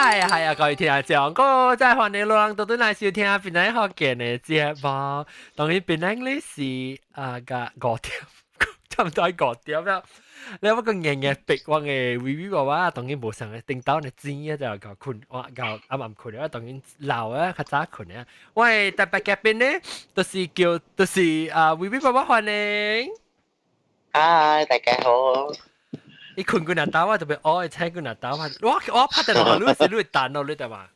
係啊係啊，各位聽眾，閣再歡迎攏倒轉來收聽檳榔福建的節目。當然檳榔咧是啊個5點，差唔多5點啦。你我個硬硬逼我的微微娃娃，當然無相的頂到的錢啊，就夠睏，我夠暗暗睏啊，當然老啊較早睏啊。我的特別嘉賓呢，就是叫就是啊微微娃娃，歡迎。嗨，大家好。你睏幾若晝我特別愛請幾若晝啊！我拍電話，你是你會等咯，你對嘛？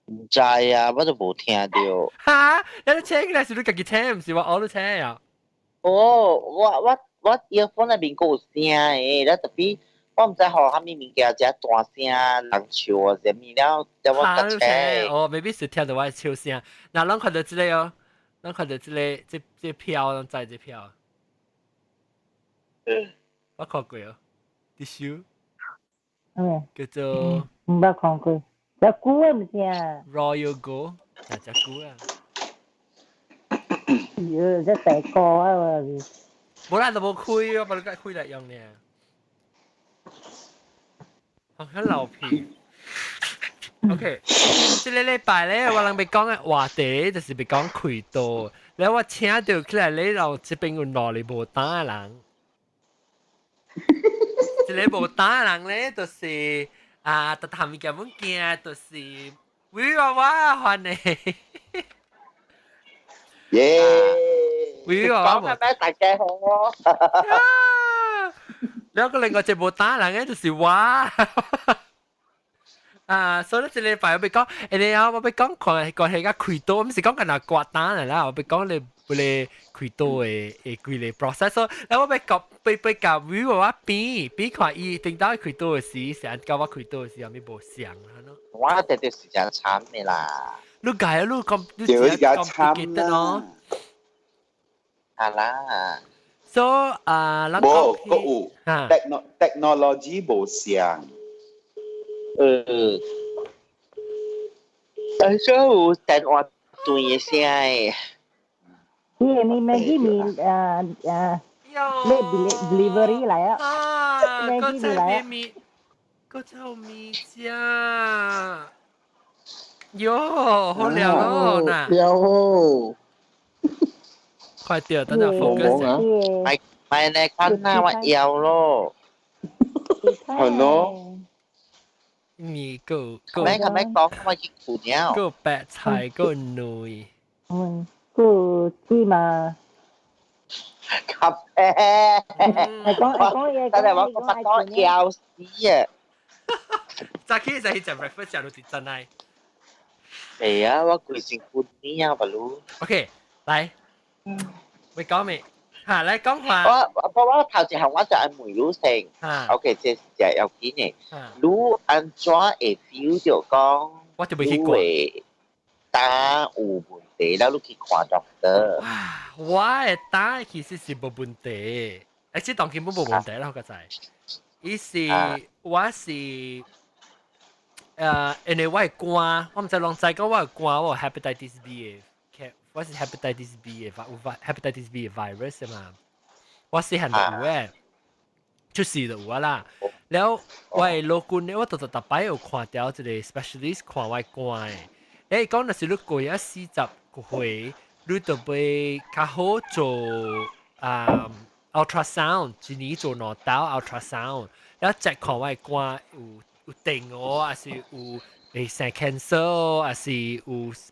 毋知啊，我都無聽著。哈！你請起來是你家己請，毋是我學你請啊？哦，我 earphone 內面閣有聲的，了 tapi 我毋知予啥物物件遮大聲，人笑啊啥物了，了我閣請。哦，maybe 是聽著我的笑聲。若攏看著這個哦，攏看著這個這票，攏知這票。我看過哦，啲書。叫做。毋捌看過，遮久啊毋是啊。 Royal Gold，係隻久啊。喲，這大個啊！無啦，都無開，我把你開來用呢。好，很老皮。OK，這個禮拜咧，我人欲講的話題就是欲講開刀。了我請著起來咧，就這邊有兩个無膽的人。一个無膽的人咧，就是啊，特談物件物件，就是微娃娃歡迎。耶！微娃娃，講咩？大家好。了個另外一個無膽的人咧，就是我。啊，所以這禮拜我欲講，欸，你啊，我欲講看關係佮開刀，毋是講干焦割膽的啦，我欲講你不咧開刀的規个 process。所以我欲講，欲欲共微娃娃比比看伊頂到開刀的時，是按佮我開刀的時有啥物無相啊？我絕對是誠慘的啦。你解啊？你講你對，較慘啦。啊啦。 So 啊，無，閣有 technology 無相。但是有電話斷的聲的。伊個麵 Maggi 麵啊啊，你 delivery 來啊。啊， Maggi 麵來啊。麵，閣有麵食。喲，好料咯，嗱。料哦。快點，等下 focus。啊。咪咪你看那我要咯。係咯。你夠夠。咩咁咩講？我已經了。夠白菜，夠卵。嗯，夠芝麻。咖啡。係講係講嘢，但係我個腹多要死啊！早起就去食 breakfast 食到真係。係啊，我規身軀呢啊，不如。 OK，來，會講未？嚇，來講話。我頭一項我就愛問你先。OK，這是真要緊的。你按怎會 feel 著講？我就未去過。膽有問題，了你去看 doctor。我的膽其實是無問題，而且當根本無問題啦，我個知。伊是我是因為我的肝，我毋知攏知講我的肝我有 hepatitis B 的，我是 hepatitis B 的，有 hepatitis B 的 virus 嘛。我細漢就有的，出世就有啊啦。了我的老君咧，我逐逐逐擺有看著一個 specialist 看我的肝的。欸，講若是你過咗40歲，你就欲較好做啊 ultrasound，一年做兩道 ultrasound，了 check 看我的肝有定哦，還是有會生 cancer，還是有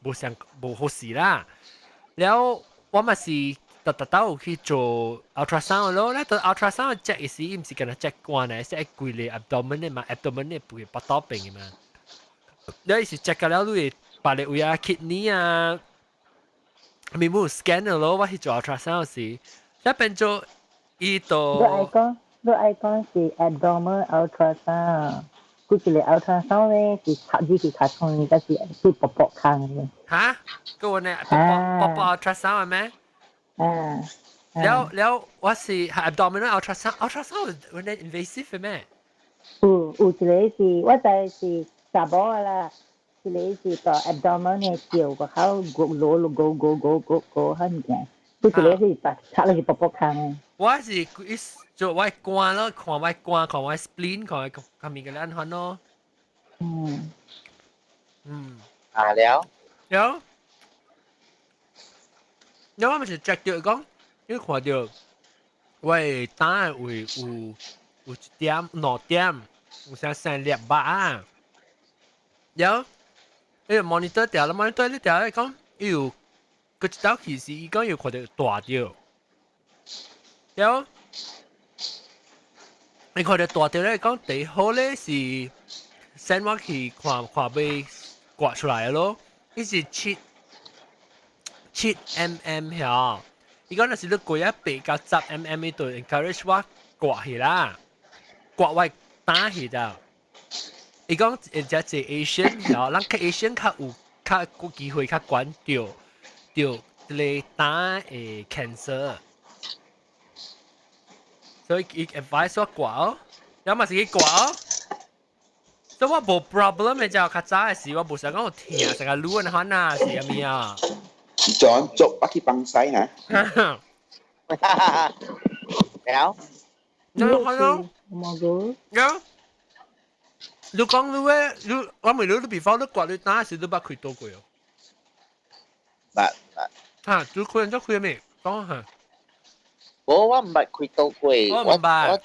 無上無好事啦。了我嘛是逐逐道有去做 ultrasound 咯，咧到 ultrasound check 的時，伊毋是干焦 check 肝呢，是愛規个 abdomen 的嘛，abdomen 的不會腹肚邊的嘛。了伊是 check 了你會別个位啊，kidney 啊，咪冇 scan 咯，我去做 ultrasound 時，一變做伊就。你愛講是 abdomen ultrasound，佢一個 ultrasound 咧是插入去較長，但是是薄薄空的。哈？個呢？薄薄薄薄 ultrasound 係咩？啊。了了，我是 abdominal ultrasound，ultrasound 有呢 invasive 咩？有一個是我知是查某的啦，一個是個 abdomen 的照個口攞攞go go go go go 很嘅，佢一個是插插落去薄薄空的。我是一做我肝咯，看我肝，看我 spleen，看我看物個按款咯。啊了，有，有我咪是 check 到講，你看到我的膽位有一點兩點，有啥生粒肉啊？有，你個 monitor 掉啦，monitor 你掉來講，伊有佢一道其實伊講有看到大掉，有，你看到大掉咧，講第好咧是 send 我去看看欲割出來咯，伊是7.7 mm 遐，伊講若是你過一8到10 mm，伊就 encourage 我割去啦，割我膽去的。伊講會只隻 Asian 遐，咱較 Asian 較有較有機會較懸著著這个膽的 cancer，所以伊 advise 我割哦，有嘛是去割哦。所以我無 problem 的，就較早的時我無想講有疼，成個擼安款啊，是啥物啊？做做北去幫西嚇。了，你看咯，冇個。有。你講你咧，你我問你，你 before 你割你膽時，你捌開刀過哦？捌捌。嚇，你開咗開未？講下。無，我毋捌開刀過。我毋捌。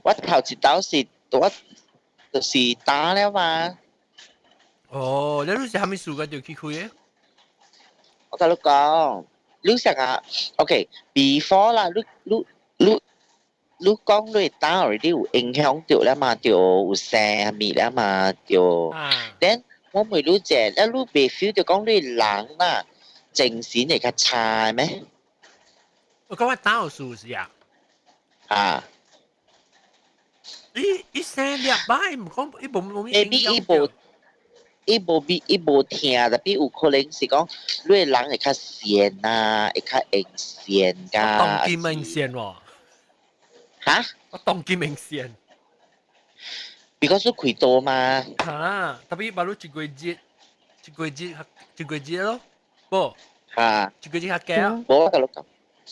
我頭一刀是我就是膽了嘛。哦，你是啥物事個就去開的？我共你講，你想啊，OK，before 啦，你講你膽 already 有影響到啦嘛，就有生物啦嘛，就，then 我問你者，你袂 feel 到講你人啦，精神會較差咩？我講我膽有事是啊。啊。伊伊生兩擺，毋講伊無無影響。伊無伊無比伊無疼，特別有可能是講你人會較閒啊，會較會閒㗎。當今明閒喎。嚇？我當今明閒。 because 你開刀嘛。嚇！特別把你一個月，一個月，一個月咯，無？嚇！一個月較驚。無，我共你講，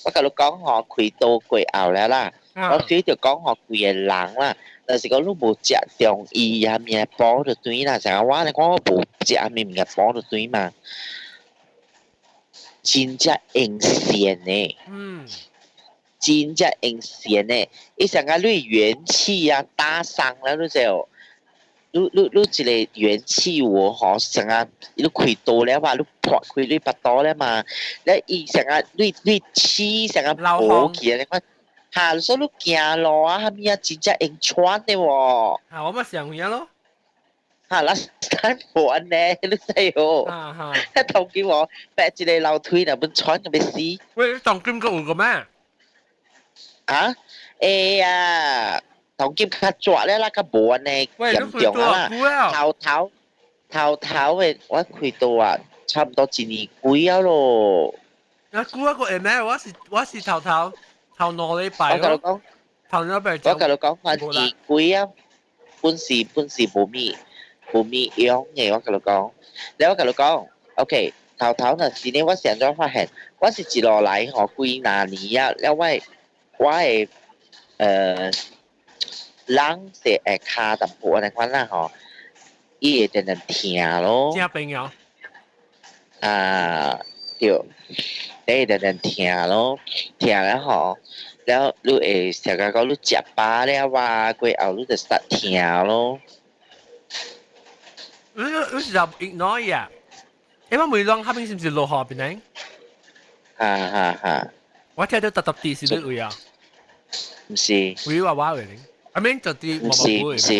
我共你講吼，開刀過後了啦，我 feel 就講吼，規个人啦，但是講你無食中醫啊，物補就對啦，像我咧講我無食啥物物件補就對嘛，真正用線的。真正用線的，伊上個你元氣啊打傷了，你就，你一個元氣有吼，上個你開刀了嘛，你破開你腹肚了嘛，你伊上個你氣上個無去啊，你看，哈，所以你行路啊，啥物啊，真正用喘的喎。哈，我嘛想有咯。哈，last time 無按呢，你知哦。哈哈。頭先我爬一個樓梯若欲喘就欲死。喂，你當今閣有個咩？啊？會啊，當今較熱了啦，較無按呢嚴重啊啦。頭頭頭頭的我開刀啊，差不多一年幾啊咯。啊，久啊個會咩？我是頭頭頭2禮拜。我共你講，頭兩禮拜。我共你講，我一年幾啊，本是無物用的，我共你講。了我共你講，OK，頭頭若是呢，我是按怎發現？我是一路來吼幾若年啊，了我的人是會跤淡薄按呢款啦吼，伊會定定疼咯。正朋友。啊，對，你會定定疼咯，疼了吼，了你會想講你食飽了哇，過後你就實疼咯。你是就 ignore 呀？因為每兩下邊是唔是落雨邊呢？哈哈哈！我聽到特特啲是你位啊？毋是。位話話嚟，I mean 就啲毋是毋是。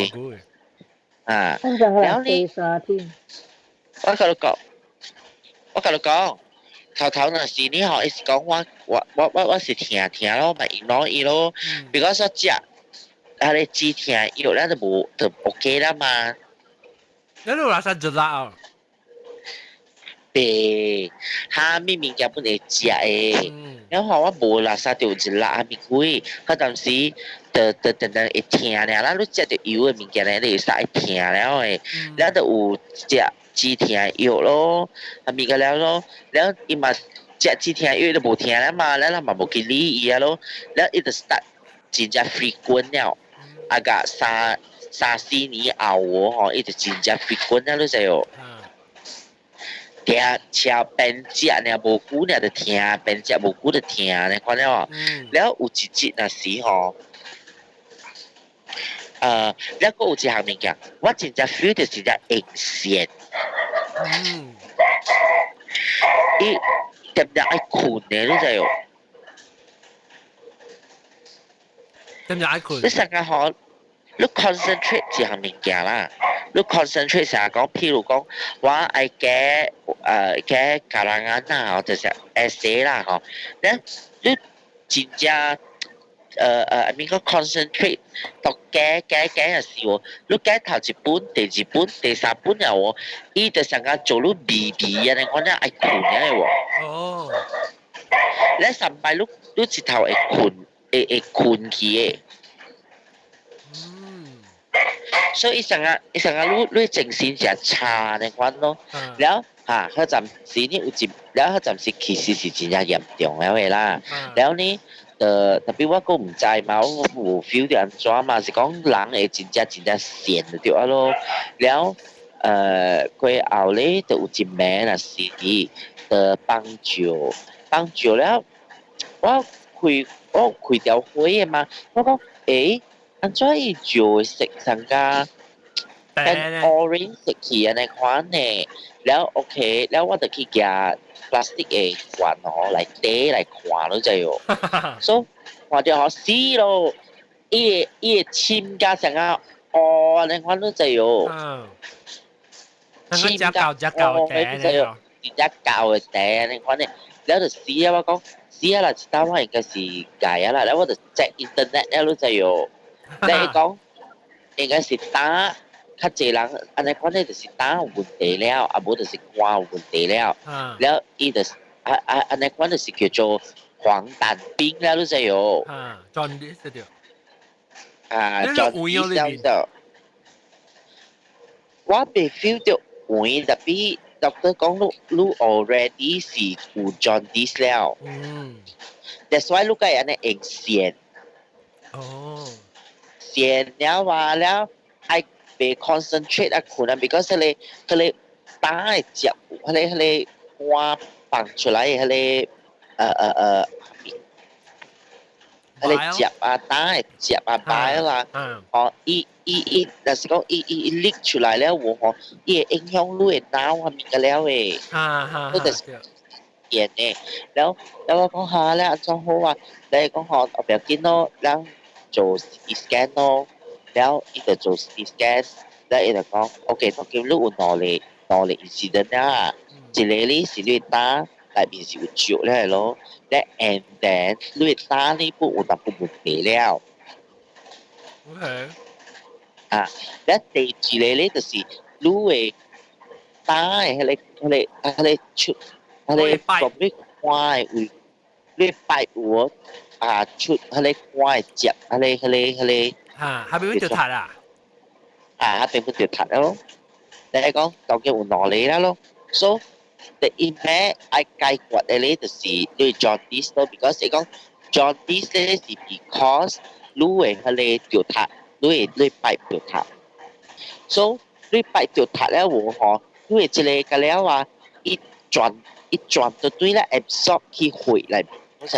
啊，了你，我共你講，我共你講，頭頭若是你吼，伊是講我是疼疼咯，嘛 ignore 伊咯，比如講說食，啊你止疼藥咱就無就 OK 啦嘛。你有垃圾就辣啊？對，蝦米物件本會食的，然後我無垃圾就有一辣蝦米鬼，彼當時就定定會疼爾啦，你食著油的物件咧，你會使會疼了的，了就有食止疼藥咯，蝦米個了咯，了伊嘛食一聽藥都無聽啦嘛，咱嘛無去理伊啊咯，了伊就 start 真正 frequent 了，啊個三四年後哦吼，伊就真正 frequent 了，你知哦。聽車邊食呢，無久呢就聽，邊食無久就聽，你看了。了有一節若是吼，了閣有一項物件，我真正 feel 到真正用線。伊恬恬愛睏的，你知哦？恬恬愛睏。你成日吼，你 concentrate 一項物件啦，你 concentrate 成日講，譬如講，我愛寫 karangan 啊，就是 essay 啦吼，你真正I mean 講 concentrate 讀寫寫寫嘅時候，你寫頭一本、第二本、第三本了哦，伊就成個做你微微啊，你講愛睏嘅喎。哦。你上擺你一頭會睏，會睏去的。所以伊成個你精神誠差呢款咯。了嚇，彼陣時呢有一，了彼陣時其實是真正嚴重了的啦。了呢，特別我閣毋知嘛，我無 feel 著按怎嘛，是講人會真正真正癬就對啊咯。了，過後咧，就有一暝若是就放照，放照了，我開條火的嘛，我講，欸，按怎伊照的色上加變 orange 色去按呢款呢？了 OK，了我就去舉 plastic 的罐哦來底來看咯，就喲。所以看著好死咯，伊會深甲像啊烏按呢款咯，就喲。深甲舊舊嘅底咧，真正舊的底按呢款呢，了就死啊！我講死啊啦，這道我應該是改啊啦，了我就 check internet 了咯，就喲。你講應該是膽較濟人按呢款呢，就是膽有問題了，啊無就是肝有問題了。了伊就是啊啊按呢款就是叫做黃疸病了，你知喲？啊，jaundice 對。啊，jaundice 了。我未 feel 到黃，特別 doctor 講你 already 是有 jaundice 了。That's why 你該按呢用癬。哦。癬了話了，愛袂 concentrate 啊睏啊，because 彼個膽會接，彼個肝放出來的彼個汁啊，膽的汁啊，bile 啦，哦，伊，若是講伊 leak 出來了有吼，伊會影響你的腦啊物個了的，都就是電的。了了我講哈，了按怎好啊？你講吼，後壁緊咯，咱做 CT scan 咯，了伊就做 CT scan，了伊就講，OK，當今你有兩個 incident 啊，一個咧是你膽內面是有汁了咯，了 and then 你膽呢本有淡薄問題了。 啊，了第二個咧就是你的膽的彼個出，彼個從你肝的位，你擺有啊出彼個肝的汁，彼個。嚇，下邊就塌啊？啊，下邊本就塌咯。你講究竟有兩個啦咯，所以第一咩愛解決的咧就是你 jaundice 咯，because 你講 jaundice 咧是 because 你的彼個就塌，你擺就塌，所以你擺就塌了有吼，你的這個個了啊，一轉一轉就對啦，absorb 去血內面，好似。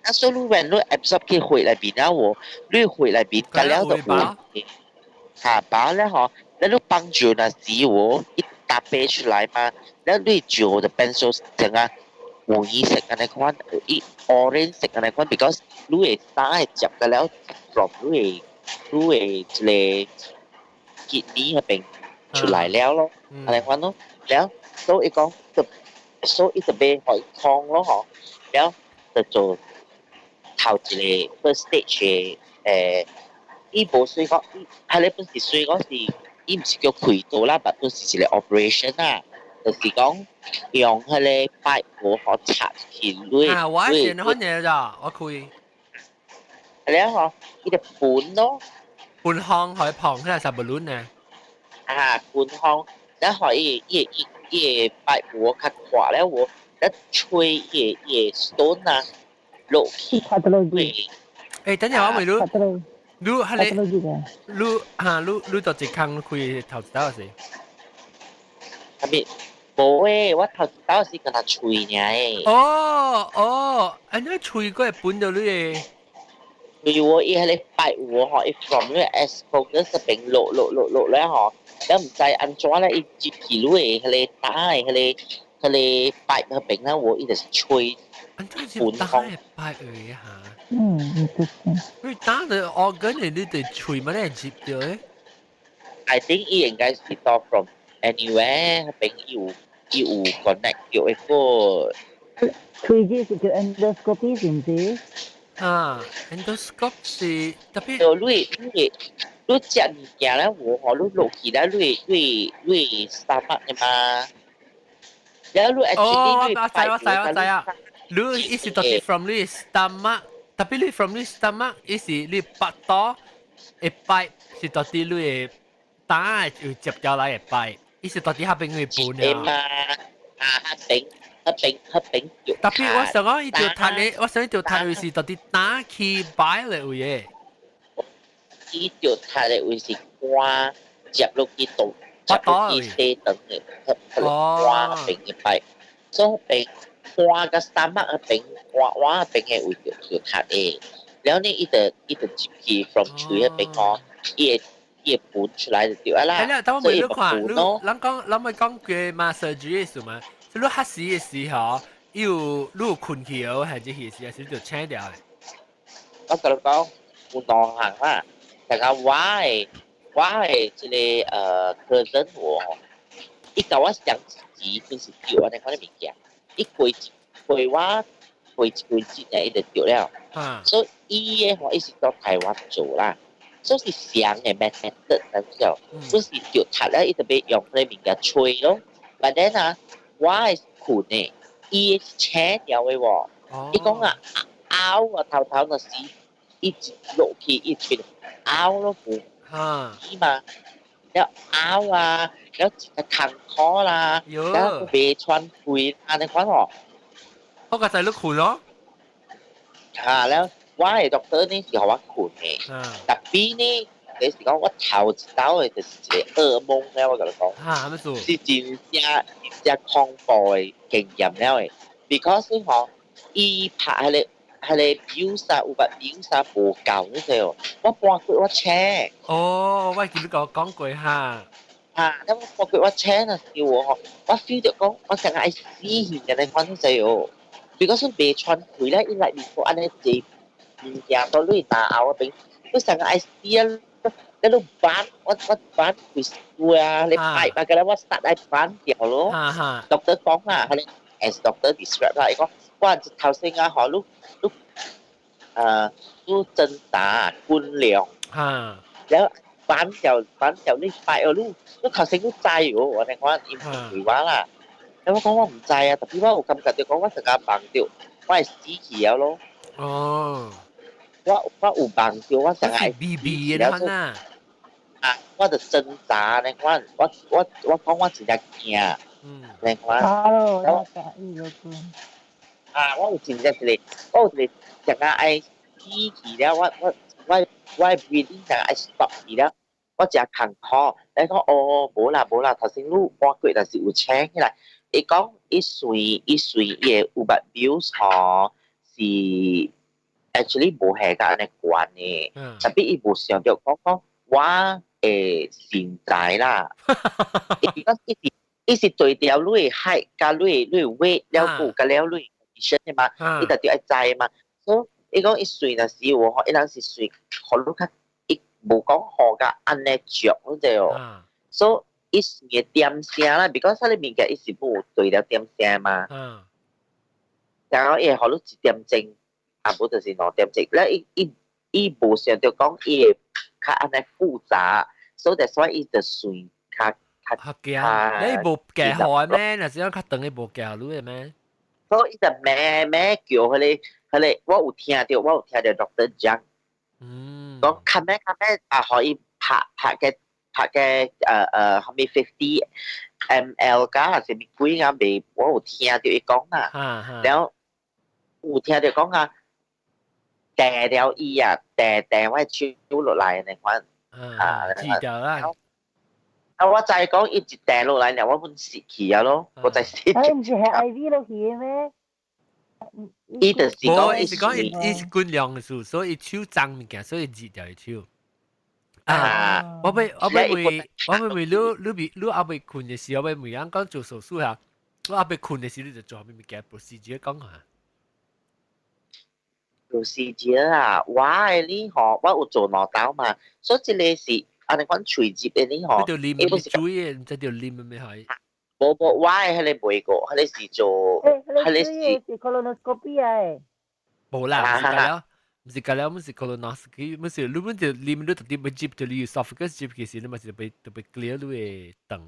啊，所以你when 你 absorb 去血內面啊，有你血內面個了就有，嚇飽了吼，你幫助那時我一搭啤出來嘛，你照就變做成啊黃色按呢款，伊 orange 色按呢款，because 你會膽會接個了，from 你的這個 kidney 那邊出來了咯，按呢款咯，了所以講就所以就袂予伊空咯吼，了就做頭一個 first stage 的伊無說講，伊彼個本是說講是，伊毋是叫開刀啦，但本是一個 operation 啦，就是講用彼個擺無好插去你。啊，我先看嘢咋，我開。了吼，伊就盤咯。盤康可以旁，佢係十 balloon 呢。啊，盤康，然後伊伊伊伊個擺無較闊了無，咧吹伊個 stone 啊落去。誒，等陣我問你，你係你，你嚇你你到一空開頭一道時？係咪？無誒，我頭一道是跟他吹爾誒。哦哦，安怎吹過會分到你的？因為我伊彼個擺有吼，伊 from 你 esophagus 邊落落落落咧吼，你毋知按怎咧，伊接去你的彼個膽的彼個擺彼邊咧，我伊就是吹。按怎是膽的擺位嚇？嗯，interesting。你膽的 organ 的你得吹嘛咧接到的？ I think 伊應該是到 from anywhere 彼邊伊有 connect 到一個。吹機是叫 endoscopy 是毋是？啊，endoscope 是特別。你你你食物件咧，無吼，你落去咧，你你你 stomach 的嘛。然後你哦，我知我知我知啊。你伊是特別 from 你 stomach，特別你 from 你 stomach，伊是你腹肚的 pipe 是特別你的膽有接掉來的 pipe，伊是特別彼邊會分啊。啊，彼邊。彼邊彼邊特別我想講伊條踢的，我想伊條踢位是到底膽去擺的位的。伊條踢的位是肝接落去肚，接落去細腸的，彼個肝彼邊的擺，所以彼邊肝佮 stomach 彼邊肝碗彼邊的位就就踢的。然後呢，伊就接去 from 喙彼邊吼，伊會分出來就對啦。係啦，等我問你看，你咱講咱咪講過嘛 surgery 的事嘛？你黑死的時候，有你有困去哦，還是彼時還是就請掉的？我共你講有兩項啦，大家我的這個cousin 我，伊共我上一時就是對按呢款的物件，伊過一過我過一幾節呢，伊就對了。所以伊的話，伊是到台灣做啦，所以是相的 method，知道？就是著讀了，伊就欲用彼個物件吹咯。But then 啊，我是困的，伊是醒掉的喎。伊講啊，拗啊頭頭若是伊一落去伊吹拗咯無嘛，了拗啊，了一個艱苦啦，了袂喘氣按呢款吼。我個仔你困咯。嚇了，我的 doctor 呢是予我困的，特別呢，就是講我頭一道的就是一個噩夢了，我共你講。嚇，啥物事？是真正真正恐怖的經驗了的，because 吼，伊拍彼個表啥有捌表啥無夠，你知無？我半過我醒。哦，我記得講講過哈。啊，咁我半過我醒的時候吼，我 feel 著講我成日愛死去的那款，你知無？because 袂喘氣咧，伊內面閣按呢濟物件都你打後邊，你成日愛死啊！你都扳我扳開書啊，你擺把個咧我實愛扳掉咯。doctor 講啦，佢 as doctor describe 啦，伊講我頭先啊，吼，你你你掙扎訓練，然後扳掉扳掉你擺哦，你你頭先你知哦，我聽講伊問我啦，然後我講我毋知啊，特別我有感覺著講我成日夢著，我會死去了咯。我有夢著，我成日 B B 的啦。啊！我就掙扎呢款，我講我真正驚，呢款。好咯，啊！我有真正一個，我有一個成日愛死去了，我 breathing 成日愛 stop 去了，我誠艱苦。你講哦，無啦無啦，頭先你半過但是有醒起來。伊講伊算伊算伊的有捌表吼是 actually 無係甲按呢懸的，特別伊無想著講講我的身材啦，伊講伊是伊是對調你的 height 佮你的 weight 了有佮了你 condition 的嘛，伊就著愛知嘛。所以伊講伊算若是有吼，伊人是算予你較，伊無講予甲按呢足，你知無？所以伊算的點聲啦，because 彼個物件伊是無對了點聲嘛。然後伊會予你一點鐘，啊無就是2點鐘，了伊伊伊無想著講伊會較按呢複雜，所以 that's why 伊就算較較較驚。你無寄予的咩？若是講較長的無寄予你的咩？所以伊就慢慢叫彼個彼個，我有聽著 doctor 講，講較尾較尾啊，予伊拍拍個拍嘅後尾 50 ml 加係咪幾啊？未我有聽到伊講啦，了有聽到講啊，掟了伊啊，掟掟我手落來呢款啊，知道啦。啊！我就係講一直掟落來，我本死去啊咯，我就死。哎，唔是係 IV 落去嘅咩？伊就是講，伊是講伊伊是軍量嘅數，所以手髒物件，所以熱掉伊手。啊！我欲問你，你未你猶未睏嘅時候，我欲問人講做手術啊，我猶未睏嘅時，你就做啥物件 procedure 講下。 procedure 啊，我嘅呢嗬，我有做兩刀嘛，所以這個是按呢款垂直嘅呢嗬，你就啉咪水嘅，毋知就啉咩係？無無，我嘅彼個袂過，彼個是做，彼個是 colonoscopy 啊。無啦，毋是了，毋是了，毋是 colonoscopy，毋是你們就啉你特別要接就你 esophagus 接其實你嘛是特別特別 clear 你嘅腸。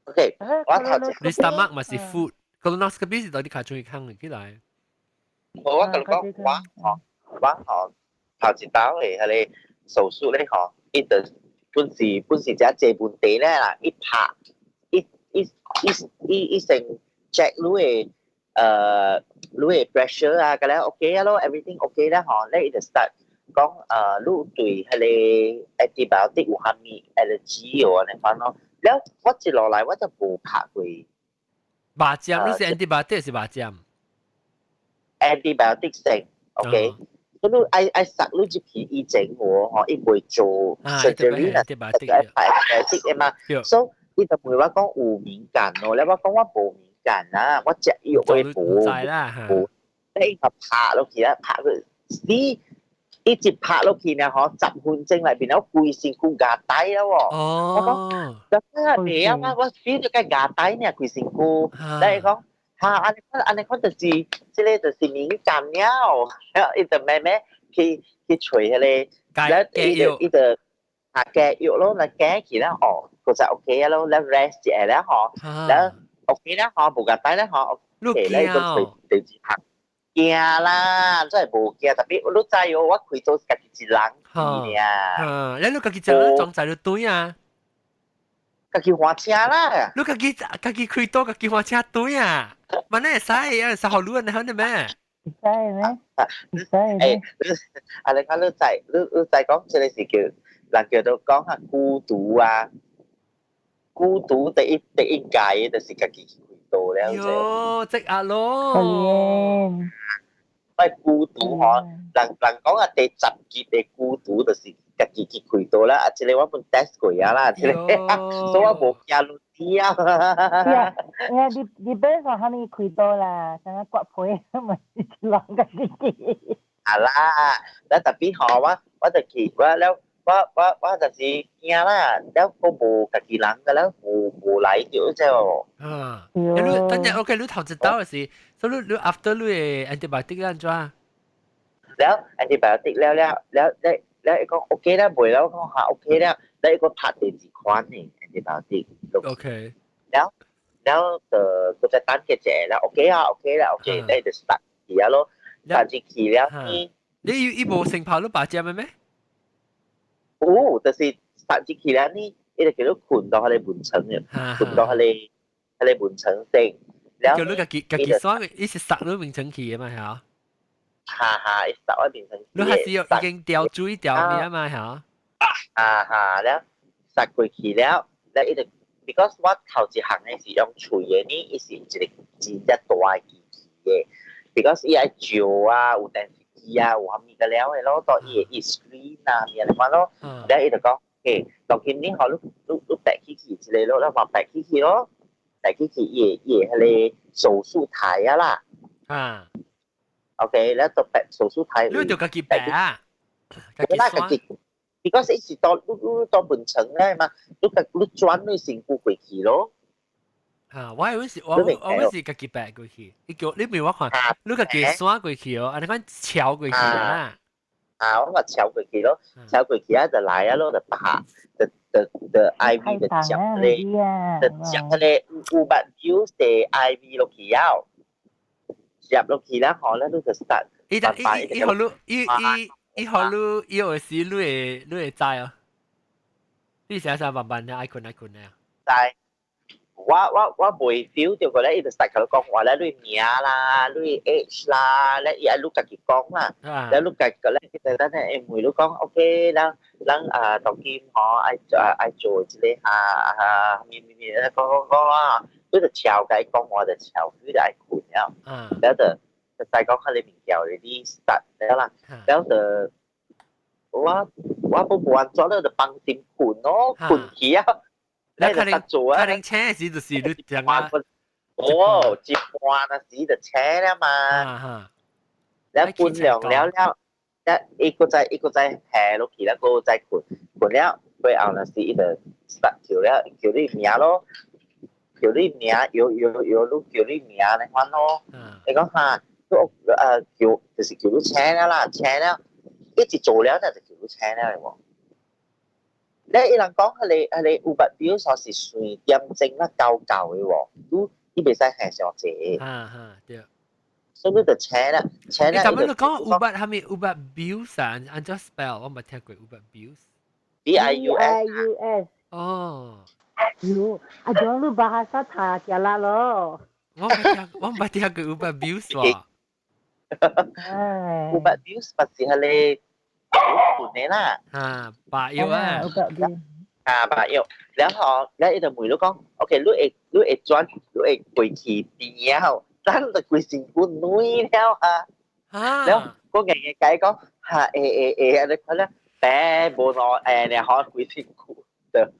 OK，我頭你 stomach 嘛是 food，colonoscopy 是到底卡中去坑起來。我共你講，我吼，我吼頭一刀嘅彼個手術咧吼，伊就本是這這問題咧啦，伊拍伊伊伊伊伊先 check 你嘅你嘅 pressure 啊，個咧 OK 啊咯，everything OK 啦吼，咧伊就 start 講你對彼個 antibiotic 有啥物 allergy 哦，按呢款咯。了我一落來我就無拍過。麻針，你是 antibiotic 是麻針？ antibiotic 先，OK。所以你愛愛殺你入去以前喎，吼，伊袂做 surgery 啦，就愛拍 antibiotic 的嘛。所以伊就問我講有敏感咯，咧我講我無敏感啊，我食藥會無無，你就拍落去啦，拍佢你一直拍落去呢，吼，10分鐘內邊我規身軀牙帶啦喎。我講，咁啊未啊，我 feel 到個牙帶呢，規身軀，你講。哈！按呢款按呢款就是，這個就是敏感了，伊就慢慢去去揣彼個，了伊就伊就啊加藥咯，那加起來吼，嗰就 OK 啊咯，了 rest 一下了吼，了 OK 啦吼，無共帶啦吼，OK 咧，個揣第二項，驚啦，真係無驚，特別你知哦，我開刀家己一人去爾。啊，你家己一人裝載就對啊。家己換車啦！你家己家己開刀，家己換車對啊！嘛你會使啊？使予你按呢款的咩？會使咩？會使咩？啊！你看你知你你知講這個是叫人叫做講下孤獨啊！孤獨第一第一屆就是家己開刀了。喲，即壓咯！喂，孤獨嗬，人人講啊，第十級的孤獨就是家己去開刀啦，啊，這個我本 test 過啊啦，這個，所以我無驚你知啊。呀，你你本上蝦米開刀啦，像個割皮咪人家己去。啊啦，咱特別吼，我我就去，我了，我我我就是驚啦，了我無家己人個了，無無來著這。啊，你等陣 OK，你頭一刀嘅時，所以你你 after 你嘅 antibiotic 按怎？了 antibiotic 了了了了了，伊講 OK 啦，袂了，我講嚇 OK 了，了伊個拍第二款嘅 antibiotic。 OK。了了就閣再等一下了，OK 啊，OK 啦，OK，你就 start 去啊咯，start 進去了。你伊無先拍你白針嘅咩？有，就是 start 進去了呢，伊就叫你睏到彼個眠床嘅，睏到彼個彼個眠床頂。叫你家己家己刷，伊是塞你眠床去嘅嘛，嚇？哈哈，伊塞我眠床。你還是有已經掉水掉咩嘛，嚇？啊哈，了塞過去了，了伊就 because 我頭一項的是用喙的呢，伊是一個真正大的機器的，because 伊愛照啊，有電視機啊，有啥物個了的咯，到伊會伊 screen 啊，物仔款咯，了伊就講，嘿，當今你吼，你你你白起去一個咯，你嘛白起去咯，白起去伊會伊會彼個手術台啊啦。啊。 OK，了就白手術台。你就家己白啊？家己。because 伊是到你你到眠床咧嘛，你家你轉你身軀過去咯。啊！我以為是我我我是家己白過去，你叫你明我看，你家己刷過去哦，按呢款敲過去啊。啊，我嘛敲過去咯，敲過去啊就來啊咯，就拍，就就就 IV 就接咧，就接咧500 dose 的 IV 落去啊，接落去啦，後咧你就 start。伊伊伊予你伊伊伊予你伊有時你會你會知哦。你成日慢慢咧，愛睏愛睏咧。但係我袂 feel 到個咧，伊就實佢講話咧，你名啦，你 age 啦，咧伊愛你家己講啦，咧你家個咧，其實咱咧會問你講，OK，咱咱啊當今吼愛啊愛做這個啊啊咩咩咩，講講講啊，你就悄共伊講話就悄，你就愛睏了，了就就再講佢哋物件你實了啦，了就我不無安怎了就放心睏咯，睏去啊。你可能可能請時就是你講啊，哦，一半那時就請了嘛，了半涼了了，一一個再一個再下落去了，個再睏睏了，過後那時伊就叫了叫你名咯，叫你名，有有有你叫你名那款咯，你講哈，叫就是叫你請了啦，請了，一直做了就叫你請了喎。咧，伊人講彼個彼個 ubat bius 是算點鐘啦，夠夠的喎，你伊袂使行上濟。哈哈，對。所以你就請啦，請啦。你頭先你講 ubat 係咪 ubat bius 啊？按怎 spell 我冇聽過 ubat bius。 B I U S。 I U S。哦。喲，啊，種你 bahasa 太簡單咯。我冇聽，我冇聽過 ubat bius 喎。唉。 Ubat bius 不是彼個。好盤的啦，啊，白藥啊，啊，白藥，然後咧伊就問你講，OK，你會轉，你會過去邊後，咱就規身軀軟了啊，然後我硬硬解講，哈，會會會，按呢款咧，白無喏，誒，然後規身軀就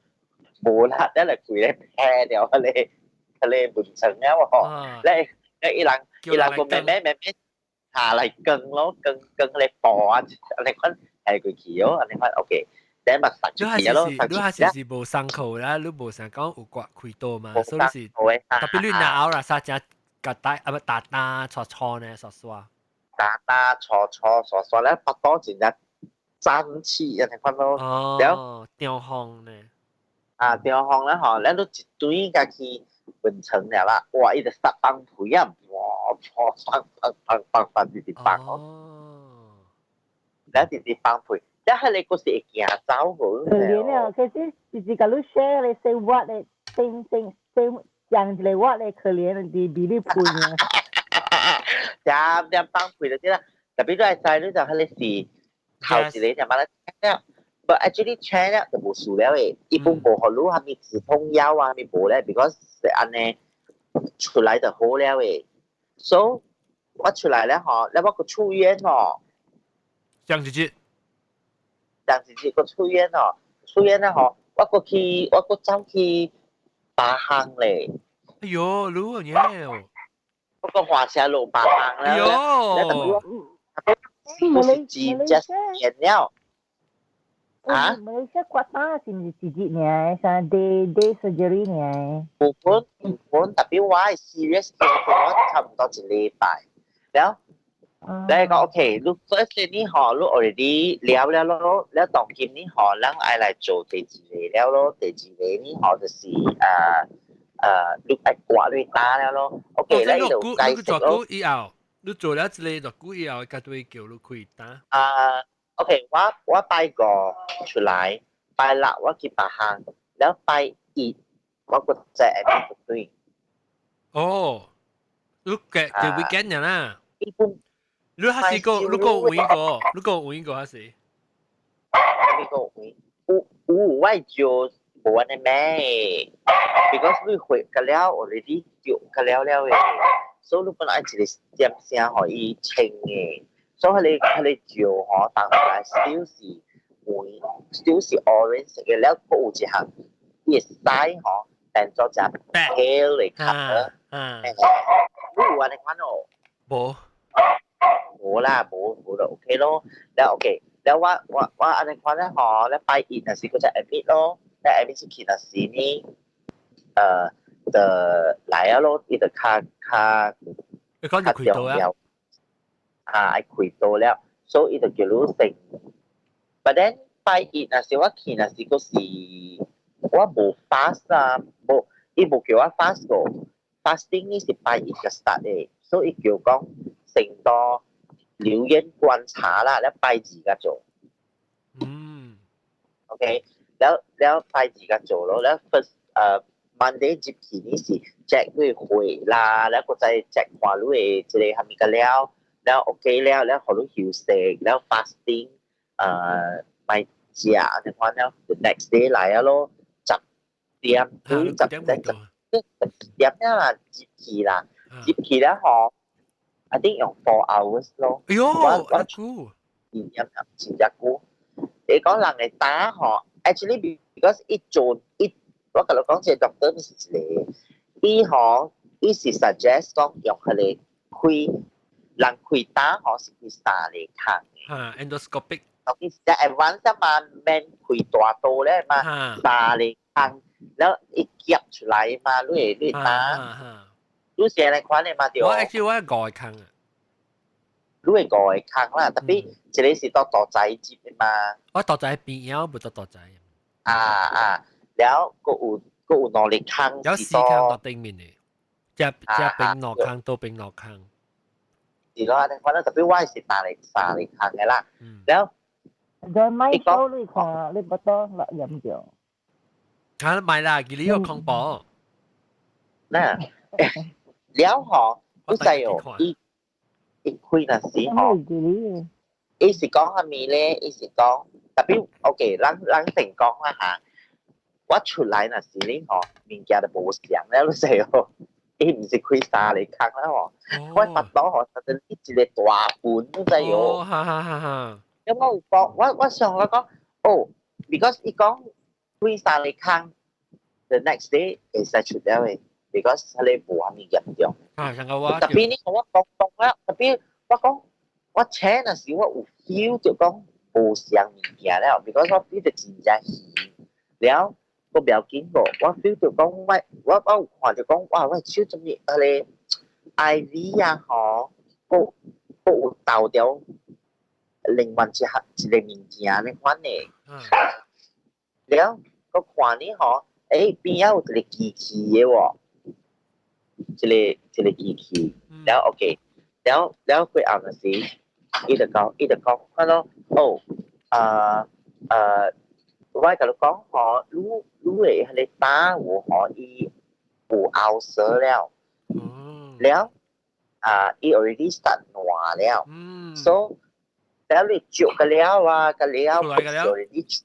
無力，咧就規咧白了，彼個門床了喎，咧咧伊人伊人個慢慢慢慢下來更咯，更更咧步啊，按呢款。係過去哦，按呢款 OK，你咪實出去咯，你還是是無傷口啦，你無想講有割開刀嘛，所以是特別你鬧啦，啥只個大啊不打打錯錯呢，刷刷，打打錯錯刷刷咧，腹肚真正脹氣按呢款咯，哦，吊風呢，啊吊風咧吼，咱都一堆家去溫床了啦，哇，伊就殺放屁啊，哇，放放放放放直直放哦。咱直直放屁，但係你嗰時會驚走個。可憐了，可是直直共你 share 咧，say what 咧，same same same 講一個我咧可憐，你比你噴啊。點點放屁就對啦，特別你會知你就彼個是頭一個就把它請了，but actually 請了就無事了的，伊本無予你啥物止痛藥啊，啥物無咧，because 是按呢出來就好了的。So 我出來了吼，了我閣出院吼。上一日，上一日閣出院哦，出院了吼，我閣去，我閣走去巴行咧。哎喲，愈嘢哦！我閣駛車落巴行啦。哎喲，我是真正練了。啊？馬來西亞刮痧是毋是一日爾？像 day surgery 爾？有本有本，特別我係 serious 嘅，我差唔多一禮拜了。你講 OK，你 first 你吼，你 already 了了咯，了當今你吼，咱愛來做第二個了咯，第二個你吼就是你愛割你打了咯，OK，你就解釋咯。以後你做了一個偌久以後，家對叫你開刀。啊，OK，我拜五出來，拜六我去別行，了拜一我閣再下對。哦，你嘅就 weekend 啦。一般。你還是個，你個有一個，你個有一個還是？你個有有有我就無按呢咩，because 你回個了，already 叫個了了的，所以你本來一個點聲予伊清的，所以彼個尿吼，當出來 still 是黃，still 是 orange 的，了閣有一項，伊會使吼變做隻 pale 的 colour，你有按呢款哦？無。無啦，無無就 OK 咯。了 OK，了我按呢款咧吼，咧拜一若是閣再 admit 咯，咧 admit 出去若是呢，就來啊咯，伊就較較較重要。啊，愛開刀了，所以伊就叫你先。But then 拜一若是我去若是閣是我無 fast 啊，無伊無叫我 fast 個，fasting 呢是拜一就 start 的，所以叫講成多。留院觀察啦，咧拜二個做。OK，了了拜二個做咯，了 first Monday 入去呢是 check 你血啦，了閣再 check 看你的這個蝦米個了，了 OK 了，了予你休息，了 fasting 莫食，你看了 the next day 來啊咯，10點十點10點啦入去啦，入去了吼，I think 用 4 hours 咯。哎喲，我我久，真真正久。你講人會打吼，actually because 伊做伊，我共你講，這 doctor 毋是一個，伊吼，伊是 suggest 講用彼個開，人開刀吼是開三个孔的。哈，endoscopic。當伊是 advance 嘛，免開大刀咧嘛，三个孔，了伊夾出來嘛，你會你會打，你是按呢款的嘛對？我 actually 我係五個孔啊。你會五個孔啦，特別一個是到肚臍入的嘛。我肚臍邊腰無到肚臍。啊啊，了閣有閣有兩個孔。有四孔到頂面的，這這邊兩孔，倒邊兩孔。是咯，你可能特別我是三個孔的啦。了，再買手你看，你不多落飲掉。啊，唔係啦，佢呢個恐怖。嗱，了吼，你知哦，伊伊開那時吼，伊是講啥物咧？伊是講特別 OK，咱咱先講啦嚇。我出來那時咧吼，物件就無相了，你知哦。伊毋是開三個孔啦吼，我腹肚吼，實在一個大盤，你知哦。哈哈哈哈。因為我有講，我想我講，哦，because 伊講開三個孔，the next day 會使出了的，because 彼個無啥物嚴重。啊，上個我特別你講我講講了，特別我講我請那時我有 feel 就講無相物件了，because 我 feel 到真正虛，了個不要緊無，我 feel 到講我我我有看著講哇，我手怎麼彼個 IV 啊吼，閣閣有豆掉另外一項一個物件呢款的，了閣看你吼，欸邊仔有一個機器的喎，一個一個機器，了 OK，了了過後那時，伊就講伊就講，看咯，哦，啊啊，我共你講吼，你你的彼個膽有吼，伊有 ulcer 了，了啊，伊 already start 爛了，so 了你照個了啊，個了 already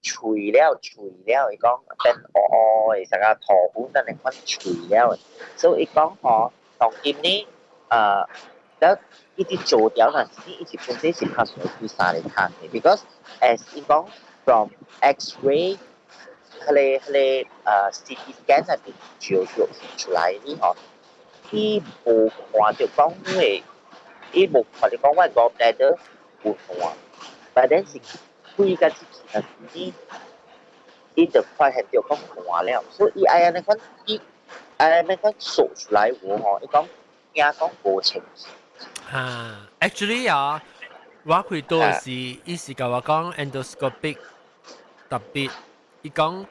脆了脆了，伊講變烏烏的，成個塗粉按呢款脆了，所以伊講吼，當今呢，了伊佇做掉那時，伊是本身是較需開三個孔的，because as 伊講 from X-ray 彼個彼個CT scan 內面照照出來呢吼，伊無看著講你的，伊無看著講我 gallbladder 有爛，but then 是開甲入去那時呢，伊就發現著講爛了，所以伊愛按呢款，伊愛按呢款掃出來有吼，伊講驚講無清氣。哈，actually 啊，我開刀時，伊是共我講 endoscopic 特別，伊講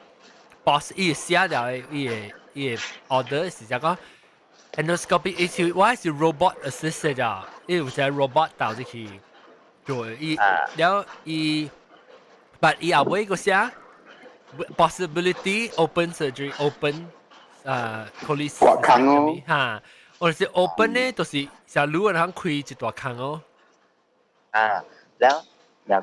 boss 伊寫了伊的伊的 order 是講 endoscopic，伊是我是 robot assisted 咋，伊有一個 robot 導入去做，伊了伊，but 伊後尾個寫 possibility open surgery open cholecystectomy 割孔哦，哈。我是 open 咧，就是像女人開一大孔哦。啊，了，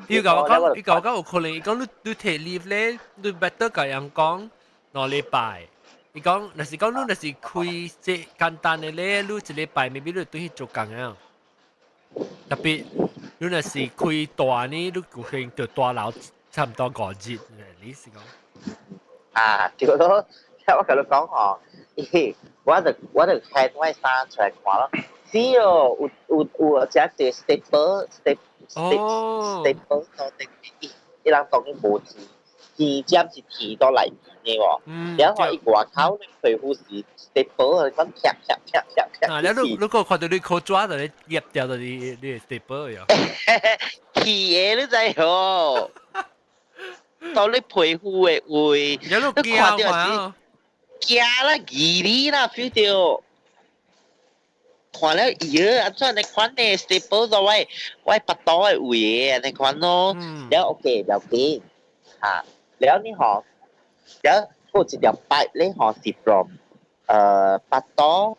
伊共我講，伊共我講有可能，伊講你你提 leave 咧，你 better 共人講兩禮拜。伊講，若是講你若是開這簡單的咧，你一禮拜 maybe 你對去做工啊。特別你若是開大呢，你有可能就大留差唔多5日，你是講？啊，對咯，我共你講吼，我就我就開我衫出來看咯。是哦，有有有隻隻 staple staple staple 到頂，伊伊人當然無鐵，鐵針是鐵到內面的喎。然後伊外口咧皮膚是 staple，咁貼貼貼貼貼。啊，你如果看到你口抓就你夾掉到你你 staple 呀。鐵的你知哦？到你皮膚的位，你看到是驚啦，疑你啦，feel 到。看了咦，按怎按呢款呢？staple 到我我腹肚的位按呢款咯，了 OK 不要緊，嚇，了你嗬，了嗰一條 pipe 咧嗬是 from 腹肚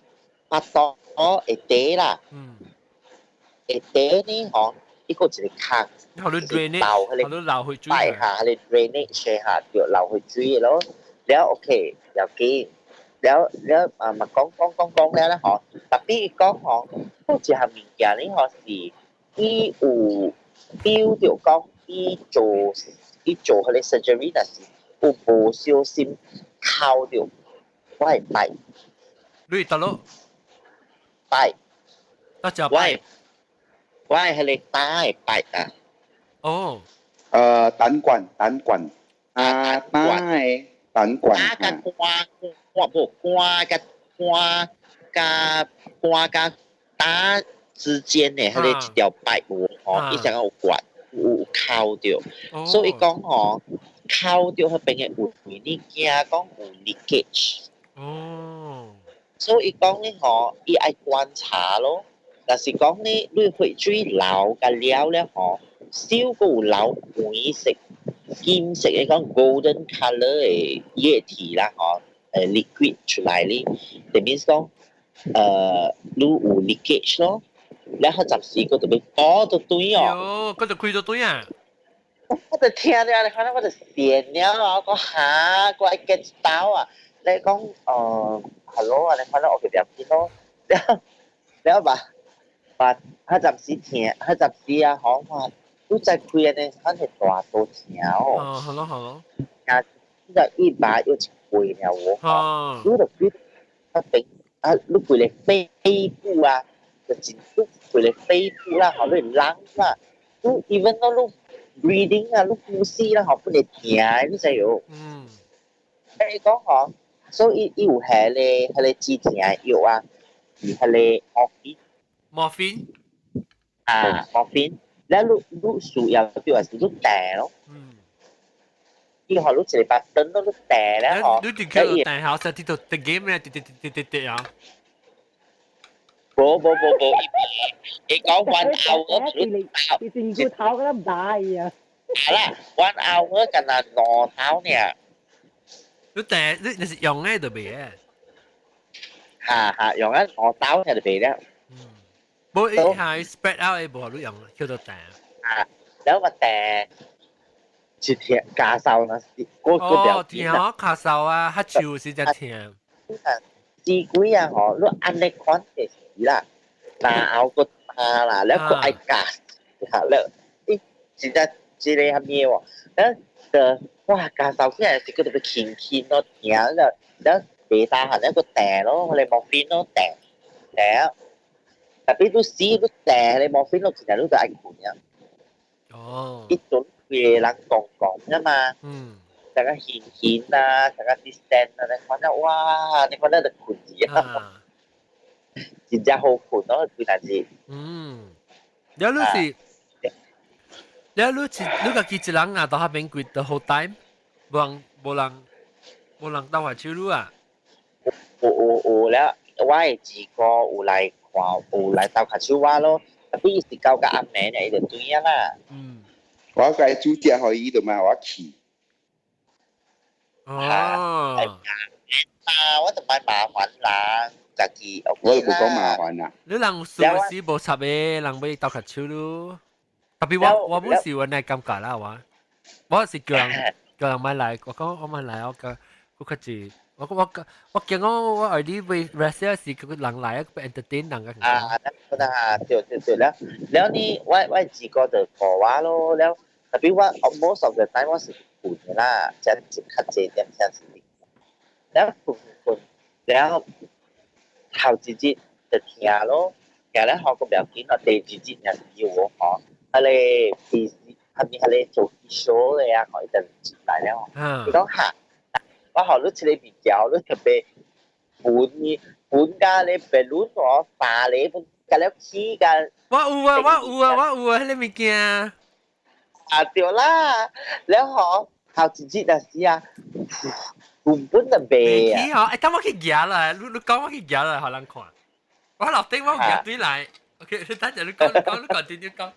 腹肚下底啦，下底呢嗬，伊個一個坑，好多 drainage，流好多流去水。擺下，彼个 drainage 下就流去水咯。了 OK，了緊，了了啊嘛講講講講了咧嗬，特別伊講嗬，嗰一項物件咧嗬是伊有標著講伊做彼個 surgery 若是有無小心摳著我的 pipe。你得咯， pipe。得隻我的彼個膽的 pipe 啊。哦。膽管膽管啊，膽的膽管。膽佮肝肝無肝佮肝佮肝佮膽之間的彼個一條 pipe 有吼，伊成個有管有摳著，所以講吼，摳著彼邊的位，你驚講有 leakage。所以講呢吼，伊愛觀察咯。若是講呢，你血水流甲了了吼，少閣有流黃色、金色的講 golden colour 的液體啦吼，liquid 出來咧，就 means 講，你有 leakage 咯，然後暫時閣特別補到對哦。喲，閣就開到對啊！我就聽了，你看我就跣了啊！我講哈，我愛 get 到啊！你講hello 啊，你看我嘅表現咯，了了吧，把佢暫時聽，佢暫時啊，好嘛，你再開呢，反正大多聽哦。哦，好咯好咯。啊，呢個一把又一杯了喎，哦，你就開，啊頂啊，你規個肺部啊，就真你規個肺部啦，好你 lung 啦，你 even 到你 breathing 啊，你呼吸啦，好不會疼，你知無？嗯。你講嗬，所以伊有彼個止疼藥啊，是彼個 morphine。 morphine。啊，morphine，了你需要就是你訂咯。伊予你一個 button 咯，你訂咧嗬。你就叫訂好，就啲度啲 game 咧，滴滴滴滴滴滴啊！無無無無，伊講 1 hour 你成個頭咁大啊！係啦，1 hour 干焦兩頭爾。你訂你你是用咧就袂嘅。哈哈，用啊兩頭爾就袂了。無伊係 spread out 的無你用叫做訂。啊，了我訂一天咳嗽那是，嗰嗰條哦，疼哦，咳嗽啊，咳手是只疼。死鬼啊！吼，你按呢款就是啦，然後個啊啦，了閣愛咳，了，咦，真正這個蝦米喎？了就哇，咳嗽起來是閣特別輕輕咯，疼了，了第三項了閣訂咯，彼個 morphine 咯訂訂，特別你死你訂彼個 morphine 咯，其實你就愛睏啊。哦。伊陣規個人講講啊嘛。大家輕輕啊，大家啲聲啊，你看到哇，你看到就睏去啊，真正好睏咯，佢但是。嗯，了你是，了你是你家己一人啊，到彼邊規 the whole time，無人無人無人鬥下手你啊？有有有了，我的姊哥有來看，有來鬥下手我咯，特別伊是到甲暗暝呢，伊就轉啊啦。我該煮食予伊就嘛，我去。哦。啊，我就莫麻煩人，家己 OK 我就無講麻煩啦。你人有事時無插的，人欲鬥較手咯。特別我本是有呢感覺啦，我我是叫人叫人莫來，我講我莫來，我講我較濟，我我我驚我我愛你會 rest 時，個人來個 entertain 人個。啊，那啊，對對對，了了呢，我自個就顧我咯，了特別我 most of the time 我是睏的啦，才較濟點才是。了睏睏，了頭一日就疼咯，疼了後個不要緊咯，第二日若是有吼，彼个醫後面彼個做醫生的啊，吼，伊就進來了。伊講哈，我予你這個物件，你特別盤盤甲咧白輪哦，三個盤甲了起甲。我有啊，我有啊，我有啊，彼个物件。啊對啦，了後頭一日若是啊，根本就袂啊。起吼，欸，等我去舉啦，你你講我去舉啦，予人看。我樓頂我有舉對來，OK，你等陣你講你講你講點點講。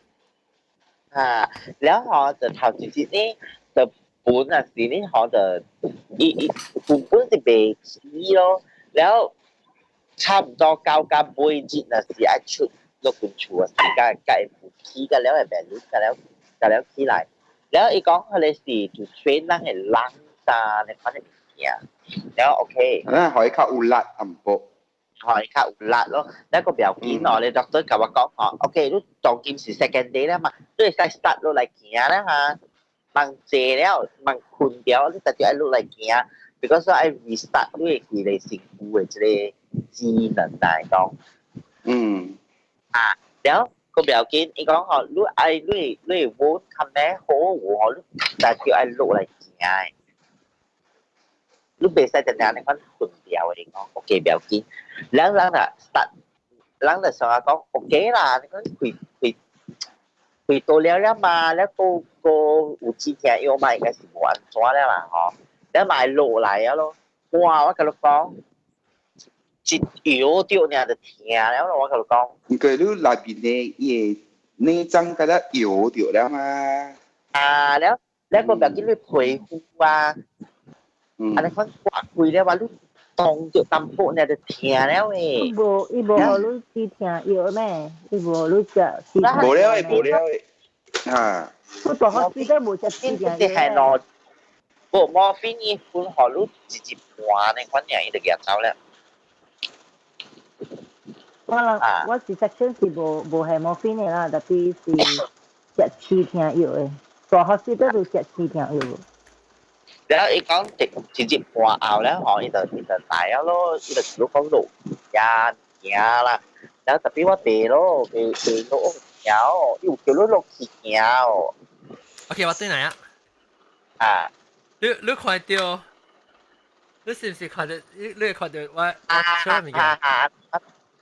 啊，了後就頭一日呢，就本啊是你可就伊伊本本是袂起咯，然後差唔多到甲尾日若是愛出落間厝啊，時間甲會起甲了會袂落甲了甲了起來，然後伊講彼个是就 train 人的 lung 啥，你款的物件，然後 OK。啊，予伊較有力淡薄。予伊較有力咯，那個不要緊咯，你 doctor 共我講吼，OK，你當今是 second day 啦嘛，你會使 start 落來行啦哈，茫坐了，茫睏掉，你直接愛落來行，because 愛 restart 你的規个身軀的這个機能來講。啊，了個不要緊，伊講吼，你愛你你 wound 較咩好喎，你直接愛落來行的。你袂使定定你款睏掉的，伊講 OK 不要緊。人人啊 start，人就想講 OK 啦，你講開開開到了了嘛，了個個有止疼藥嘛，應該是無按怎了啦吼。了嘛會落來啊咯，哇！我共你講，一搖著爾就疼了咯，我共你講。因為你內邊的伊的內臟共它搖著了嘛。啊，了了個不要緊，你皮膚啊，啊你款刮開了話，你動著淡薄爾就疼了誒。伊無伊無予你止疼藥咩？伊無予你食止疼無了的，無了的，哈。我大學時都無食止疼藥。係咯，無 morphine 伊分予你一日半呢，款爾伊就舉走了。我人我是 section 是無無係 morphine 的啦，tapi 是食止疼藥的。大學時都就食止疼藥。然後伊講一一日半後咧，吼，伊就伊就來了咯，伊就一路講落行行啦。然後 tapi 我袂咯，袂袂落行哦，伊有叫你落去行哦。 OK，我對來啊。啊。你你看著，你是毋是看著？你你會看著我我出物件？啊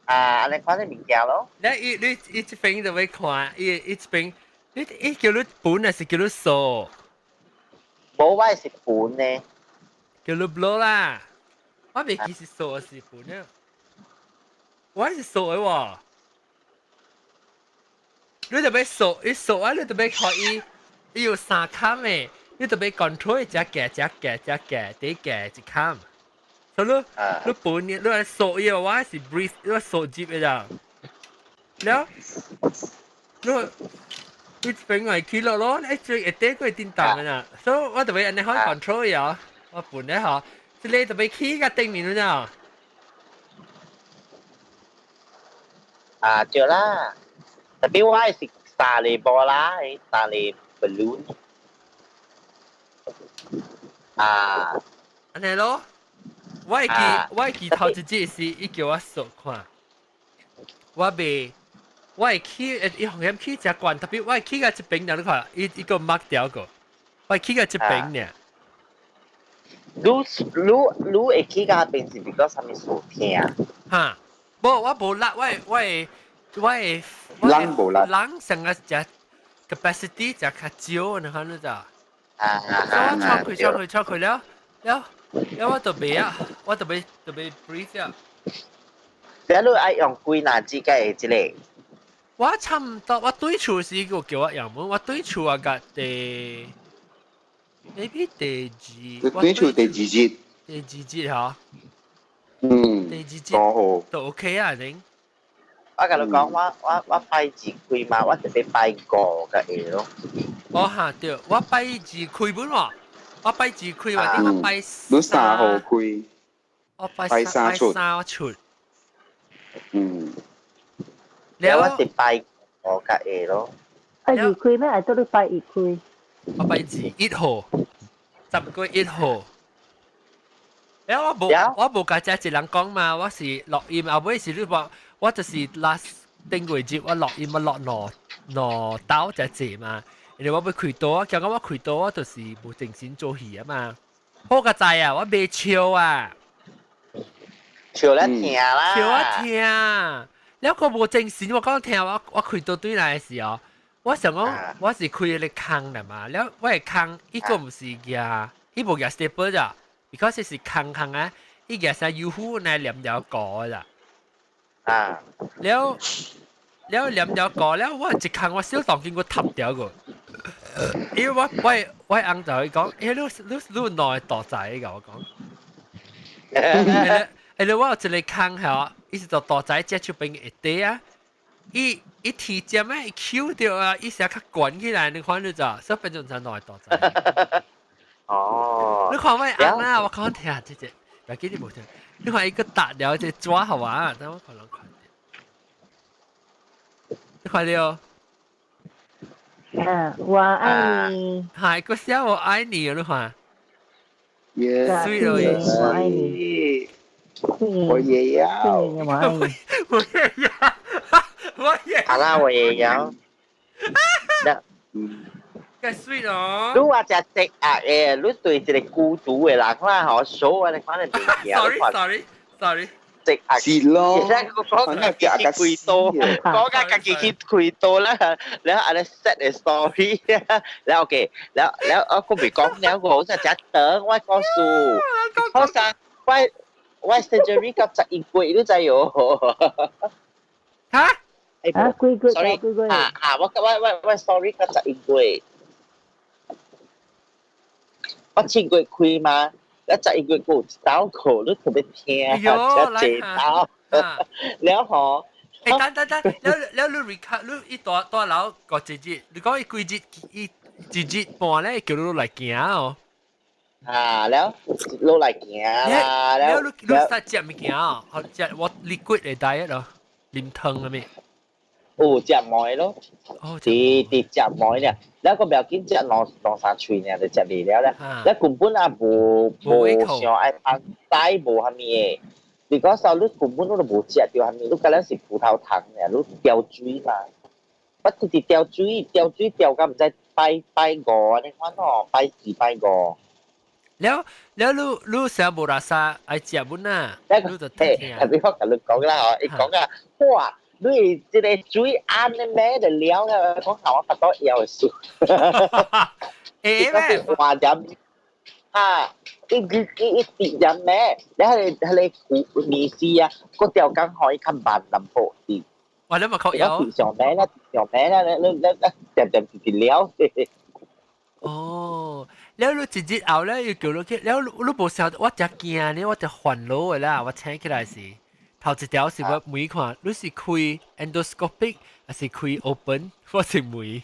啊！你看啲物件咯。你伊你伊這邊就會看，伊伊這邊，你伊叫你盤還是叫你掃？無，我是盤呢。叫你 blow 啦。我袂記是掃還是盤啊。我是掃的喎。你特別掃，伊掃啊！你特別看伊，伊有三坎的，你特別 control 一隻夾隻夾隻夾，第夾一坎。所以你你盤你來掃伊，我是 breathe，你掃入的咋。了，你你邊來起落咯，你最一底個叮當的啦。所以我特別按呢款 control 伊哦，我盤咧吼，這個特別起個頂面了。啊，對啦。Tapi 我是三个波啦，三个 balloon。啊，按呢咯，我會記我會記頭一日是伊叫我掃看，我袂，我會去伊風險去誠懸，tapi 我會去到這邊爾，你看，伊伊閣 mark 掉個，我會去到這邊爾。你你你會去到邊是比較啥物事聽？哈，無我無力，我會我會我會 lung 無力， lung 成個只 capacity 只較少，你看你知？啊所以我喘氣喘氣喘氣了了了，我就袂啊，我就袂就袂 breathe 啊。你你愛用幾若支個這個？我差唔多，我對厝時個叫我用，我對厝啊個第，maybe 第二，對厝第二日，第二日嗬。第二日剛好都 OK 啊，你。我共你講，我我我拜二開嘛，我特別拜五個會咯。哦哈對，我拜二開本喎，我拜二開，或者我拜你三號開，我拜拜三出，三出。了我是拜五個會咯。拜二開咩？還做你拜一開？我拜二一號，10月1號。誒我無我無共遮一人講嘛，我是錄音，後尾是你話，我就是 last 頂個月我錄音我錄兩兩刀才濟嘛，因為我欲開刀，我講講我開刀我就是無精神做戲啊嘛。好佳哉啊，我袂笑啊，笑咧疼啦，笑啊疼，了個無精神，我講疼我我開刀對來的時候，我想講我是開个空的嘛，了我的空伊個毋是舉，伊無舉 staple 咋。because 是空空啊，伊舉啥油糊來黏條膏啦。啊，了了黏條膏了，我一空我小當見我塌掉個。因為我翁就會講，你兩個大仔㗎，我講。你我有一個空嚇，伊是做大仔接觸邊一塊啊，伊體檢咧，伊 Q 掉啊，伊成較懸起來，你看你就，所以變做成兩個大仔。哦。你看我翁啊，我講聽這這，別記你無聽。你看伊個搭了這紙好啊，等我可能看到。你看到？啊，我愛你。係個寫我愛你啊！你看。耶，水咯，我愛你。我也要。我愛你。我也要，我也。好啦，我也要。個水咯。你話隻隻啊誒，你對一個孤獨的人啦，嗬，數啊，你可能袂記。 Sorry，sorry，sorry。食啊，是咯。其實我講家己去開刀，講家己去開刀啦，然後按呢 set 的 story，然後 OK，然後我未講了，我真係長，我告訴，好生，我 surgery 到11月，你知喲？嚇？啊，幾個？sorry，幾個？啊啊，我 sorry 到十一月，我7月開嘛。一11月有一道課，你特別聽，這道，了後，欸，等等等，了了你 recall，你一大大樓個一日，你講伊幾日，伊一日半咧，叫你來行哦。啊，了落來行啦，了你實食物件哦，好食我 liquid 的 diet 咯，啉湯啊咩？有食糜咯，佇佇食糜呢，了個不要緊食兩兩三喙呢，就食袂了咧。了根本也無想愛放屎無啥物的，你講說你根本你都無食著啥物，你敢若是葡萄糖呢，你調水嘛。我直直調水，調水調到毋知拜拜五按呢款吼，拜四拜五。了了，你成無垃圾愛食本啊？你就聽。特別我共你講啦，吼，伊講啊，哇！你這個水按的咩就了啦，講下我發到腰的事。會咩？話入啊，伊伊伊伊滴入咩？你係係個麵絲啊，個調工可以較慢淡薄啲。哇！你咪確有。上咩啦？上咩啦？你你你點點直直了。哦，了你一日後咧，又叫你去，了你無想，我真驚呢，我就煩惱的啦，我醒起來時。頭一條是我問看，你是開 endoscopic 還是開 open？我是問。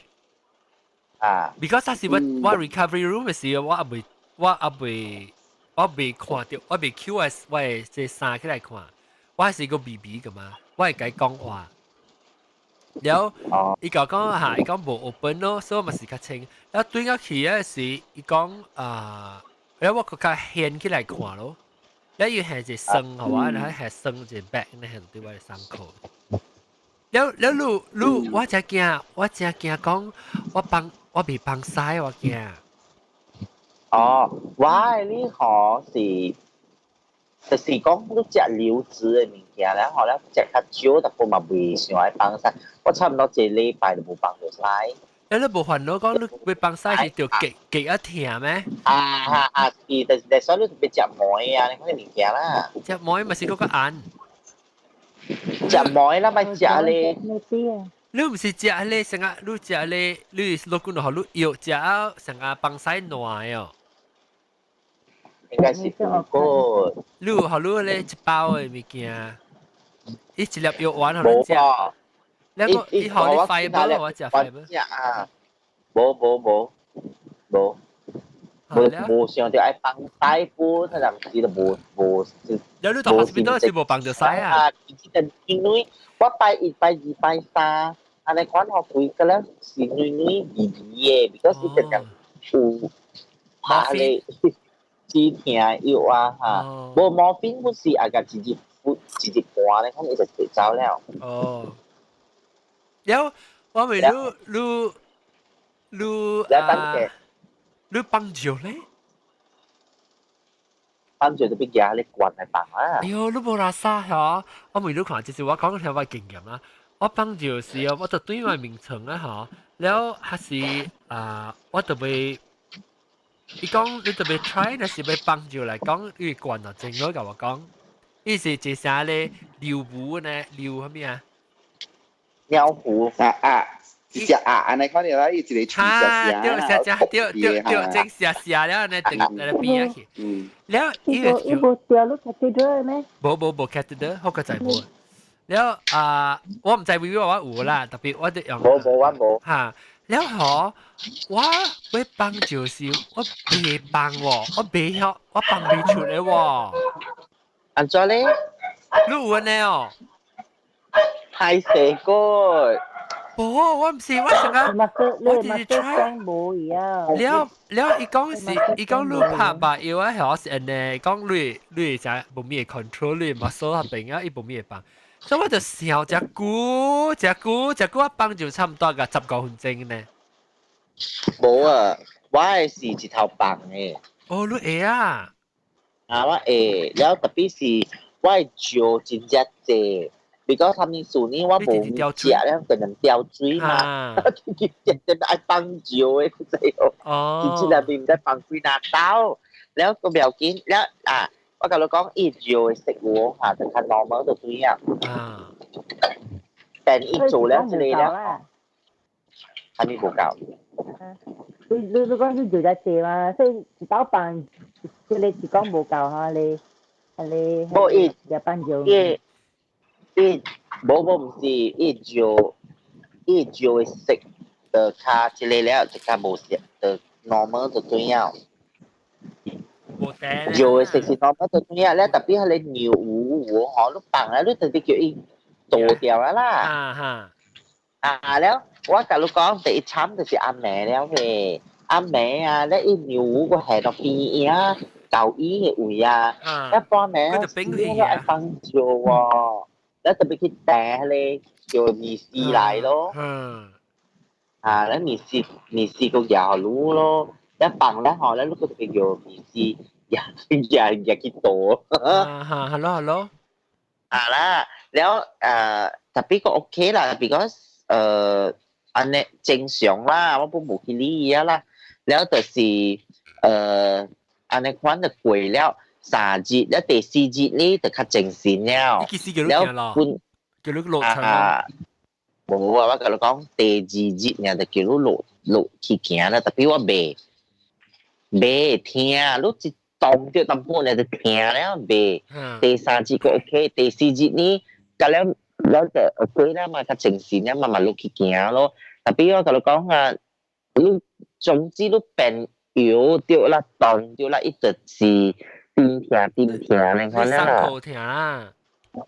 啊。 Because 那是我 recovery room 的時候，我還未看到，我未 Q 我的這衫起來看，我還是個 BB 噶嘛，我會共伊講話。了，伊就講嚇，伊講無 open 咯，所以我嘛是較清。了對我去的時，伊講啊，了我閣較掀起來看咯。了伊係一酸好啊，然後係酸一 bag，那係對我的傷口。了了，你你我真驚，我真驚講，我放我未放屎，我驚。哦，我的你吼是，就是講你食流質的物件，然後咧食較少，淡薄嘛袂想愛放屎。我差毋多一個禮拜就無放著屎。欸，你無煩惱講你欲放屎是著結結啊疼咩？啊啊啊！是，但是所以你特別食糜啊，你嗰啲物件啦。食糜咪是嗰個硬。食糜啦，咪食咧。你毋是食咧，成個你食咧，你落骨落你藥食啊，成個放屎爛哦。應該是個。你有予你咧一包的物件，伊一粒藥丸予你食。你個伊予你 fiber，我食 fiber。食啊！無無無無無無想著愛放屎本，他陣時就無無。有你到 hospital 是無放著屎啊？啊，因為我拜一、拜二、拜三，按呢款予規個咧是軟軟微微的，because 伊陣陣有拍咧止痛藥啊嚇，無 morphine 不是啊個一日一日半咧，可能伊就直走了。哦。了，我問你，你你啊，你放尿咧？放尿就變夾你慣來放啊！哎喲，你無垃圾嗬！我問你看，就是我講聽我經驗啦。我放尿時候，我就對我眠床啊嗬，了還是啊，我特別，伊講你特別 try，若是欲放尿來講，伊慣就正咯，共我講，伊是一啥咧尿壺呢？尿啥物啊？尿壺啊啊！一隻鴨按呢看著啦，伊一個喙哈，對，食食對對對，正食食了呢，等來邊去。了，伊個伊無掉落 catheter 咩？無無無 catheter，好個在無。了啊，我毋知微微我有啦，特別我得用。無無我無。哈，了嗬，我欲放就是我袂放喎，我袂曉，我放袂出來喎。按怎咧？你有按呢哦？太細個。無，我毋是，我成日我直直 try。無一樣。了了，伊講是，伊講你拍吧，藥啊，係是按呢，講你你就無咩 control 你 muscle 那邊啊，伊無咩放。所以我就想隻久，隻久，隻久，我放就差唔多個10個分鐘呢。無啊，我係是一頭放的。哦，你會啊？啊，我會，了特別是我會嚼真正濟。比較他們數呢，我無食了，可能掉水嘛，直接愛放尿的，知哦。真正內面毋知放幾若兜，了個不要緊，了啊，我共你講，伊尿的食物嚇，就較 normal 就對啊。但伊做了這個了，還沒無夠。你你你講是做得濟嘛？所以一兜放，這個是講無夠哈咧，係咧。無伊，一放尿。伊。伊無無毋是，伊尿伊尿的色就較這個了，就較無色，就 normal 就對了。尿的色是 normal 就對了，了特別彼个尿有有吼，你放了你特別叫伊倒掉啊啦。啊哈。啊了，我共你講，第一慘就是暗暝了嘅，暗暝啊，了伊尿有個下到邊啊，舊醫的位啊，一半暝我愛放尿喎。了特別去訂彼个叫麵絲來咯，啊，了麵絲麵絲個搖滷咯，一放了吼，了你閣特別叫麵絲，也也也去倒。啊哈，hello hello。啊啦，了特別個 OK 啦，because 按呢正常啦，我本無去理伊啊啦，了就是按呢款就過了。三日，了第四日呢就較精神了。了本叫你落場啊！無啊，我共你講，第二日爾就叫你落落去行啦，特別我袂袂疼，你一動著淡薄爾就疼了袂。第三日個 OK，第四日呢，甲了了就 OK 啦嘛，較精神了，慢慢落去行咯。特別我共你講啊，你總之你變搖著啦，動著啦，伊就是。甜疼甜疼，你看啦。傷口疼啦。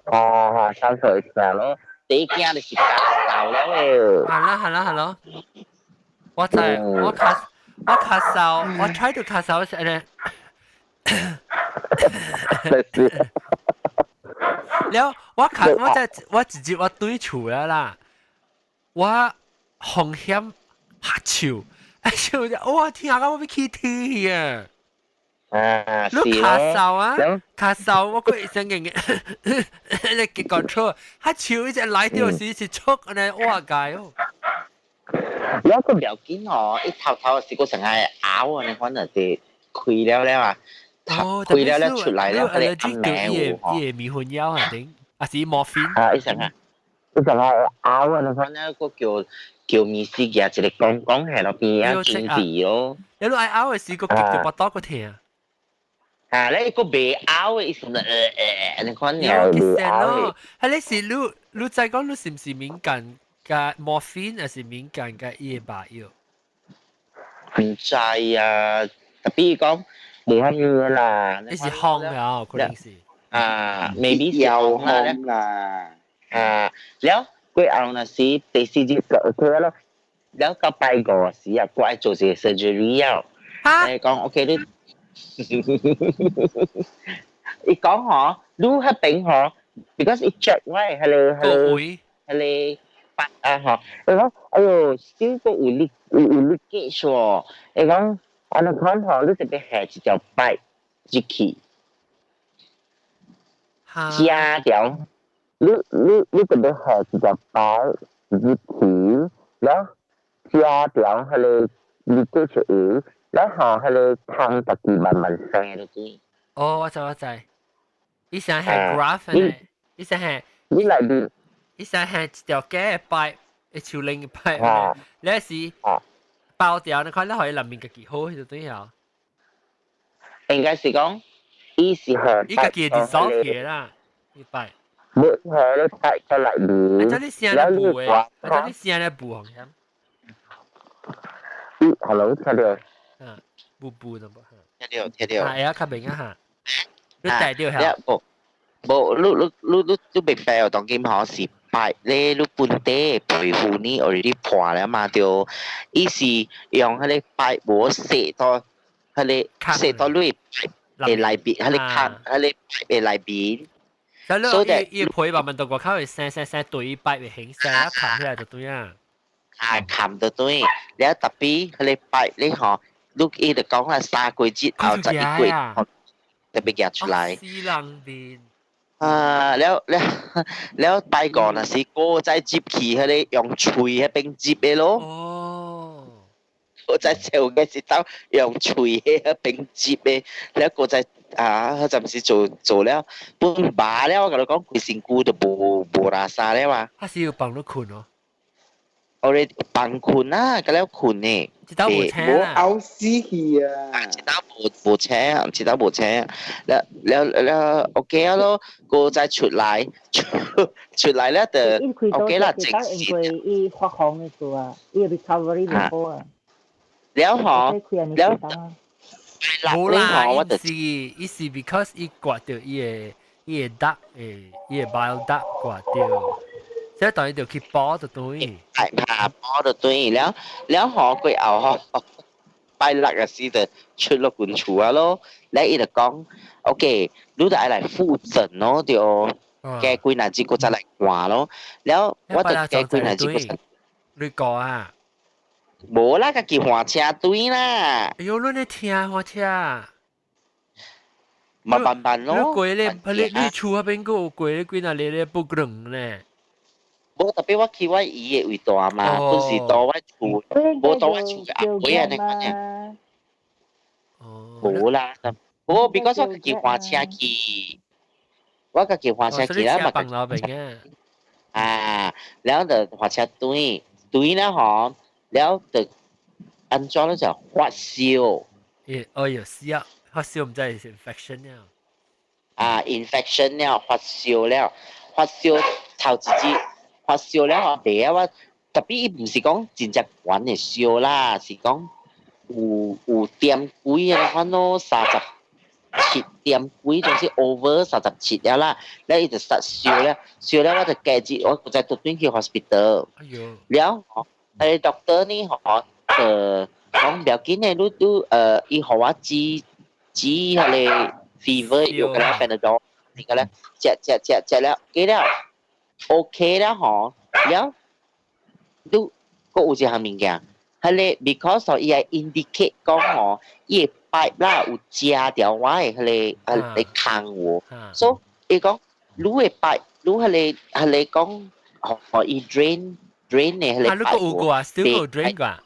哦，傷口疼咯。第一驚就是咳嗽了誒。係啦係啦係咯。我知，我咳我咳嗽，我 try to 咳嗽時咧。了，我咳我在我直接我對厝了啦，我風險拍手，哎手就哇天啊，我欲起天啊！啊，你咳嗽啊？咳嗽，我個醫生嘅你結 control，他手一直來到時是出呢，哇界哦。有個唔要緊哦，一頭頭是個成日咬啊，你可能是開了了啊，開了了出來了，佢哋暗暝有吼。伊個迷魂藥啊頂，還是 morphine？啊，醫生啊，醫生啊，咬啊，你看那個叫叫麵絲嘅，一個講講喺嗰邊啊，堅持咯。你愛咬嘅時，個極就巴肚個疼。啊！你個袂咬的，意思你看了袂咬的。係你是你你再講你是毋是敏感佮 morphine，還是敏感佮伊个麻藥？毋知啊，特別講無啥物啦。你是風了，可能是。啊，maybe 是風啦。啊，了過後若是第四日就 OK 咯。了到拜五時啊，我愛做一個 surgery 了。你講 OK 你。伊講吼，你彼邊吼，because 伊 check 我彼个彼个彼個啊吼，伊講哎喲，小可有力有有 leakage 喎，伊講按呢款吼，你特別下一條 pipe 入去，加條，你你你特別下一條 pipe 入去，然後加條彼个 leakage 有。然後彼个湯家己慢慢生落去。哦，我知我知。伊想係 graft 呢？伊想係。你內面。伊想係一條假的 pipe，一手拎 pipe，你是爆掉，你看你可以內面家己好，就對啊。應該是講，伊是河，伊家己 dissolve 起啦，伊擺。冇河你擺出來面。啊，這你聲咧布的，啊，這你聲咧布紅險。 Hello，聽到？嗯，布布就無。聽到聽到。係啊，較明啊嚇。你帶掉下。無無，你你你你你明白哦？當今吼是擺咧，你本地皮膚呢，already 破了嘛？對，伊是用彼个擺無洗到，彼个洗到你的內邊，彼個坑，彼个的內邊。所以伊皮慢慢到外口會生生生對擺會形成，一冚起來就對啊。啊，冚就對，了特別彼個擺你吼，你伊就講啦，3個月後11個月特別夾出來。死人面。啊，了了了，拜個若是閣再接去，彼个用喙彼邊接的咯。哦。我在照嘅是當用喙彼邊接的，了閣再啊，彼陣時做做了，本麻了，我共你講，規身軀都無無垃圾了嘛。他是要幫你睏哦。我哋幫睏啊，佮了睏呢。這道無請啊。無嘔死去啊！這道無無請，這道無請。了了了，OK 啊咯，閣再出來，出出來了就 OK 啦，正式。因為伊發紅的時啊，伊 recovery 唔好啊。了吼，了。無啦，伊是伊是 because 伊刮著伊个 duct 誒，伊个 bile duct 刮著。即係等於就去補就對。係怕補就對了，了吼過後吼，拜六嘅時就出落管厝啊咯，咧伊就講，OK，你就愛來復診咯，對，加幾若日閣再來看咯，了我就加幾若日閣再。你講啊？無啦，家己換車隊啦。哎喲，你咧聽換車？嘛慢慢咯。你過咧，你你厝彼邊閣有過咧幾若日咧不轉咧。無特別我去我姨的位住嘛，本是住我厝，無住我厝嘅阿妹啊，你看見？無啦，無，比如講我家己換車去，我家己換車去啦嘛。放老邊嘅。啊，然後就換車對，對啦吼，然後就安怎咧就發燒。咦，哦有是啊，發燒毋知是 infection 了。啊，infection 了，發燒了，發燒頭一日。發燒了後，第一我特別伊毋是講真正懸的燒啦，是講有有點幾啊款咯，37點幾，總之 over 37了啦。了伊就發燒了，燒了我就加日我再倒轉去 hospital。哎喲。了吼，彼個 doctor 呢吼，就講不要緊的，你你伊予我治治彼個 fever 藥個啦，Panadol 那個咧，食食食食了，過了。OK 了吼，了，你閣有一項物件，彼個 because 伊會 indicate 講吼，伊個 pipe 啦有食掉我的彼個彼個空有，所以伊講你的 pipe，你彼個彼個講，予伊 drain drain 的彼個啊，你閣有過啊？still 有 drain 過？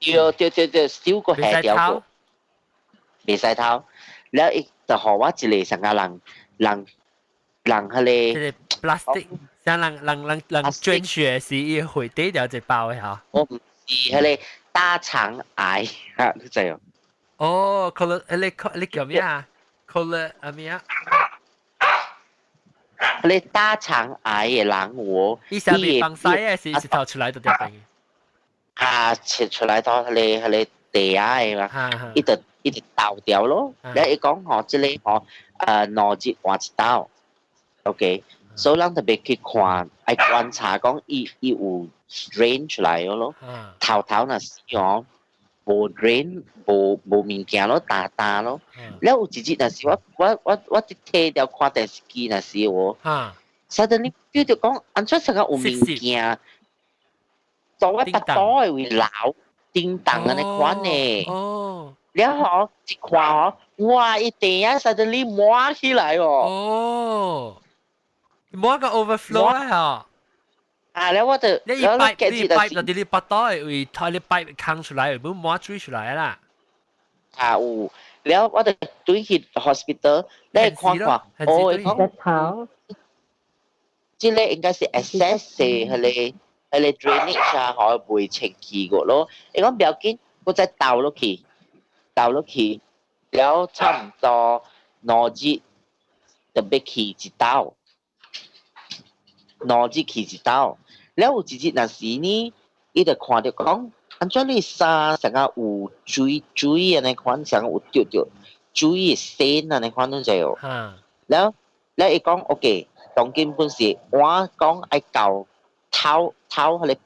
對對對對，still 閣下掉過，袂使偷，了伊就予我一個啥個人人人彼個 plastic。像人人人人捐血時，伊會底掉一包的嚇。我毋是彼個大腸癌嚇，你知哦？哦，可能你你叫咩啊？可能啊咩啊？彼個大腸癌的人有，伊下面放屎的是石頭出來就掉病。啊，切出來到彼個彼個地下的嘛，伊就伊就倒掉咯。了伊講吼，這個吼，2日換一道，OK。所以咱特別去看，愛觀察講伊伊有 drain 出來咯。頭頭若是哦，無 drain 無無物件咯，焦焦咯。了有一日若是我我我我佇提著看電視機若是哦，suddenly 叫著講按怎成個有物件，到我腹肚的位流，叮當按呢款呢。了後一看吼，哇！伊地啊 suddenly 滿起來哦。哦。滿個 overflow 啊！啊，了我就你一 pipe 你 pipe 就佇你腹肚的位，它你 pipe 空出來，會滿水出來啦。啊有，了我就對去 hospital，你看看，哦，伊講，這個應該是 excess 的彼個彼個 drainage 啊，嗬，袂清氣過咯。伊講不要緊，我再倒落去，倒落去，了差唔多2日特別去一道，兩日去一道。了有一日若是呢，伊就看著講，按怎你衫成個有水水按呢款，成個有著著水的線按呢款攏知無？了了伊講 OK，當今本是我講愛到頭頭彼个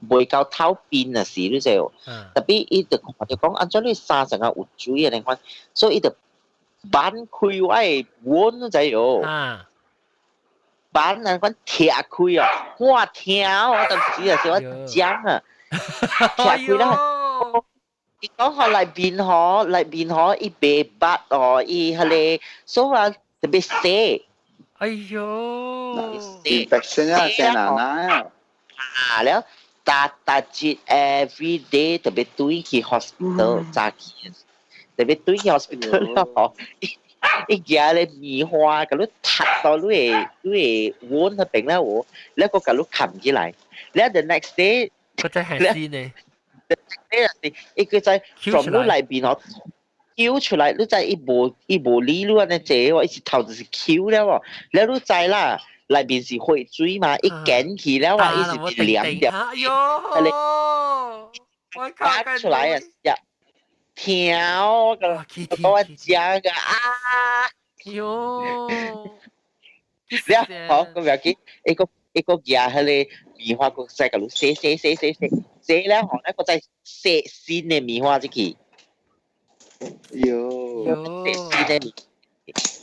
袂到頭邊啊是，你知無？Tapi 伊就看著講，按怎你衫成個有水按呢款，所以伊就扳開我的碗，你知無？扳按呢款拆開啊，我疼，我當時啊是我講啊，拆開啦。伊講予內面吼，內面吼，伊袂捌哦，伊彼个所以特別洗。哎喲，infection 啊，成難啊。啊了，逐逐日 every day 特別轉去 hospital 早起，特別轉去 hospital 了吼。伊舉咧棉花，共你踢到你的碗彼邊了有，了閣共你冚起來。了 the next day，佢真係先呢。 the next day 是，伊閣再 from 你內邊吼，揪出來，你知伊無理你按呢坐喎，伊一頭就是揪了喎。了你知啦，內面是血水嘛，伊捲起了啊，伊是黏著。哎喲，我靠！出來啊！呀，疼我個，我講個啊！喲，了好，閣不要緊，伊閣舉彼个棉花，閣再共你洗洗洗洗洗洗了後，咧閣再洗新的棉花入去。喲，洗新的，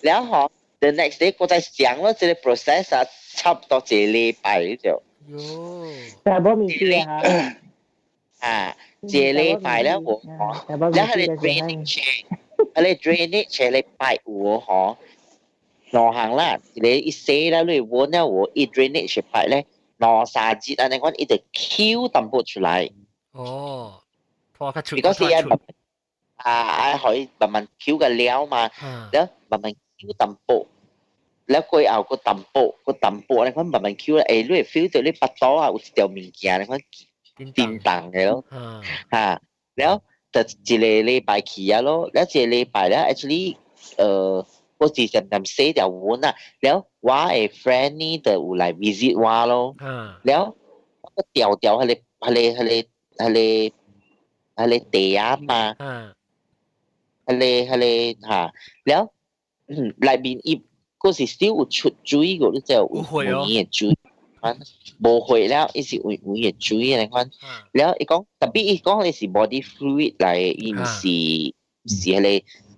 了後 the next day 閣再上咯，這個 process 啊，差不多一個禮拜就。喲，但係無物件啊。啊，一個禮拜了無，了彼个 drainage，彼个 drainage 咧擺有吼，兩項啦，一個一洗了你碗了有，伊 drainage 擺咧，兩三日按呢款，伊就抾淡薄出來。哦，拖較出。如果是啊，啊，可以慢慢抾個了嘛，了慢慢抾淡薄，了過後閣淡薄，閣淡薄按呢款慢慢抾咧，欸，你會 feel 到你腹肚啊有一條物件按呢款叮當的咯，哈，了就一個禮拜去啊咯，了一個禮拜了，actually，我是漸漸洗掉碗啊，了我的 friend 呢就有來 visit 我咯，了我調調彼个彼個彼個彼個彼個地啊嘛，彼个彼個哈，了內面伊閣是 still 有出水個，你知有有的水。無血了，伊是有有的水按呢款。了伊講，特別伊講的是 body fluid 來的，伊毋是毋是彼个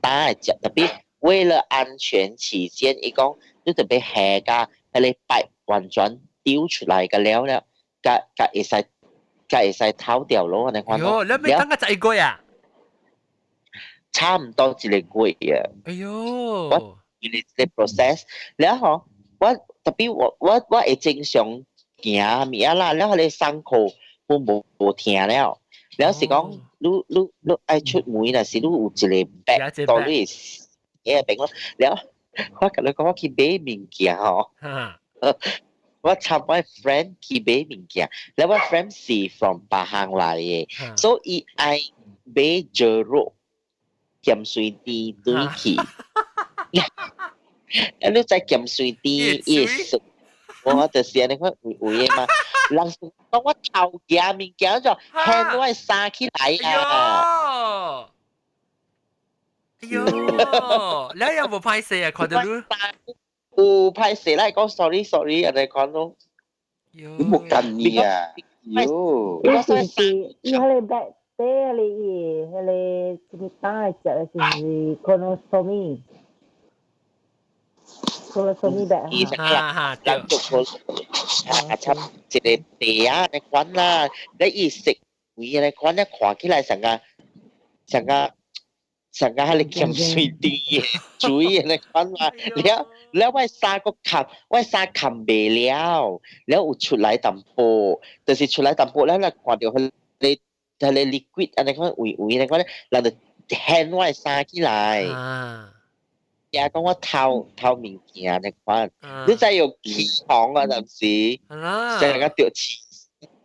膽的食。特別為了安全起見，伊講你特別下共彼个擺完全丟出來個了了，共共會使共會使透掉咯按呢款。喲，你欲等共一個月啊？差毋多一個月啊。哎喲，我因為這個 process，了後我特別我會正常行物啊啦，了彼個傷口我無疼了，了是講你愛出門若是你有一個 bag 到你的邊咯，了我共你講我去買物件吼，我參我 friend 去買物件，了我 friend 是 from 別項來的，所以伊愛買豬肉鹹水甜轉去。啊！你知鹹水甜伊會熟，我就是按呢款有有的嘛。人講我頭夾物件就掀我的衫起來啊！哎喲，你有無歹勢啊？看到你有歹勢啦，講 sorry sorry 按呢款咯。你無近你啊？喲，伊是是伊彼个 bag 底彼個伊彼個啥物膽的食的是毋是 colostomy？colostomy bag 伊是啦，人做個啊，插一個地啊，按呢款啦，你伊食味按呢款咧，看起來成個成個成個彼个鹹水甜的水按呢款啦，了了我衫閣冚，我衫冚袂了，了有出來淡薄，就是出來淡薄了，咧看著彼个彼个 liquid 按呢款味味按呢款咧，人就掀我的衫起來。驚講我偷偷物件你看，你知有起床啊，陣時，成個掉刺，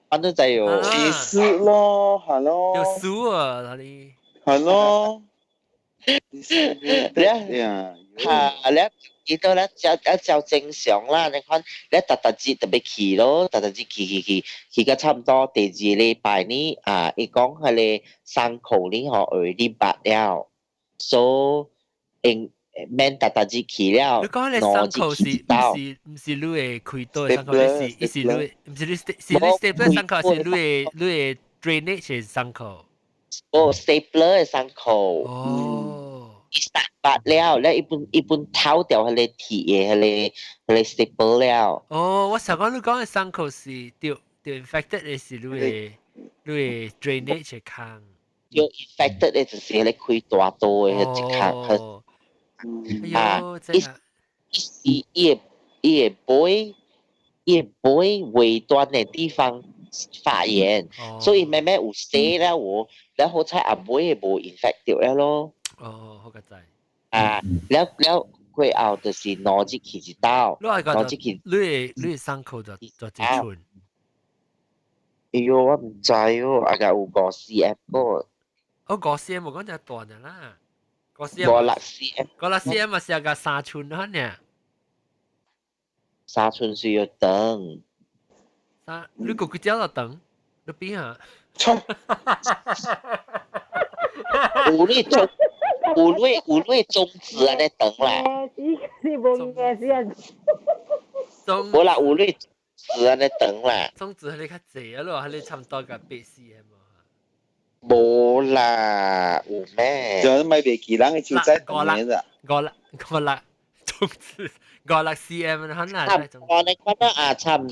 反正就有歧視咯，係咯，有數啊，哪裡？係咯，你嚇你見到咧，照一照正常啦，你看你特特節特別去咯，特特節去去去去到差唔多第二禮拜呢，啊，伊講彼个傷口呢吼有啲拔了，所以免特特節去了。你講彼个傷口是毋是毋是你的開刀的傷口？是伊是你的，毋是你是你 stapler 傷口，是你的 drainage 的傷口？哦，stapler 的傷口。哦。伊殺拔了，咧一般一般偷掉彼个鐵的彼个 staple 了。哦，我想講你講的傷口是著著 infected 的是你的 drainage 的坑。著 infected 的就是彼个開大刀的彼一坑。哦。啊，伊伊伊伊的尾伊的尾尾端的地方發炎，所以慢慢有洗了有，然後才阿尾會無 infect 著了咯。哦，好個知。啊，了了過後就是兩日去一道，兩日去。你的傷口就就幾寸？哎喲，我毋知哦，啊個有5 cm 個。哦，5 cm 無講就大呢啦。5 cm。56 cm。56 cm 嘛是個3寸呢。 3寸是要長。三，你個幾隻就長？你邊啊？有你中。有你有你中指按呢長啦。是無嘅是啊。無啦，有你指按呢長啦。中指彼個較濟啊咯，彼個差唔多個8 cm。無啦，有咩？就咪袂記人的手指長嘅咋？五六五六中指5、6 cm 可能。差唔多，你看到啊，差唔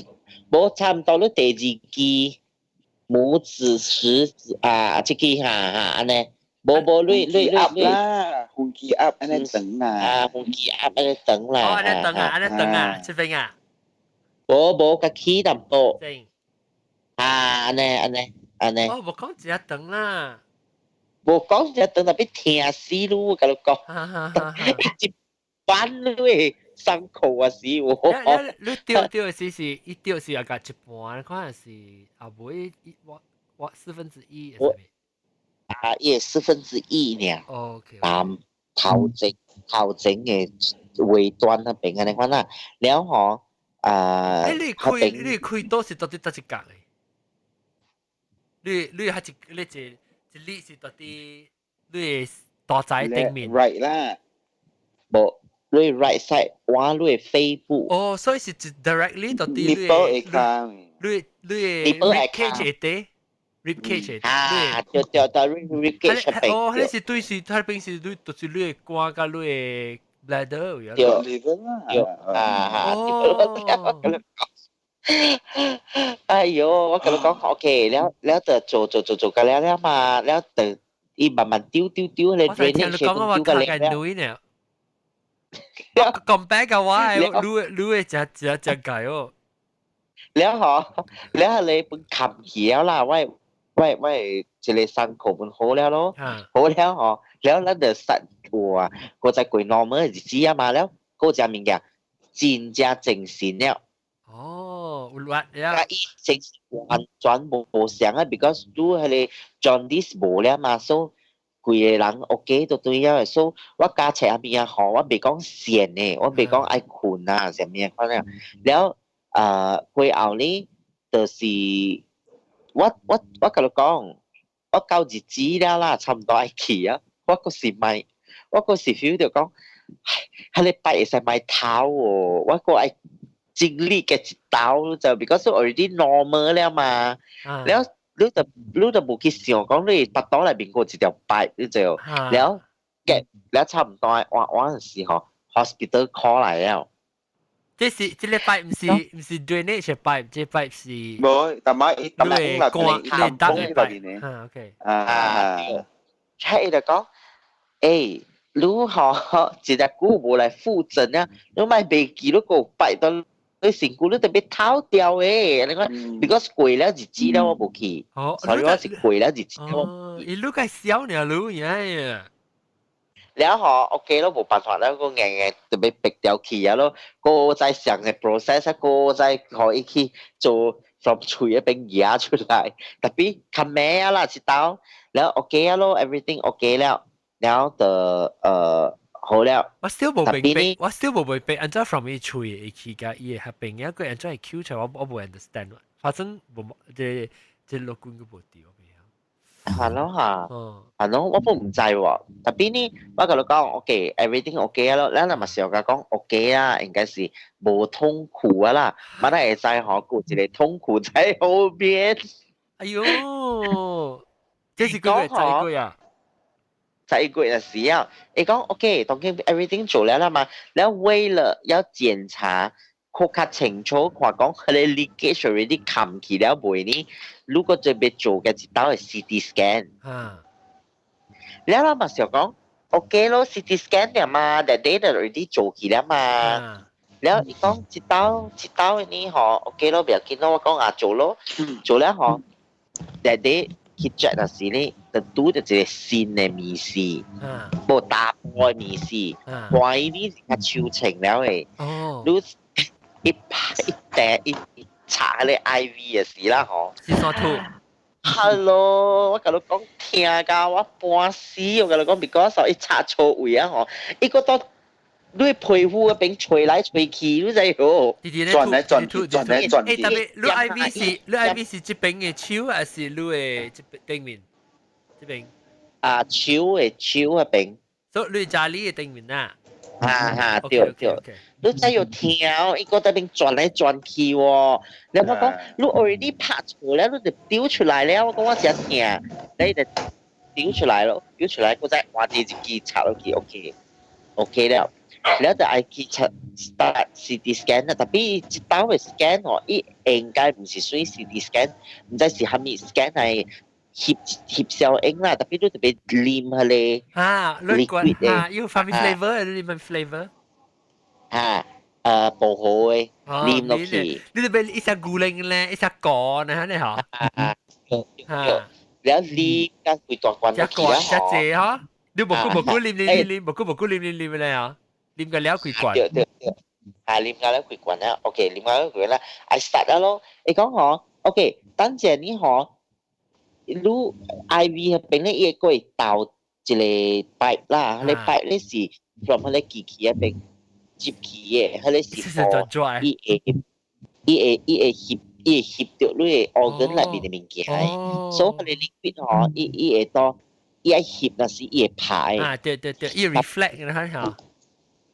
無差唔多你第二支拇指食指啊，這支哈哈按呢。無無你你你啦，紅旗鴨按呢長啦，啊紅旗鴨按呢長啦，哦按呢長啊，按呢長啊，這邊啊，無無較起淡薄，正，啊按呢按呢按呢，哦無講一長啦，無講一長特別疼死你，我共你講，一般你傷口啊死我。你掉掉的時是，伊掉是啊個一半，可能是啊無一我我四分之一。啊，伊四分之一呢。 OK。啊，頭前頭前的尾端彼邊按呢款啦，了吼啊。欸，你開你開刀是到底佗一角的？你你還一你一一粒是到底你的大仔頂面？Right 啦。無，你 right side 挖你肺部。哦，所以是 directly 到底你的你你的 rib cage 會底。rib cage 啊，對對對，rib cage 彼邊。哦，彼是對是，彼邊是對，就是你的肝佮你的 bladder 對對啊，哦。哎喲，我共你講，OK，了了就做做做做個了了嘛，了就伊慢慢丟丟丟，彼 drainage 丟個了了。咁白嘅話，你你會食食食解哦。了吼，了你本冚起了啦，我。我我一個傷口本好了咯，好了吼，了咱就實有啊，閣再過 normal 日子啊嘛了，閣食物件真正精神了。哦，有力了。啊，伊精神完全無相啊，because 你彼个 jaundice 無了嘛，所以規个人 OK 就對了。所以我加冊物件吼，我袂講閒的，我袂講愛睏啊，啥物款啊。了啊，過後呢，就是我我共你講，我到日子了啦，差唔多愛去啊。我閣是莫，我閣是 feel 著講，彼个拜會使莫偷哦，我閣愛經歷嘅一刀就 because already normal 了嘛。了你就你就無去想講你腹肚內面閣一條 pipe，你就了嘅了差唔多換換時候，hospital call 來了。這是這个 pipe 毋是 drainage pipe，這 pipe 是無，但係伊你的肝你膽的 pipe。啊，OK。啊，對，伊就講，欸，你吼一日久無來復診啊，你莫袂記你閣有 pipe 佇你身軀你特別偷掉的，你看，because 過了日子了我無去，所以我是過了日子我。伊你較痟爾你呀。了嗬，OK 咯，冇辦法啦，個硬硬就被逼掉去啊咯，個再上嘅 process，個再可以去做 from 喙一邊壓出來，tapi 較咩啊啦，一道，了 OK 啊咯，everything OK 了，了就好了。我 still 無明白，我 still 無明白，按怎 from 伊喙會去甲伊合併一個按怎會 Q 出來，我無 understand。發生無這這樂觀個無對。係咯嚇，係咯，我都唔知喎。Tapi 呢，我同你講，OK，everything OK 咯。咱若嘛是有甲講 OK 啊，應該是無痛苦啊啦。嘛，咱會知嗬，有一個痛苦在後邊。哎呦，這是幾個月？11個月啊？11個月的時候，伊講 OK，當然 everything 做了啦嘛。然後為了要檢查，較較清楚，看講佢個 leakage already 冚起了未呢？如果這邊做嘅一道係 CT scan，了啦嘛想講 OK 咯，CT scan 了嘛，that day 就 already 做起了嘛。了伊講一道一道呢嗬，OK 咯，不要緊咯，我講啊做咯，做了嗬，that day 去 check 嗰時呢，就拄著一個新的物事，無大波的物事，懷疑你是較抽清了的。你一拍一掟一一插咧 IV 嘅時啦嗬。是煞吐。 Hello，我共你講疼甲我半死，我共你講，because 伊插錯位啊嗬，伊個到你皮膚嗰邊吹來吹去，你知無？轉來轉去，轉來轉去。欸，tapi 你 IV 是你 IV 是這邊的手，還是你的這邊頂面？這邊。啊，手的手嗰邊。所以你家裡的頂面啊？哈哈，對對，你真有聽，伊個在邊轉來轉去喎。你我講，你 already 拍錯了，你就丟出來了。我講我真疼，你就丟出來咯，丟出來，我再換第一支插落去，OK，OK 了。了就愛去測 start CT scan 啦，tapi 這道的 scan 哦，伊應該毋是算 CT scan，毋知是啥物 scan 係翕翕小影啦，tapi 你特別啉彼個啊，liquid 的，啊，有啥物 flavor，你啉 flavor？啊，薄荷的，啉落去。你特別一隻牛奶咧，一隻果呢，你嗬？啊，對對，了啉甲規大罐落去啦，一隻嗬，你無久無久啉啉啉啉，無久無久啉啉啉咧嗬。啉個了幾罐？對對對，啊，啉個了幾罐啦，OK，啉個了幾罐啦，愛 start 啦咯。伊講嗬，OK，等陣你嗬，你 IV 彼邊咧，伊會過導一個 pipe 啦，彼個 pipe 咧是 from 彼個機器彼邊接去的，彼個是 for 伊會翕著你的 organ 內面的物件，所以彼個 liquid 嗬，伊會到伊愛翕，若是伊會排。啊，對對對，伊 reflect 你睇下。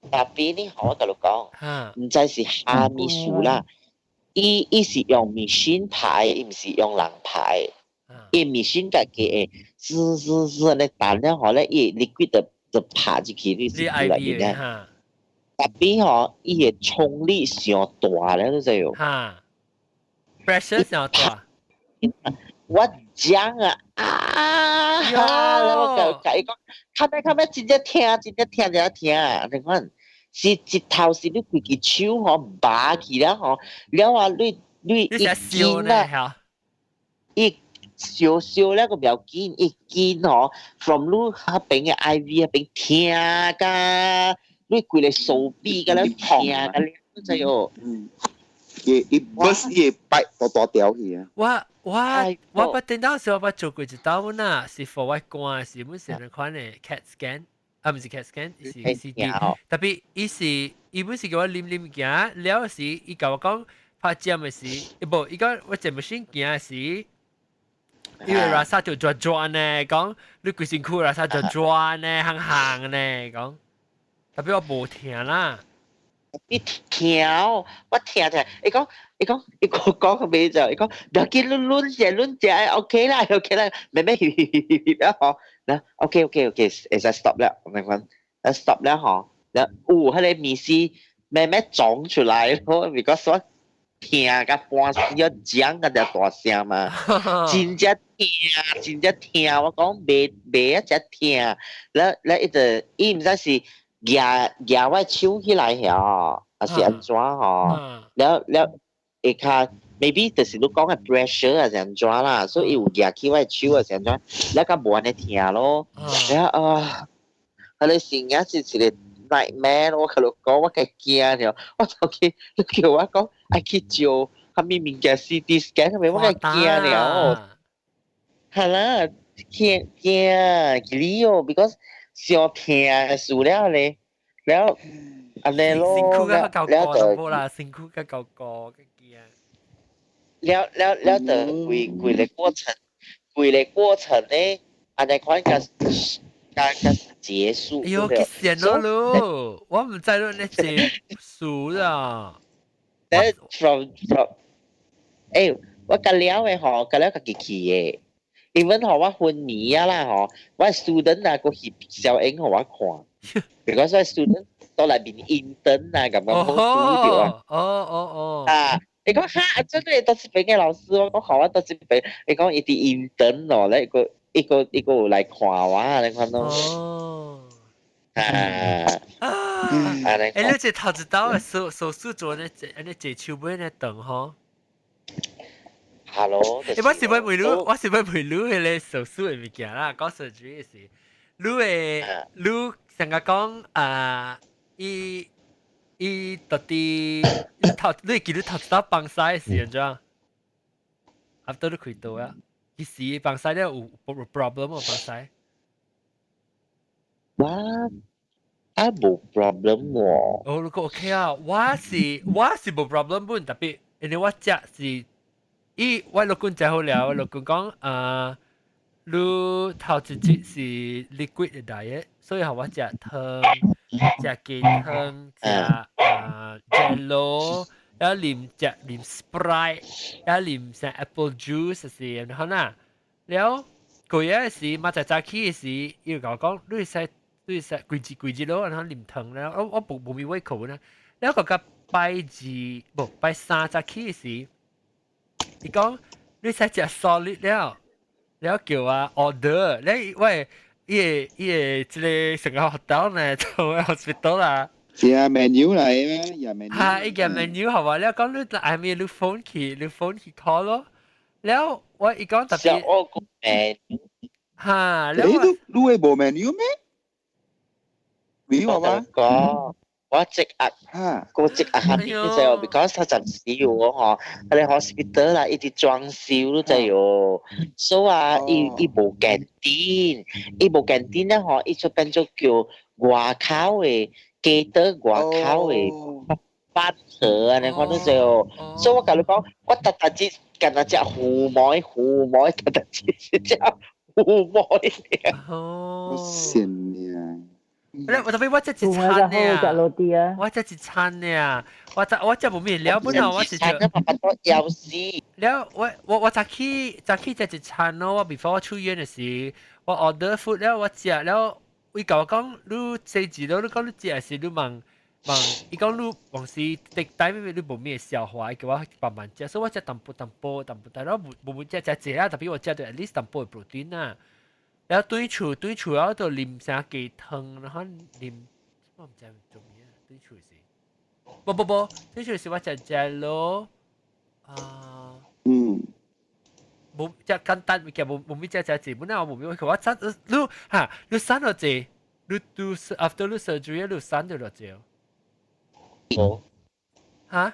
Tapi 呢，我共你講，毋知是蝦米事啦。伊是用 machine 排，伊毋是用人排。伊 machine 家己會滋滋滋咧彈了後咧，伊 liquid 就就拍入去你身軀內面咧。Tapi 吼，伊的衝力傷大咧，你知無？哈，pressure 傷大。我講啊啊！我共伊講，較尾較尾真正疼，真正疼，真正疼，你看。是一頭是你規支手吼麻去了吼，了啊你一緊啊，伊燒燒了個不要緊，一緊吼，from 你彼邊的 IV 彼邊疼甲你規個手臂甲咧疼甲咧，你知無？嗯，伊伊 burst 伊 pipe 大大條去啊！我捌聽到時我捌做過一道呐，是 for 我肝是本是兩款的 CAT scan。啊，毋是 CAT scan，是 CT。Tapi 伊是伊本是叫我啉啉行，了時伊共我講拍針的時，無伊講我這 machine 行的時，因為拉薩就轉轉呢，講你規身軀拉薩就轉呢，行行呢，講，tapi 我無聽啦。你聽，我聽聽，伊講伊講伊個講個咩就，伊講不要緊，你攆者攆者，OK 啦，OK 啦，慢慢翕翕翕翕啊嗬，嗱，OK OK OK，會使 stop 了，我明講，stop 了嗬，แล้ว有彼個物事慢慢撞出來咯，because 我聽甲半死要講甲只大聲嘛，真正疼，真正疼，我講袂袂一只疼，了了伊就伊毋知是舉舉我手起來遐，還是按怎吼？了了會較 maybe 就是你講的 pressure 啊是按怎啦，所以伊有舉起我手啊是按怎，了較無按呢疼咯。了啊，佢哋成日是一個 nightmare，我同你講，我較驚了，我就去，你叫我講愛去照，啥物物件 CT scan，係咪我較驚了？係啦，驚驚你哦，because 傷疼事了咧，了按呢咯，辛苦甲夠了個就啦，辛苦甲夠個嘅驚。了了了，就規規個過程，規個過程咧，按呢款甲甲甲結束。哎喲，幾險咯嚕，我毋知你咧結束啦。咧 from，欸，我甲了的吼，甲了家己去的。因為吼我昏迷啊啦吼，我 student 啊個翕小影予我看，because 我 student 到內面 intern 啊，感覺好拄著啊。哦哦哦。啊，伊講哈，真係到這邊嘅老師，我講好啊，到這邊，伊講伊佇 intern 咯，咧個一個一個有來看我，你看到？哦。啊啊！欸，你這頭一刀的手術做呢？按呢這手尾呢長吼？ Hello，欸，我是欲問你，我是欲問你彼个手術的物件啦，講 surgery 的時，你會你上個講啊，伊伊到底你頭你會記得頭一刀放屎的時陣，after 你開刀啊，其實放屎了有 problem 無放屎？我啊無 problem 喎。哦，你講 OK 啊，我是無 problem 本，特別因為我食是。伊我老公食好了，我老公講啊，你頭一日是 liquid 的 diet，所以予我食湯、食雞湯、食啊 Jello，然後啉食啉 Sprite，然後啉啥 apple juice 是，然後啦，了過日時，嘛在早起的時，伊就共我講，你會使規日規日咯，然後啉湯了，我無無物胃口呢，了個個拜二無拜三早起的時。伊講你使食 solid 了，了叫我 order，你喂，伊個伊個這个成個 hotel 呢，做 hospital 啦。是啊，menu 嚟咩？有 menu。哈，伊個 menu 係話，了講你愛咩？你 phone 去，你 phone 去 call 咯。了我伊講特別。我個 menu。哈，你都你會無 menu 咩？沒有啊？講。我積壓，個積壓下邊就，because 他暫時有嗬，佢哋 hospital 啦，一直裝修都就有，所以啊，伊伊無 canteen，伊無 canteen 咧嗬，伊就變做叫外口的，記得外口的飯盒啊，你看到就，所以我共你講，我特特只近日食糊糜糊糜，特特只食糊糜。哦。善啊！我特別我食一餐呢，我食一餐呢，我食我食無咩了，本來我是食。要死。了我早起食一餐咯，我 before 我出院的時，我 order food 了，我食了，伊共我講你食一咯，你講你食時你問問，伊講你往時滴time 你無咩消化，伊叫我慢慢食，所以我食淡薄淡薄淡薄，但係我無無食食濟啦，特別我食到 at least 淡薄 protein 啊。然後對厝對厝，然後就啉啥雞湯，然後啉我毋知做咩對厝是，無無無，對厝是我食 Jello 啊，無食簡單物件，無無咩食食濟，本來我無咩，我瘦你哈，你瘦偌濟，你都 after 你 surgery 你瘦著偌濟？無，哈？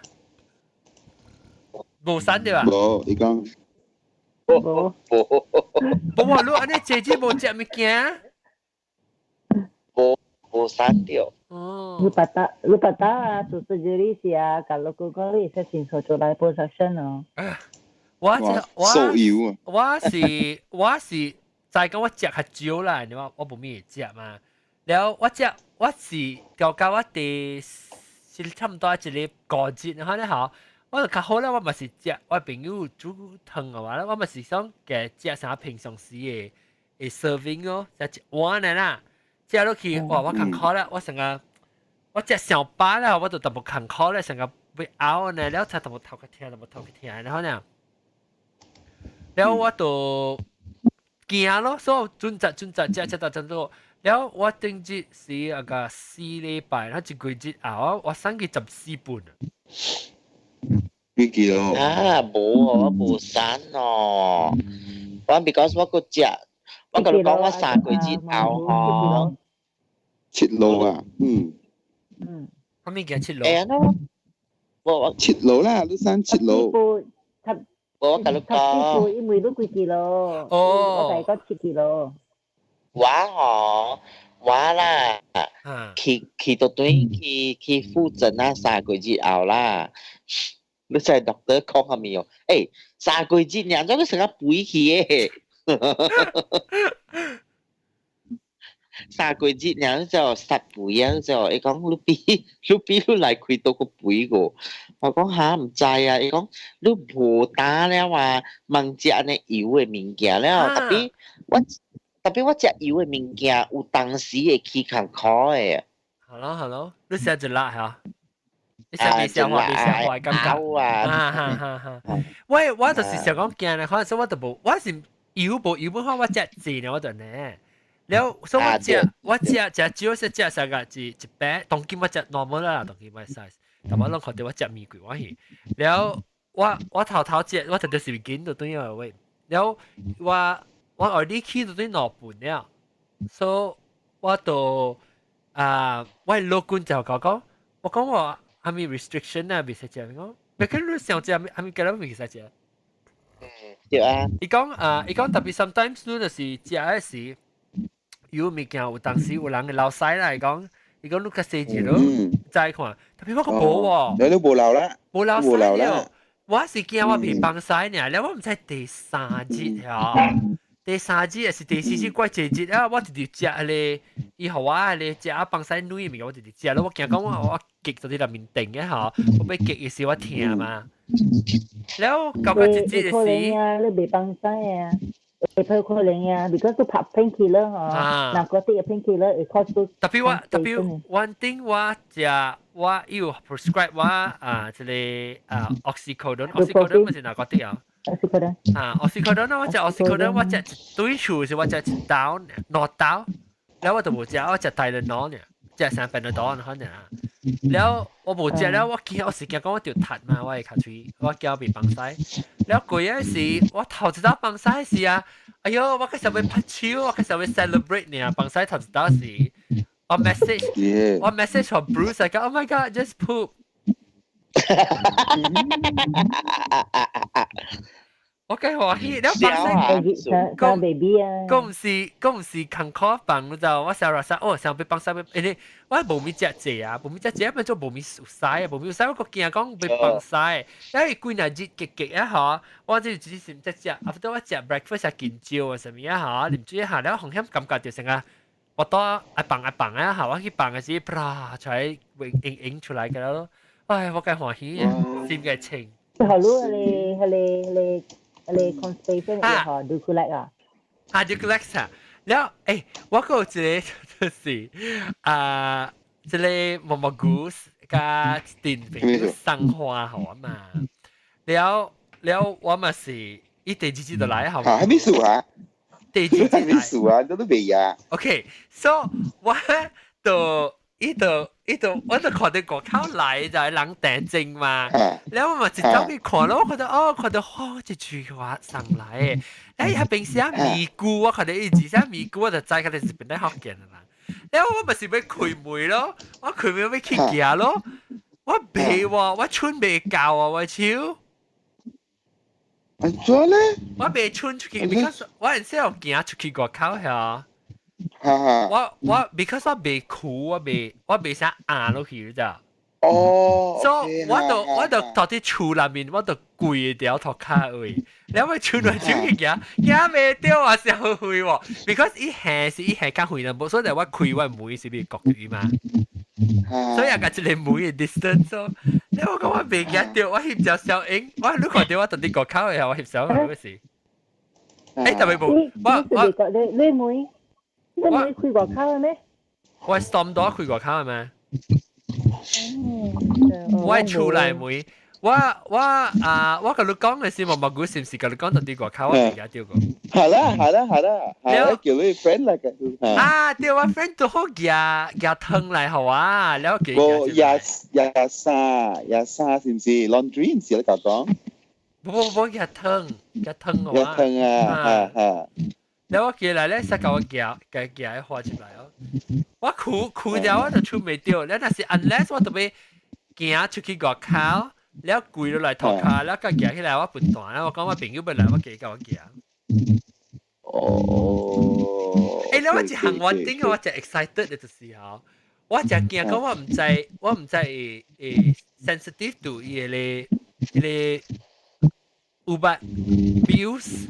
無瘦著啊？無，伊講。無無無話你按呢濟濟無食物件？無無瘦著。哦。你patah 你 patah 啊，做 surgery 時啊，kalau 個個你會使先做 liposuction 哦。我我我我是知講我食較少啦，你話我無咩會食嘛。了我食我是到到我第是差唔多一個五日，然後咧吼。我就較好啦，我嘛是食我朋友煮湯嘅話，我嘛是想給食啥平常時的的 serving 咯，食一碗的啦。食落去哇，我艱苦啦，我成個我食上飽啦，我就淡薄艱苦咧，成個欲嘔呢，了才淡薄頭較疼，淡薄頭較疼，然後呢，了我就驚咯，所以準則準則食食到真多。了我頂日是那個4禮拜，然後一個月後，我瘦去14磅。幾キロ？啊，無哦，我無瘦哦。我 because 我閣食，我共你講我3個月後吼， 7路啊，嗯。嗯。啥物叫7路？欸，喏，我七路啦，你生七路。我共你講。因為你幾 kilo？哦。我大概7 kilo。我吼，我啦，去到對去復診啊，3個月後啦，你知 doctor 講啥物哦？欸，三個月爾，怎你成個肥去的？三個月爾就殺肥啊！就伊講你比你來開刀閣肥個，我講哈毋知啊！伊講你無膽了啊，茫食按呢油的物件了，特別我食油的物件，有當時會起艱苦的。好咯好咯，你食一辣嚇？你食未消化未消化感覺？啊哈哈哈！喂，我就是想講驚咧，可能說我就無，我是油無油本話我食濟呢，我就呢。了，所以我食食少食食啥個一一百，當今我食 normal 啦，當今我 size，但我攏看著我食麵貴我去。了，我頭頭食，我特別是緊就對了喂。了，我 already 去到對2磅了，所以我就啊，我老公就講，我講我啥物 restriction 啊，袂使食，講，別個你想食啥物物件攏袂使食。嗯，對啊。伊講啊，伊講特別 sometimes 你就是食的時。有物件有當時有人會流屎啦，伊講，伊講你較細隻咯，再看，特別我個無喎，你都無流啦，無流屎了，我是驚我袂放屎爾，了我毋知第三日啊，第三日還是第四日怪一日啊，我直直食彼个，伊予我彼个食啊放屎軟物件，我直直食了，我驚講我結到佇內面定的吼，我欲結的時我疼嘛，了到到一日的時，你袂放屎啊？會可能啊，because 都拍 painkiller 吼，narcotic 嘅 painkiller 會 cause 到。特別 one thing 我食我有 prescribe 我啊，這個啊 oxycodone，oxycodone 毋是 narcotic 啊。 oxycodone。啊，oxycodone 我食 oxycodone 我食一對數是我食一刀2刀，了我就無食，我食 Tylenol 爾，食三 Panadol 可能。了我無食了，我驚我是驚講我著窒嘛，我的跤喙，我驚袂放屎。了過嗰時，我頭一道放屎時啊，哎喲，我開始欲拍手，我開始欲 celebrate 呢，放屎頭一道時，我 message 予 Bruce 講，Oh my God，just poop。我計歡喜，了放屎，講 baby 啊，講毋是艱苦放，你知道？我想話哦，想欲放屎欲，因為我無物食濟啊，無物食濟，變做無物有屎啊，無物有屎，我閣驚講欲放屎，因為幾若日結結啊吼，我就只是毋食，啊，不我食 breakfast 食緊少啊，啥物啊吼，啉水下了風險感覺就成啊，我倒愛放愛放啊，吼，我去放的時，啪出來影影出來個咯，唉，我計歡喜啊，心個清。好咯，你你你。你 constipation 會學 Dulcolax 啊？啊，Dulcolax 啊，了，欸，我閣有一個就是啊，這個毛毛菇佮一陣朋友送花予我嘛，了了我嘛是伊第二日就來好。啊，啥物事啊？第二日啥物事啊？你都袂啊？OK，so 我就伊就伊就我就看著外口來就係人訂證嘛，了我嘛一走去看咯，我看到哦，看到哇，一束花送來的，欸，彼邊寫咪咕，我看到伊字寫咪咕，我就知佢哋是本來福建的人。了我嘛是欲開門咯，我開門欲去行咯，我袂喎，我伸袂到啊，我手。按怎咧？我袂伸出去，because 我係先有行出去外口遐。我 because 我袂苦，我袂啥壓落去，你知？哦。所以我就佇佇厝內面，我就跪條塗跤位，了我伸來手去行，行袂著啊，傷遠喎。because 伊行是伊行較遠啦，無所以我開我門是比國語嘛。所以也共一个門的 distance 咯。了我講我袂行著，我翕隻小影，我你看著我佇佇外口的，我翕相嗰時。欸，特別無，我我你妹開外口的咩？我 storm door 開外口的咩？我係厝內門，我啊，我共你講的是毛毛菇，是毋是共你講佇佇外口？我袂記得過。係啦係啦係啦，係啦，叫你 friend 嚟嘅。啊，對，我 friend 拄好寄寄湯來予我，了寄。無廿三廿三是毋是？laundry 毋是你講講？無無無，寄湯寄湯我。寄湯啊，哈哈。了我過來咧，實共我夾夾夾花出來哦。我哭哭了我就出袂著，了若是 unless 我特別行出去外口，了跪落來塗跤，了佮行起來我笨蛋啦！我講我朋友欲來，我加共我行。哦。欸，了我一項我頂我真 excited 的就是吼，我真驚講我毋知，我毋知會會 sensitive to 伊個咧，彼个有捌 views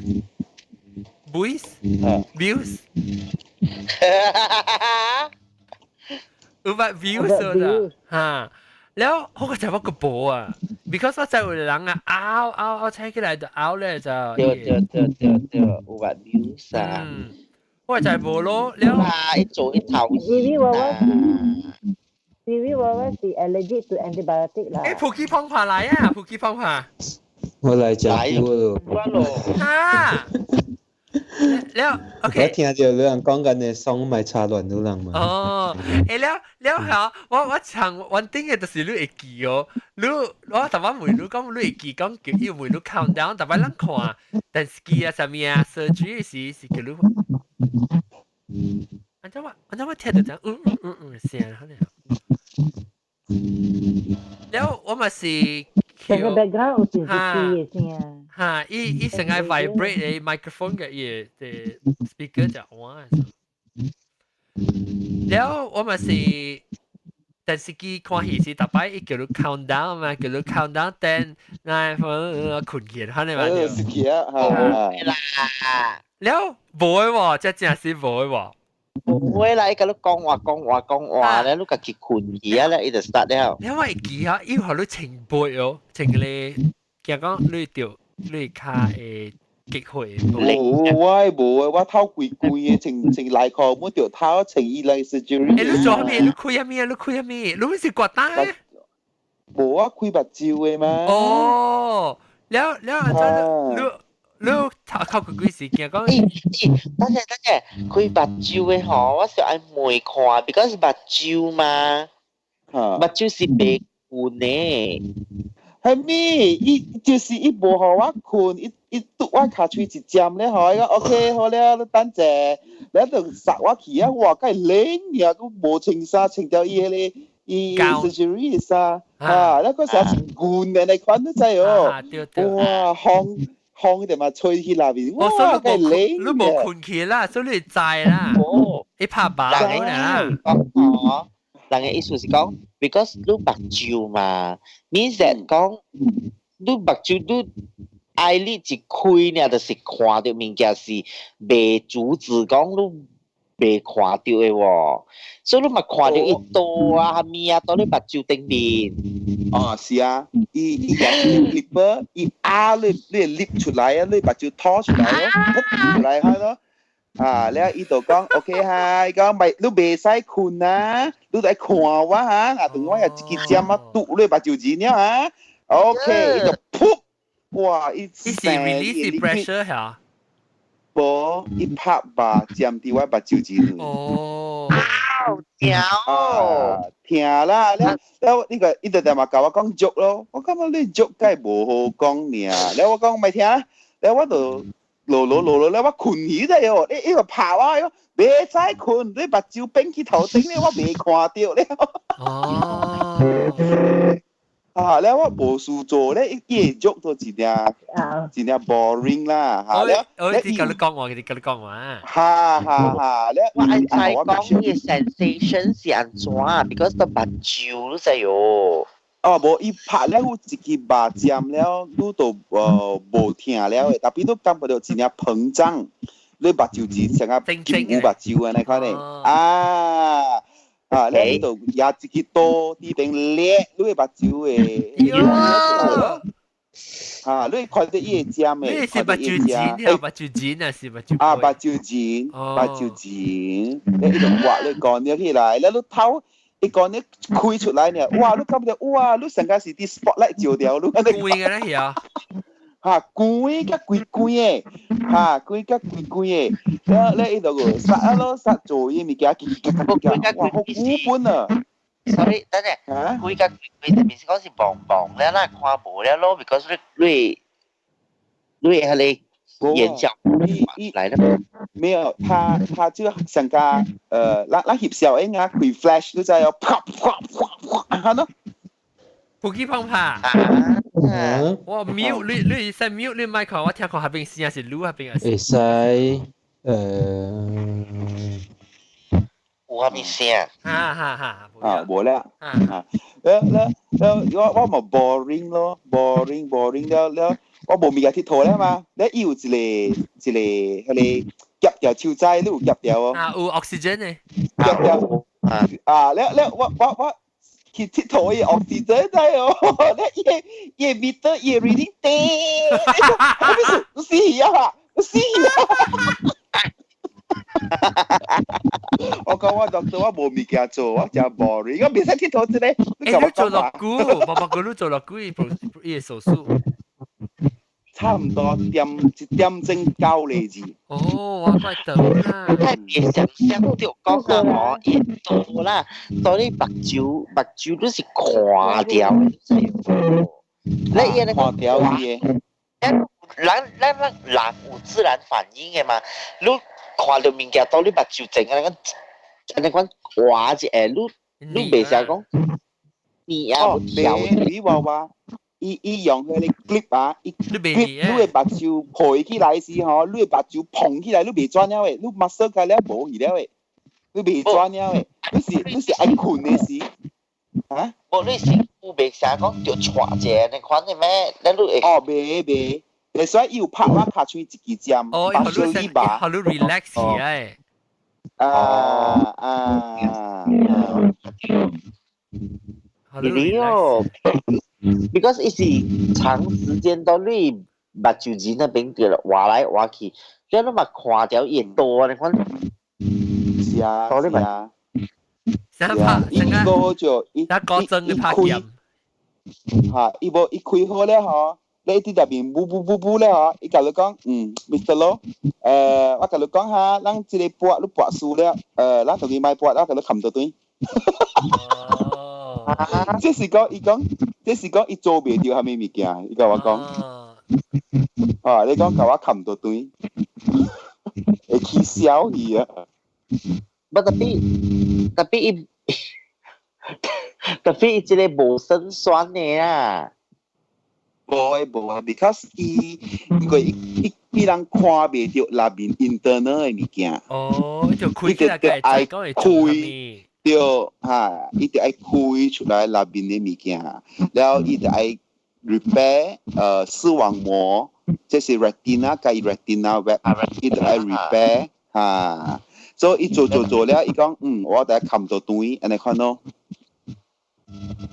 voice views 有捌 views 啦，哈。了我個就我個無啊，because 我知有人啊拗拗拗踩起來就拗咧就。對對對對對，有捌 views 啊。嗯，我就無咯，了。啊，一做一頭因為我因為我是 allergic to antibiotic 啦。欸，普吉方法來啊，普吉方法。我來食久咯。啊！了，OK。我聽著有人講緊的爽咪插亂到人嘛。哦，欸了了後，我唱穩定的就是你會記哦。你我逐擺問你講你會記講叫伊問你 count down，逐擺咱看電視機啊啥物啊，surgery 時是叫你。按怎我按怎我聽著這樣嗯嗯嗯嗯聲，可能。了我嘛是。成個 background 有電視機的聲。哈，伊伊成個 vibrate 的 microphone 嘅伊的 speaker 就換。了我嘛是電視機看戲時，逐擺伊叫你 count down 嘛，叫你 count down ten nine 睏去，可能嘛。是去啊，哈。啦。了無的喎，這真是無的喎。無會啦，伊共你講話講話講話咧，你家己睏去啊咧，伊就 start 了。你我會記啊，伊予你穿背哦，穿個驚講你著你跤會激血。無，我無啊，我頭規規的，穿穿內褲，我著頭穿伊來 surgery。欸，你做啥物？你開啥物啊？你開啥物？你毋是割膽？無，我開目睭的嘛。哦，了了，按怎你你頭頭幾幾時驚講？欸欸，等下等下，開目睭的吼，我是愛問看，because 目睭嘛，目睭是袂睏的。係咪？伊就是伊無予我睏，伊伊拄我跤喙一針咧，吼，伊講 OK 好了，你等者，了就殺我去啊！哇，該冷爾，閣無穿衫，穿著伊彼个伊 surgery 的衫，啊，了閣成穿軍的那款，你知哦？哇，風風就嘛吹去內面，哇，該冷！你無睏去啦，所以你知啦。伊拍靶啦。講人的意思是講，because 你目睭嘛，means that 講你目睭你 eyelid 一開爾，就是看著物件是袂阻止講你袂看著的喎，所以你嘛看著伊刀啊、啥物啊，佇你目睭頂面。哦，是啊，伊伊也是 clipper，伊壓你你 lip 出來啊，你目睭拖出來咯，噗出來開咯。啊，了伊就講 OK 哈，伊講咪你袂使睏啊，你來看我哈，啊，等我也一支針啊，篤你目睭前了啊，OK，伊就噗，哇，伊伊是 release pressure 嚇？無，伊拍肉針佇我目睭前。哦，疼啊，疼啦！了了，呢個伊就定嘛共我講足咯，我感覺你足梗無好講爾，了我講莫聽，了我就。落落落落咧，我睏去啫喲！你伊個拍我，伊講袂使睏，你目睭變去頭頂咧，我袂看著咧。哦。啊，了我無事做咧，伊會足都真正真正 boring 啦。嚇了，我伊共你講話，伊共你講話。哈哈哈！了我愛知講伊 sensation 是按怎，because 都目睭你知喲。哦，無伊拍了有一支肉針了，你就無疼了的，但是你感覺著真正膨脹，你目睭前成個金牛目睭按呢款的，啊啊，了你就舉一支刀佇邊掠你的目睭的，啊，你看著伊會針的，你是目睭錢啊？目睭錢啊？是目睭？啊，目睭錢，目睭錢，你伊就挖你乾了起來，了你頭。伊講你開出來呢，哇！你感覺哇！你成個是佇 spotlight 照著你。規个咧是啊，哈，規甲規規的，哈，規甲規規的，了了伊就個殺啊咯，殺做伊物件，哇，好古本啊！ Sorry，等陣，規甲規規，就是講是茫茫了，咱看無了咯，because 你你你彼个眼角伊來了。沒有，他就上個咱翕相影啊，開 flash 你知哦，啪啪啪啪，哈喏。普吉碰拍。我 mute 你使 mute 你麥克，我聽看下邊聲是擼下邊啊。會使有啥物聲？哈哈哈。啊，無啦。啊，了了了，我嘛 boring 咯，boring boring 了了，我無物件𨑨迌了嘛，了伊有一個彼個夾掉手仔，你有夾掉哦？啊，有 oxygen 呢？夾掉。啊，了了，我去𨑨迌伊 oxygen 知哦，了伊個 meter 伊個 reading 低，我咩事？死啊！死啊！我講我 doctor 我無物件做，我真 boring，我袂使𨑨迌這個。欸，你做偌久？爸爸哥你做偌久？伊個手術？差唔多點1點鐘9個字。哦，我怪得啦。太別想象就講啊，我伊多啦，到你目睭都是看掉，你伊看掉伊個。咱人有自然反應的嘛，你看到物件到你目睭前啊，按呢款畫一下，你袂使講，你啊跳。你話話，伊用彼个 clip 啊，伊 clip 你的目睭開起來時吼，你的目睭膨起來，你袂轉了的，你 muscle 開了無去了的，你袂轉了的，你是愛睏的時，啊？無你是有袂使講著掣一下按呢款的咩？咱你會哦，袂袂。所以伊有拍我尻喙一支針，哦，予你 relax 起來。啊啊！你哦，because 伊是長時間到你目睭仁那邊著畫來畫去，你攏嘛看著伊會多你看。是啊，是啊。成拍，伊個就伊伊高真嘅拍劍。嚇！伊無伊開好了吼。你佇內面補補補補了吼，伊共你講，Mr. Low，我共你講哈，咱這个搏你搏輸了，咱同伊莫搏，我共你冚到轉。這是講伊講，這是講伊做袂著啥物物件，伊共我講。啊，你講共我冚到轉，會起笑去啊！不特別伊這个無勝算的啊。無的無的，because 伊因為伊人看袂著內面 internal 的物件。哦，就開起來，伊就愛開，對，哈，伊就愛開出來內面的物件，了後伊就愛 repair 視網膜，這是 retina 佮 retina web，伊就愛 repair 哈，所以伊做做做了，伊講我得冚到斷，按呢款咯。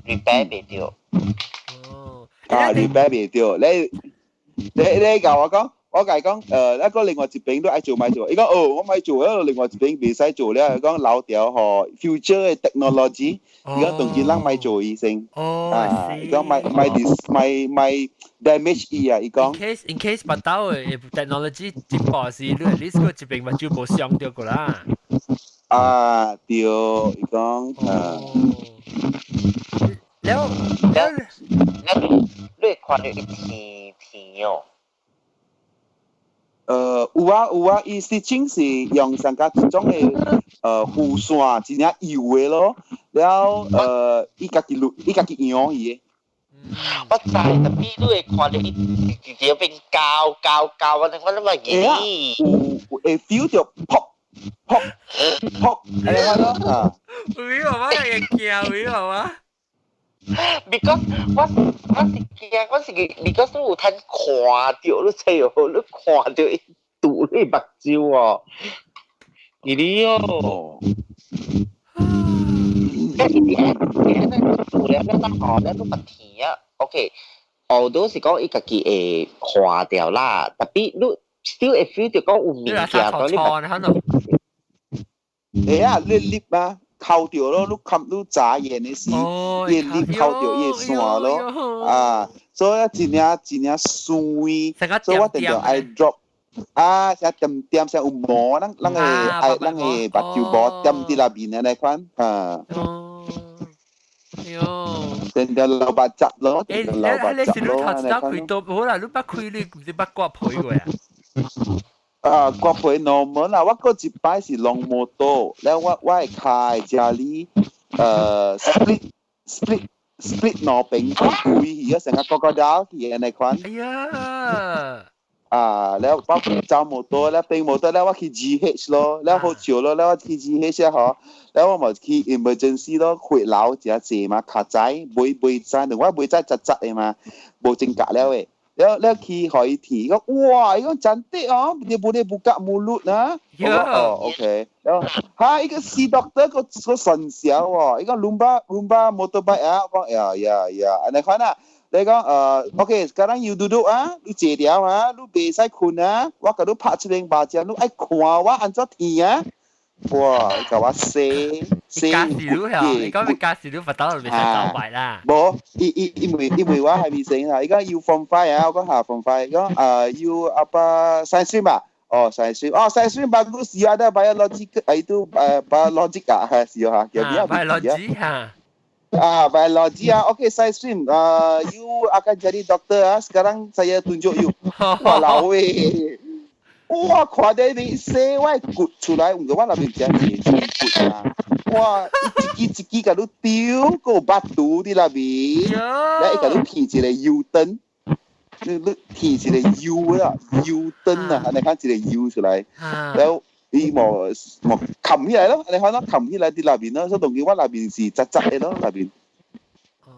repair 袂著。啊，repair 袂著，你共我講，我共伊講，那個另外一邊都愛做莫做，伊講哦，我莫做，那個另外一邊袂使做了，伊講留掉予 future 的 technology，伊講當今人莫做醫生，啊，伊講莫莫 dis 莫莫 damage 伊啊，伊講。 In case 別兜的 technology 進步時，你 at least 個一邊目睭無傷著過啦。啊，對，伊講啊。了了，你會看著伊天天哦？有啊有啊，伊是真是用上加一種的弧線，真正幼的咯。了伊家己錄，伊家己養伊的。我知，特別你會看著伊直直變高高高，我諗話咦？有會 feel 著 pop pop pop，按呢款咯啊。有我會驚，有啊。 Because 我是驚，我是 because 你有通看著，你知哦，你看著伊堵你目睭哦，你哩哦。你是點做了，你當學了，你嘛甜啊？OK，although 是講伊家己會化掉啦，特別你 still 會 feel 著講有物件到你目。會啊，你入啊。扣著咯，你冚你眨眼的時，伊入扣著伊會線咯，啊，所以真正真正酸，所以我定定愛 drop，啊，成點點成有毛，咱咱的愛咱的目睭毛點佇內面的那款，啊。喲，定定流目汁咯，欸，流目你是汁咯，你頭一道開刀，好啦，你捌開你毋是捌割皮過啊？啊，割皮 normal 啦，我嗰一擺是弄摩托，了我會開家裡，split split split 兩邊開去，成個 crocodile 去按呢款。哎呀！啊，了我走摩托，了變摩托，了我去 GH 咯，了好笑咯，了我去 GH 啊嗬，了我咪去 emergency 咯，血流真濟嘛，較早袂袂知，我袂知窒窒的嘛，無正格了的。了了去予伊提，講哇，伊講 cantik 哦，dia boleh buka mulut 啦。我講哦，OK。了哈，伊個 see doctor 個個神笑喎，伊講 lumba lumba motorbike 啊，我講 ya ya ya，按呢款啊。你講OK，sekarang you duduk 啊，你坐掉啊，你袂使睏啊，我共你拍一兩巴掌，你愛看我按怎疼啊？哇！伊共我洗洗加時你係，你講加時你罰到袂使走埋啦。無，伊伊因為因為我係未成啊，伊講 you form 5 啊，我講下 form 5，講you apa science stream 啊？哦，science stream，哦，science stream bagus, you ada biology itu biologic 啊，是啊，叫咩 biology 哈。 Ah, biology ah. Okay, science stream. You akan jadi doktor ah. Sekarang saya tunjuk you. Walao eh. 哇，看到你洗我骨出來，毋過我那邊真濟骨啊！哇，一支一支共你丟，閣有肉肚佇內面，來伊共你提一個油燈，你你提一個油啦，油燈啊，按呢看一個油出來，然後伊無無冚起來咯，按呢看咯，冚起來佇內面咯，所以當今我內面是窄窄的咯，內面。哦，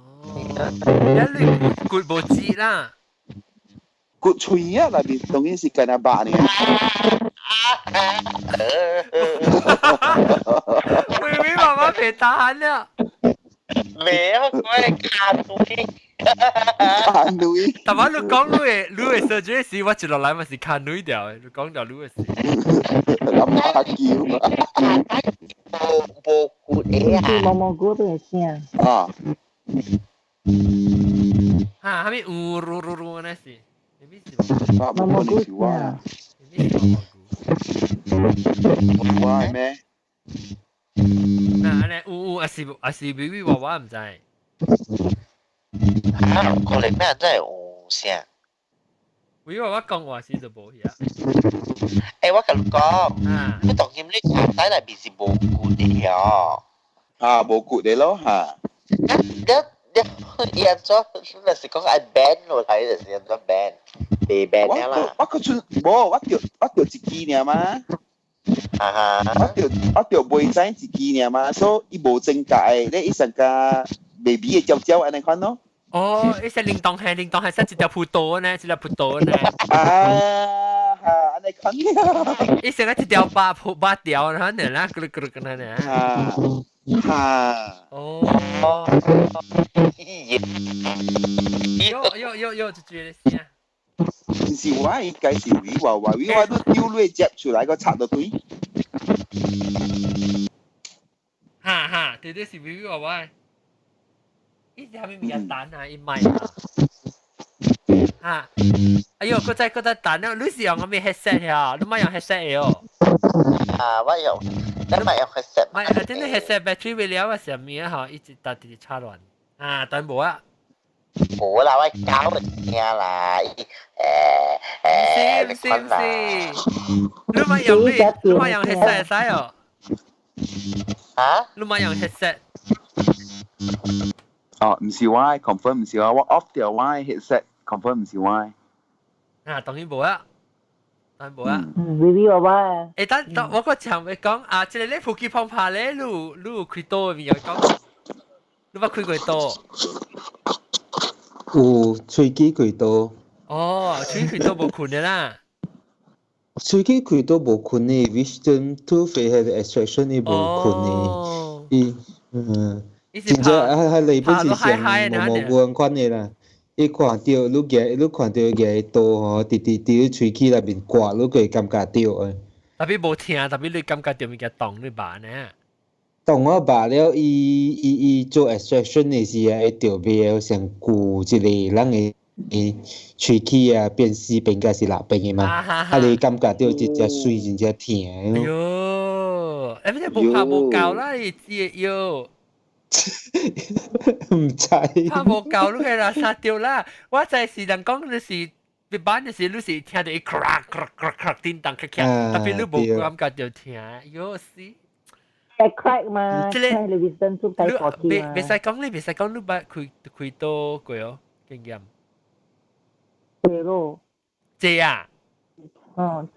一你骨無折啦。骨喙啊，內面當然是干那肉呢。微微媽媽別打了。沒有，我係卡女。卡女。但係你講你的你的 surgery 時，我一落來嘛是卡女掉的。你講掉你的事。諗下叫。無無骨的啊。毛毛菇都會聲。啊。哈，啥物有嚕嚕嚕那是？啊，無可能是我。我係咩？嗱，按呢有有，抑是抑是微微娃娃毋知。啊，可能咩真係有聲。微微娃娃講話時就無去啊。欸，我共你講，你當今你銬仔內面是無骨的哦。啊，無骨的咯嚇。你你伊按怎？若是講愛 band 落來，就是按怎 band？袂 band 了啦。我閣剩無，我著一支爾嘛。啊哈！我著袂知一支爾嘛，所以伊無增加的，你伊上加 baby 的鸟鳥按呢款咯。哦，伊是鈴鐺係鈴鐺係塞一條葡萄呢，一條葡萄呢。啊，哈，按呢款。伊成個一條八葡八條，然後呢啦，咕嚕咕嚕咁樣呢。啊，哈。哦。喲喲喲喲，就覺得聲。毋是我，應該是維娃娃，維娃都丟落接出來個插落對。哈哈，對對是維娃娃。伊是啥物物件單啊？伊賣啊。哈！哎喲，閣再閣再等了，你是用啥物 headset 呀？你莫用 headset 的哦。啊，我用，你莫用 headset。莫，啊，真的 headset battery 未了啊，啥物啊？吼，一直打直直插亂。啊，等無啊。無啦，我搞個聽啦，是是是，你莫用你，你莫用 headset 使哦。啊？你莫用 headset。哦，毋是我 confirm 毋是我，我 off 掉我 headset，confirm 毋是我。啊，當然無啊，當然無啊。嗯，微微娃娃。欸，等等，我閣搶欲講啊，這個咧普吉碰拍咧，你有你有開刀的物件講，你捌開過刀？有喙齒開刀。哦，喙開刀無睏的啦。喙齒開刀無睏的，wisdom tooth 係 extraction 伊無睏的，伊嗯。真正啊，係你本是像毛毛菇款的啦。伊看著你舉，你看著舉刀吼，直直佇你喙齒內面割，你會感覺著的。特別無疼，特別你感覺著物件動你肉呢？動我肉了，伊伊伊做 extraction 的時啊，會著袂上舊一個人的喙齒啊，變四邊抑是六邊的嘛？啊，你感覺著一隻喙真正疼。哎喲，欸，你無拍無夠啦，你知喲。毋知。拍無夠，你去垃圾掉啦！我知是人講就是一般嘅時你是聽到伊 crack crack crack crack 叮當咔咔，tapi 你無感覺到疼，喲死！會 crack 嘛？這個你 wisdom tooth 帶過去嘛？袂使講你袂使講你捌開開刀過哦，經驗。對咯。這啊？嗯，一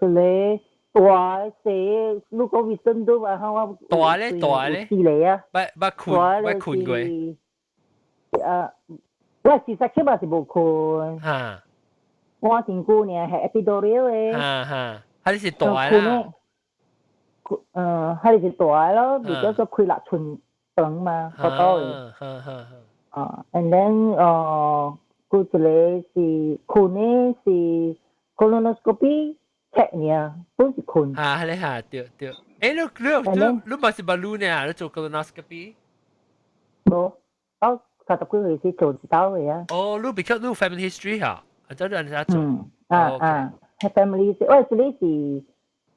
個大細，如果 wisdom tooth 啊，我大咧大咧，四個啊。捌捌睏捌睏過。啊，我事實起碼是無睏。我真久呢，係 epidural 的。哈哈，彼是大啦。嗯，彼是大咯，比較說開6寸長嘛，好多的。啊，and then 閣一個是睏的是 colonoscopy check 呢，本是睏。啊，係咧嚇，對對。欸，你你你你嘛是捌擼呢？你做 colonoscopy？無，我30幾歲時做一道的啊。哦，你比較你 family history 嚇？啊，這你按怎做？嗯，啊啊，family 我這裡是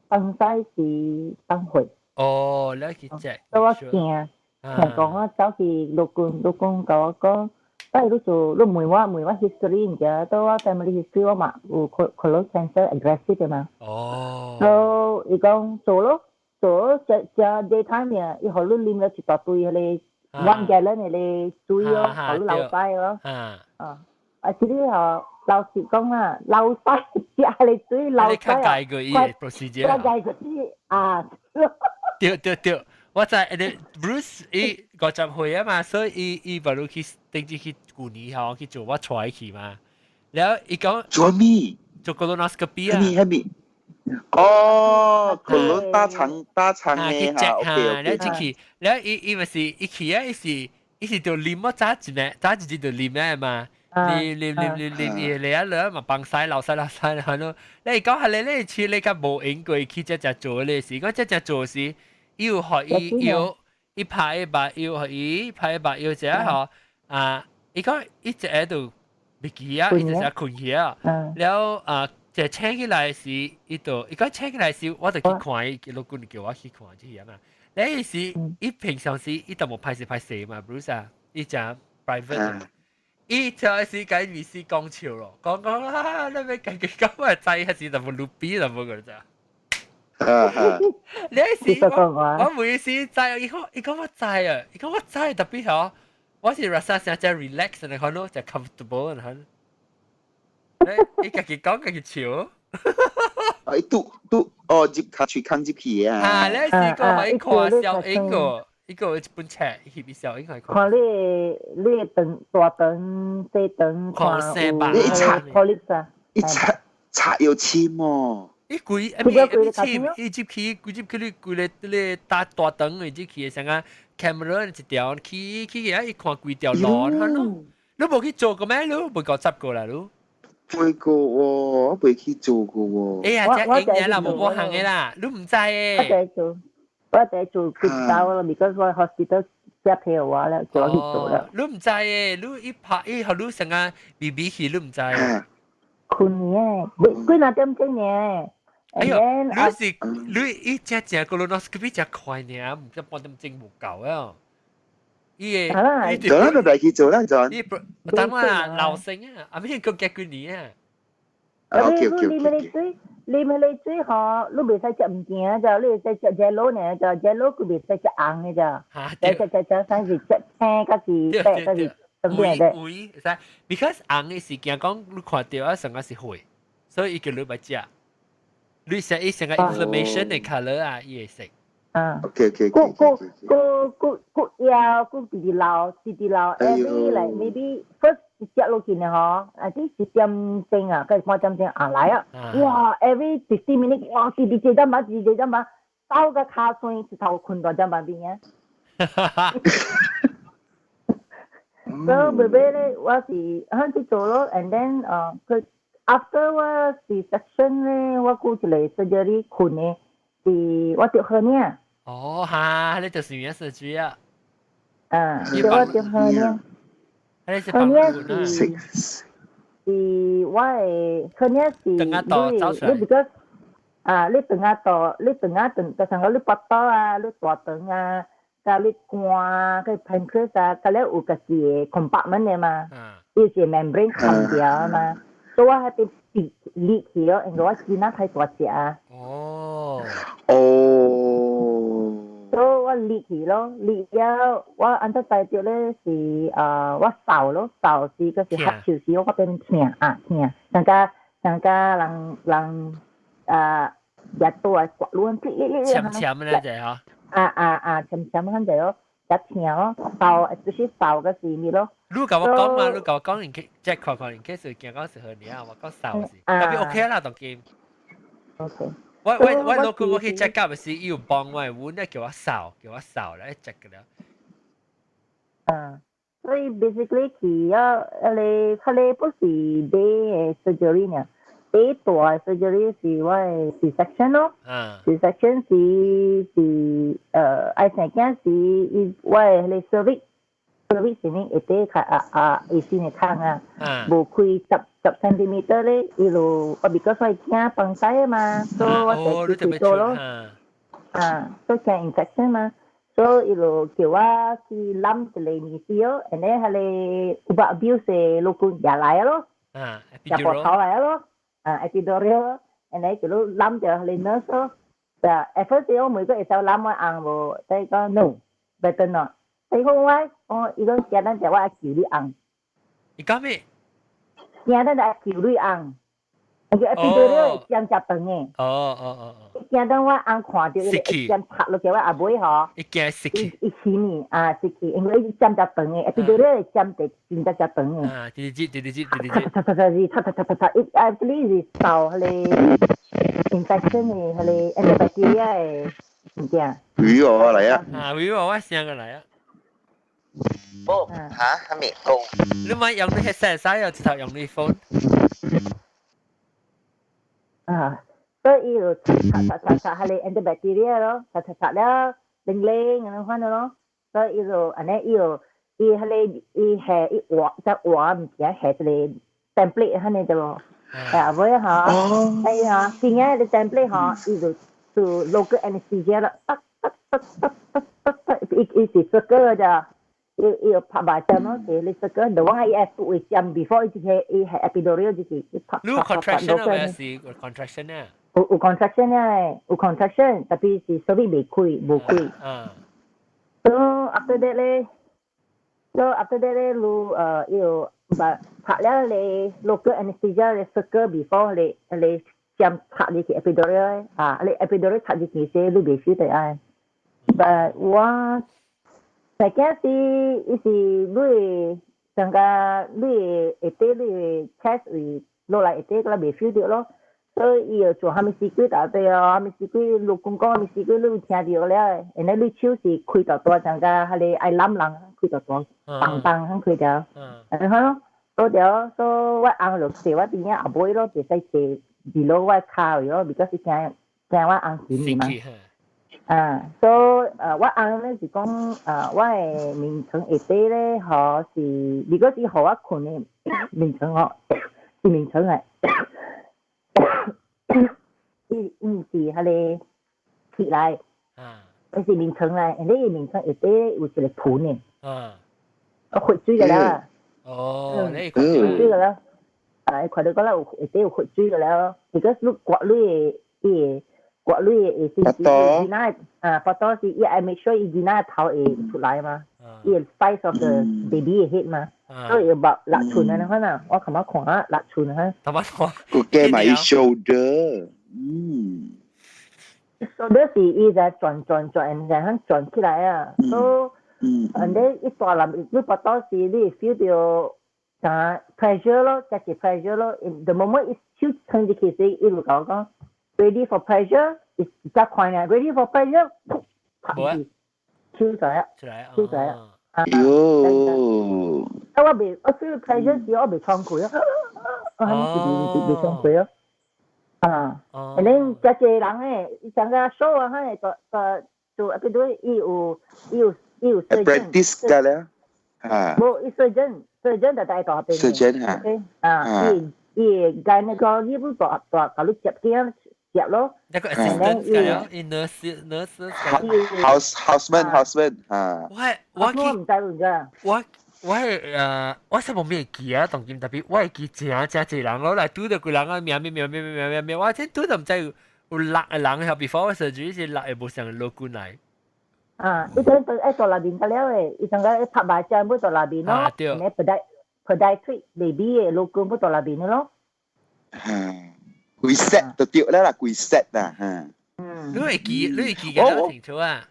東西是放血。哦，你去 check。所以我驚，聽講我走去陸軍，陸軍共我講，但係你做，你問我 history 毋知，到我 family history 我嘛有 colon cancer aggressive 的嘛。所以伊講做咯，做食食 daytime 呢，伊予你啉了一大堆彼個 1 gallon 的個水咯，予你流屎咯。啊，這裡吼，老實講啊，流屎食彼個水流屎較解過伊個 procedure。較解過伊啊。對對對，我知你 Bruce 伊50歲啊嘛，所以伊伊不如去頂次去舊年吼去做，我帶伊去嘛。然後伊講做咩？做 colonoscopy 啊。咩咩咩？哦，colon 大腸大腸嘅嚇，OK 然後入去，然後伊伊咪是伊去啊，伊是伊是就啉我早一暝，早一日就啉啊嘛。啉啉啉啉啉，伊嚟啊嚟嘛，放屎流屎流屎係咯。你講係你你似你較無閒過去這只做咧事，講這只做時，伊有予伊藥，伊拍一把藥，予伊拍一把藥之後啊，伊講伊一下就袂記啊，伊就成睏去啊。了啊，就醒起來時，伊就伊講醒起來時，我就去看伊，老君叫我去看這樣嘛。你是伊平常時伊就無歹勢歹勢嘛，Bruce 啊，伊誠 private。伊就是共醫師講笑咯，講講啊，你欲家己講我知還是淡薄魯比淡薄個咋？你是我我每次知，伊講伊講我知啊，伊講我知 tapi 吼，我是 rasa 成只 relax 你看咯，就 comfortable 你看。你伊家己講家己笑。啊，伊拄拄哦，入跤喙空入去啊！啊，你是講可以看小英個。伊個一本冊翕小英來看。看你你腸大腸細腸看你一插 polyps 啊，一插插有深哦。伊規啊咪啊咪深，伊入去規入去你規個你大大腸的入去的，像個 camera 一條去去啊，伊看規條路，看咯。你無去做過咩？你無夠執過啦，你？未過喎，我未去做過喎。哎呀，這應嘅啦，無無行嘅啦，你毋知誒。我在做。我在做幾刀咯，because 我 hospital 接配我了，叫我去做了。你毋知誒，你一拍伊予你成個 B B 去，你毋知。睏嘅，幾若點鐘呢？哎呦，你是你伊只只 colonoscopy 只快呢，毋知半點鐘無夠啊。伊個，做啦，就嚟去做啦，就。伊等我啦，老生啊，阿咩個幾年啊？ OK OK 你咪你水，你咪你水吼，你袂使食物件就，你會使食 Jello 呢，就 Jello 佢袂使食紅的咋，食食食食，啥是食青，還是白，還是啥物的？會會使，because 紅的是驚講你看到啊，成個是血，所以伊叫你袂食。你食伊成個 inflammation 的 colour 啊，伊會食。啊。 OK OK。閣閣閣閣閣枵，閣直直流，直直流，every like maybe first 一食落去呢吼，啊，這1點鐘啊，還是半點鐘啊來啊，哇，every 15 minutes，哇，直直一點半，直直一點半，走個跤酸，一頭睏到點半邊啊。所以妹妹咧，我是響去做咯，and then 佢 after 我是 section 咧，我閣一個 surgery 睏的，是我著 hernia。哦哈，你就是原 surgery 啊？啊，我著 hernia。 hernia 是是我的 hernia 是你你 because 啊，你腸仔肚，你腸仔腸，就像講你腹肚啊，你大腸啊，佮你肝啊，佮 pancreas 啊，佮了有家己的 compartment 的嘛，伊是 membrane 冚掉啊嘛，所以我喺邊跌裂去咯，因為我見得太大隻啊。哦。哦。所以我裂去咯，裂了我按得帶著咧是啊，我掃咯，掃時嗰時合手時我變疼啊疼，上加上加人人啊日多啊刮亂，纖纖咧就嚇。啊啊啊，纖纖咁就咯，一疼咯，掃就是掃嗰時咪咯。你共我講嘛，你共我講，check 看看，in case 驚講是何年啊，我講掃是，特別 OK 啦，當今。 OK。我老公我去 check up 時，伊有幫我，阮咧叫我掃，叫我掃來 check 了。啊，所以 basically 佢啊，彼個不是第個 surgery 呢，第大 surgery 是我的 C-section 咯。C-section 是愛生囝是伊我的彼個 cervix 是呢下底較啊啊醫生的孔啊，無開10 centimeter 咧，伊就我 because 我驚崩屎啊嘛，所以我就去做咯。啊，所以驚 infection 嘛。所以伊就叫我去攬一個物事咯，然後彼個有百表示老公也來咯，也膊頭來咯，啊，epidural，然後叫你攬著彼個 nurse 咯。啊，at first 我每個會使攬我翁無，但係講 no，better not。伊講我，伊講驚咱就我愛求你翁。伊講咩？驚咱就愛求你翁。伊個 epidural 會針食長的。哦哦哦哦。驚當我翁看著伊會針插落去我阿尾吼。伊驚死去。伊死呢啊死去，因為伊針食長的，epidural 會針得真正食長的。啊，直直直直直直直。擦擦擦擦擦擦擦擦，伊 actually 是受彼個 infection 的，彼個 antibacteria 的物件。魚我嚟啊！啊，魚我我聲過來啊。哦，嚇，係咪講？你咪用你 headset 使，又直頭用你 phone。啊，所以伊就擦擦擦擦，彼個 antibacteria 咯，擦擦擦了，零零咁樣款咯。所以伊就按呢，伊就伊彼個伊下伊畫只畫物件下一個 template 按呢就咯。啊，尾吼，哎呀，邊個個 template 吼，伊就做 local anesthesia 啦，得得得得得得得，伊伊是這個咋。伊伊有拍麻針咯，是你這個，就我伊愛會針 before 伊這個伊係 epidural 就是伊拍。你有 contraction 啊？咪是有 contraction 啊？有 contraction 啊，有 contraction，特別是所以未開，無開。So after that 咧，so after that 咧，你要把拍了你 local anesthesia 咧 circle before 你你針插入去 epidural 啊，你 epidural 插入去時，你未 feel 到啊。But 我大件是，伊是你上個你下底你 chest 位落來下底，個未 feel 到咯。所以伊又做啥物事鬼大對哦，啥物事鬼老公講啥物事鬼，你有聽到了？然後你手是開大大，上個彼個愛攬人開大大，梆梆咁開掉。然後到了，所以我翁就坐我邊仔後尾咯，袂使坐 below 我跤咯，because 驚驚我翁死嘛。啊，所以我翁咧是講，我的眠床下底咧，吼是，如果是予我睏的眠床吼，是眠床來，伊毋是彼個起來，伊是眠床來，你眠床下底有一個盆的，啊，血水個啦，哦，你血水個啦，啊，看到講啦有下底有血水個了，如果你刮你的伊個。刮你的是是囡仔啊，腹肚是伊愛 make sure 伊囡仔頭會出來嘛，伊個 size of the baby 的 head 嘛，所以有6寸安尼款啊，我琴日看啊六寸哈。頭先看。個計埋 shoulder，嗯。 shoulder 是伊在轉轉轉，然後轉起來啊，所以，and then 一大粒你腹肚是你 feel 到啥 pressure 咯，就是 pressure 咯，the moment 伊手撐入去時，伊就共我講。ready for pressure，一只快呢，ready for pressure，噗，拍去，抽出來，抽出來，啊，喲，啊我未，我 feel pressure 時我未喘氣啊，我係未未喘氣咯，啊，and then 這濟人咧，伊上個 show 啊，佢個個做比如伊有伊有伊有 apprentice 㗎咧，啊，無，伊 surgeon 就在大邊，surgeon 嚇，啊，伊伊 gynecology 不大大，共你接囝。接咯。一個 assistant 㗎，伊 nurse nurse houseman houseman 嚇。我我我毋知唔知。我我係我實無咩記啊，當今 tapi 我會記誠誠濟人，我來拄著幾人啊名名名名名名名，我先拄著毋知有六個人係 before 我 surgery 是六個無相勞軍來。啊，伊陣愛到內面個了誒，伊上個拍麻針要到內面咯，對。你 podiatric baby 嘅勞軍要到內面咯。嚇，規 set 就對啦啦，規 set 啦嚇。嗯。你會記，你會記個清楚啊？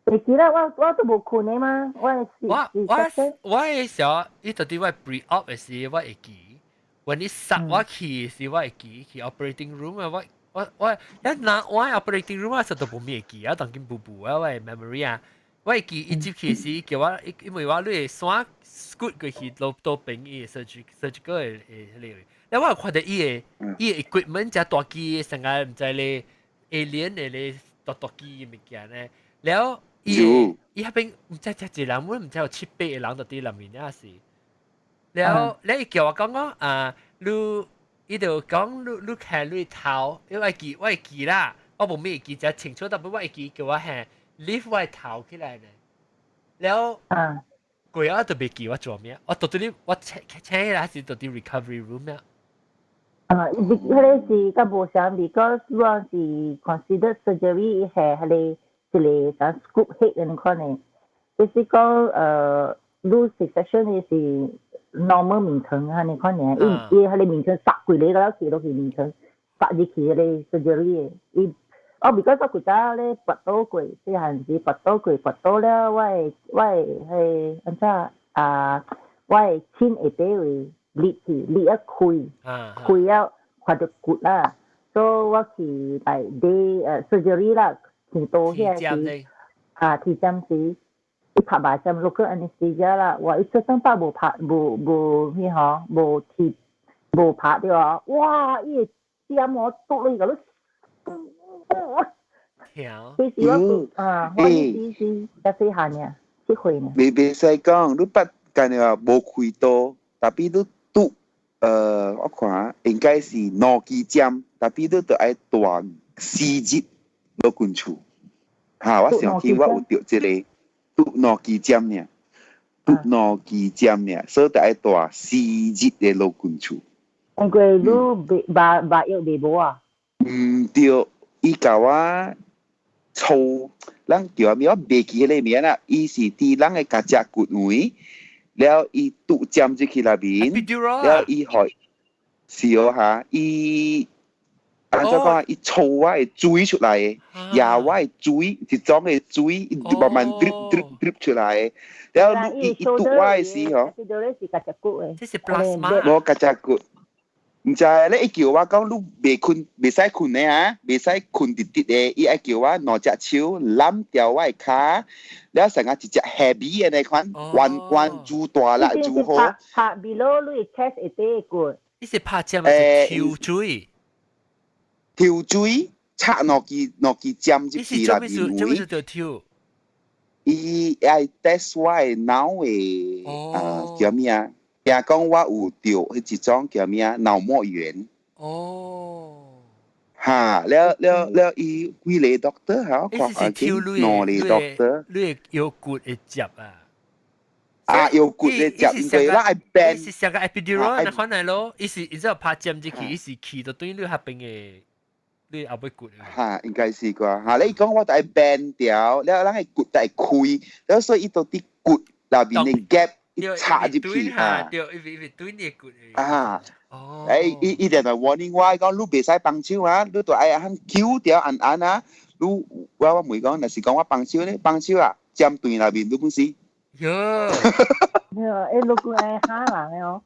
會記啦，我都無睏的嘛，我我我我嘅時候，伊到底我 pre-op 嘅時，我會記；when 你殺我去時，我會記去 operating room 啊，我。我我一拿我 operating room 啊，實都無咩記啊，當今步步啊，我 memory 啊，我會記伊入去時叫我，因為我你會線 scoot 過去落到邊伊 surgical 的迄個，你我有看著伊的 equipment 誠大機，成個毋知咧 alien 的咧大大機物件咧，了伊伊彼邊毋知誠濟人，我毋知有七八個人佇佇內面啊是，了了伊叫我講講啊，你。伊就講你你看你頭，因為我記我會記啦，我無咩記誠清楚，但係我會記叫我係 lift 我頭起來呢。了，過後就袂記我做咩，我到底我請請起來是到底 recovery room 啊。啊，彼個是較無相，because 我是 consider surgery 係彼個一個啥 scoop head 咁款的，就是講你 C-section 的是 normal 眠床按呢款爾，伊伊彼個眠床殺規个了去落去眠床，殺入去彼個 surgery 的，伊我 because 我舊早咧跋倒過，細漢時跋倒過，跋倒了我的彼按怎啊，我的親下底位裂去，裂一開，開了看著骨啦，所以我去來 day surgery 啦，去刀遐時，啊鐵針時。伊拍麻針 local anesthesia 啦，哇！伊出生拍無拍無無彼吼無鐵無拍著啊！哇！伊個針我篤落去個疼。其實我啊，我是是較細漢爾，7歲呢。袂使講，你捌干話無開刀，tapi 你拄我看應該是兩支針，tapi 你著愛蹛4日勞軍厝。哈，我想起我有著這個。拄兩支針爾，拄兩支針爾，所以著愛蹛四日的勞軍厝。因為你袂麻麻藥袂無啊？毋對，伊共我操，咱叫啥物？我袂記彼個名啦。伊是佇人的頰脊骨位，了伊拄針入去內面，了伊予是哦哈，伊按怎講？伊抽我的水出來的，壓我的水，一種的水，慢慢 drip drip drip 出來的。了伊伊拄我的時候，這是 plasma。無頰脊骨。毋知咧，伊叫我講你袂睏，袂使睏的啊，袂使睏直直的，伊愛叫我兩隻手攬牢我的跤，了成個一隻 heavy 的那款，彎彎煮大啦，煮好。拍 below 你 chest 下底骨。你是拍針還是抽水？抽水插兩支兩支針入去內面。做咩事就抽？伊愛 test 我的腦的啊叫咩啊？聽講我有著彼一種叫咩啊？腦膜炎。哈，了了了，伊幾個 doctor 嚇，我看下見兩個 doctor。你的腰骨會接啊？啊，腰骨會接，因為咱愛 bend。是像個 epidural 那款來咯，伊是伊只拍針入去，伊是去到對你彼邊的，你後尾骨。哈，應該是啩。哈，你講我就愛 bend 掉，了咱的骨就愛開，了所以伊就佇骨內面的 gap。插入去啊！對，因為對你骨啊！哦，誒，伊伊定就 warning 我講，你袂使幫手啊，你著愛按揪掉按按啊。你我問講，若是講我幫手咧，幫手啊，針斷內面你本死。喲，喲，誒，老公愛嚇人的哦。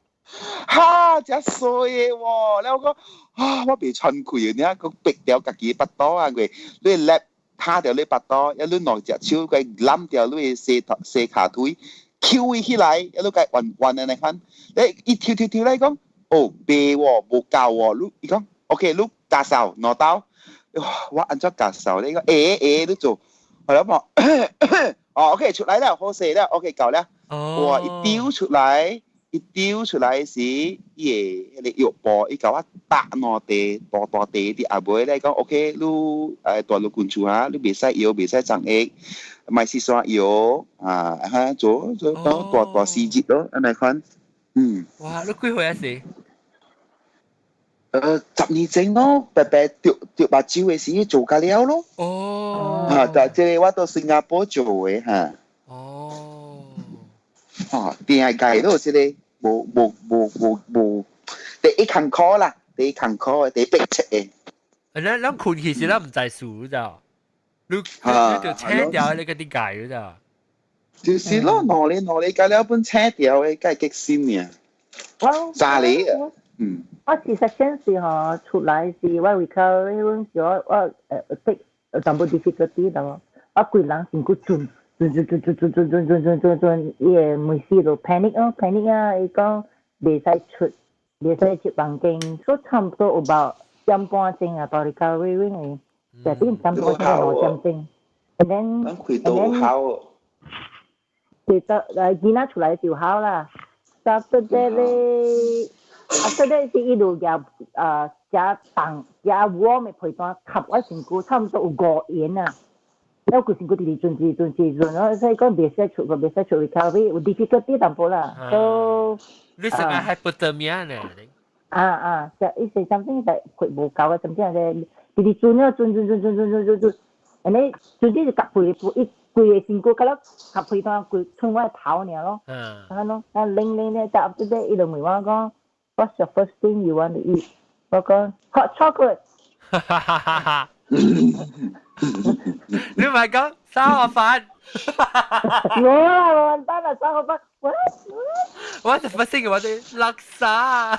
哈，真衰的喎！了我講啊，我袂喘氣啊，你講逼掉家己的腹肚啊，佢你叻拍掉你腹肚，一你兩隻手佢攬掉你的細頭細跤腿。翹伊起來，一路共彎彎按呢款，你伊抽抽抽來講，哦，袂喎，無夠喎，你伊講，OK，你加掃兩刀，哇，我按怎加掃？你講，會會，你做，後來我哦，OK，出來了，好勢了，OK，夠了，哇，伊丟出來，伊丟出來時，伊會彼個藥布，伊共我搭兩塊大大塊佇後尾咧講，OK，你蹛老君厝啊，你袂使搖，袂使送液，莫洗刷搖啊，哈做做講蹛蹛四日咯，按呢款，嗯。哇！你幾歲啊時？10年前咯，白白著著目睭的時做甲了咯。哦。啊，但這個我到新加坡做的哈。哦。哦，定係計咯，這個無無無無無，第一艱苦啦，第一艱苦的，第一迫切的。咱咱睏其實咱毋知數咋，你就請掉你嗰啲計咋。就是咯，兩年兩年計了本請掉的，計激心爾。我三年啊，嗯。我其實先是吼出來是我 recovery 嗰時我我誒 take 淡薄 difficulty 啦，我規人身軀轉轉轉轉轉轉轉轉轉轉轉，伊會每時就 panic 哦 panic 啊，伊講袂使出，袂使出房間，所以差不多有about點半鐘啊，到 recovery 的，就變點半鐘2點鐘，and then 咱開都好。其實囡仔出來就好啦，after that 咧。after that 是一路夾食凍食 warm 的被單，吸我身軀差不多有5鹽啊。了規身軀直直轉直轉直轉，所以講袂使出個袂使出 recovery 有 difficulty 淡薄啦。So 你成個 hypothermia 呢？啊啊，就伊是 something 就血無夠啊，甚至係直直轉了轉轉轉轉轉轉轉轉，按呢總之是夾被伊規個身軀甲了夾被單規剩我的頭爾咯。嗯。啊咯，啊冷冷咧，就 after that 伊就問我講，What's the first thing you want to eat？我講 hot chocolate。你唔係講沙河飯？冇啦，冇得啦，沙河飯。What？ What's the first thing you want to eat？叻沙。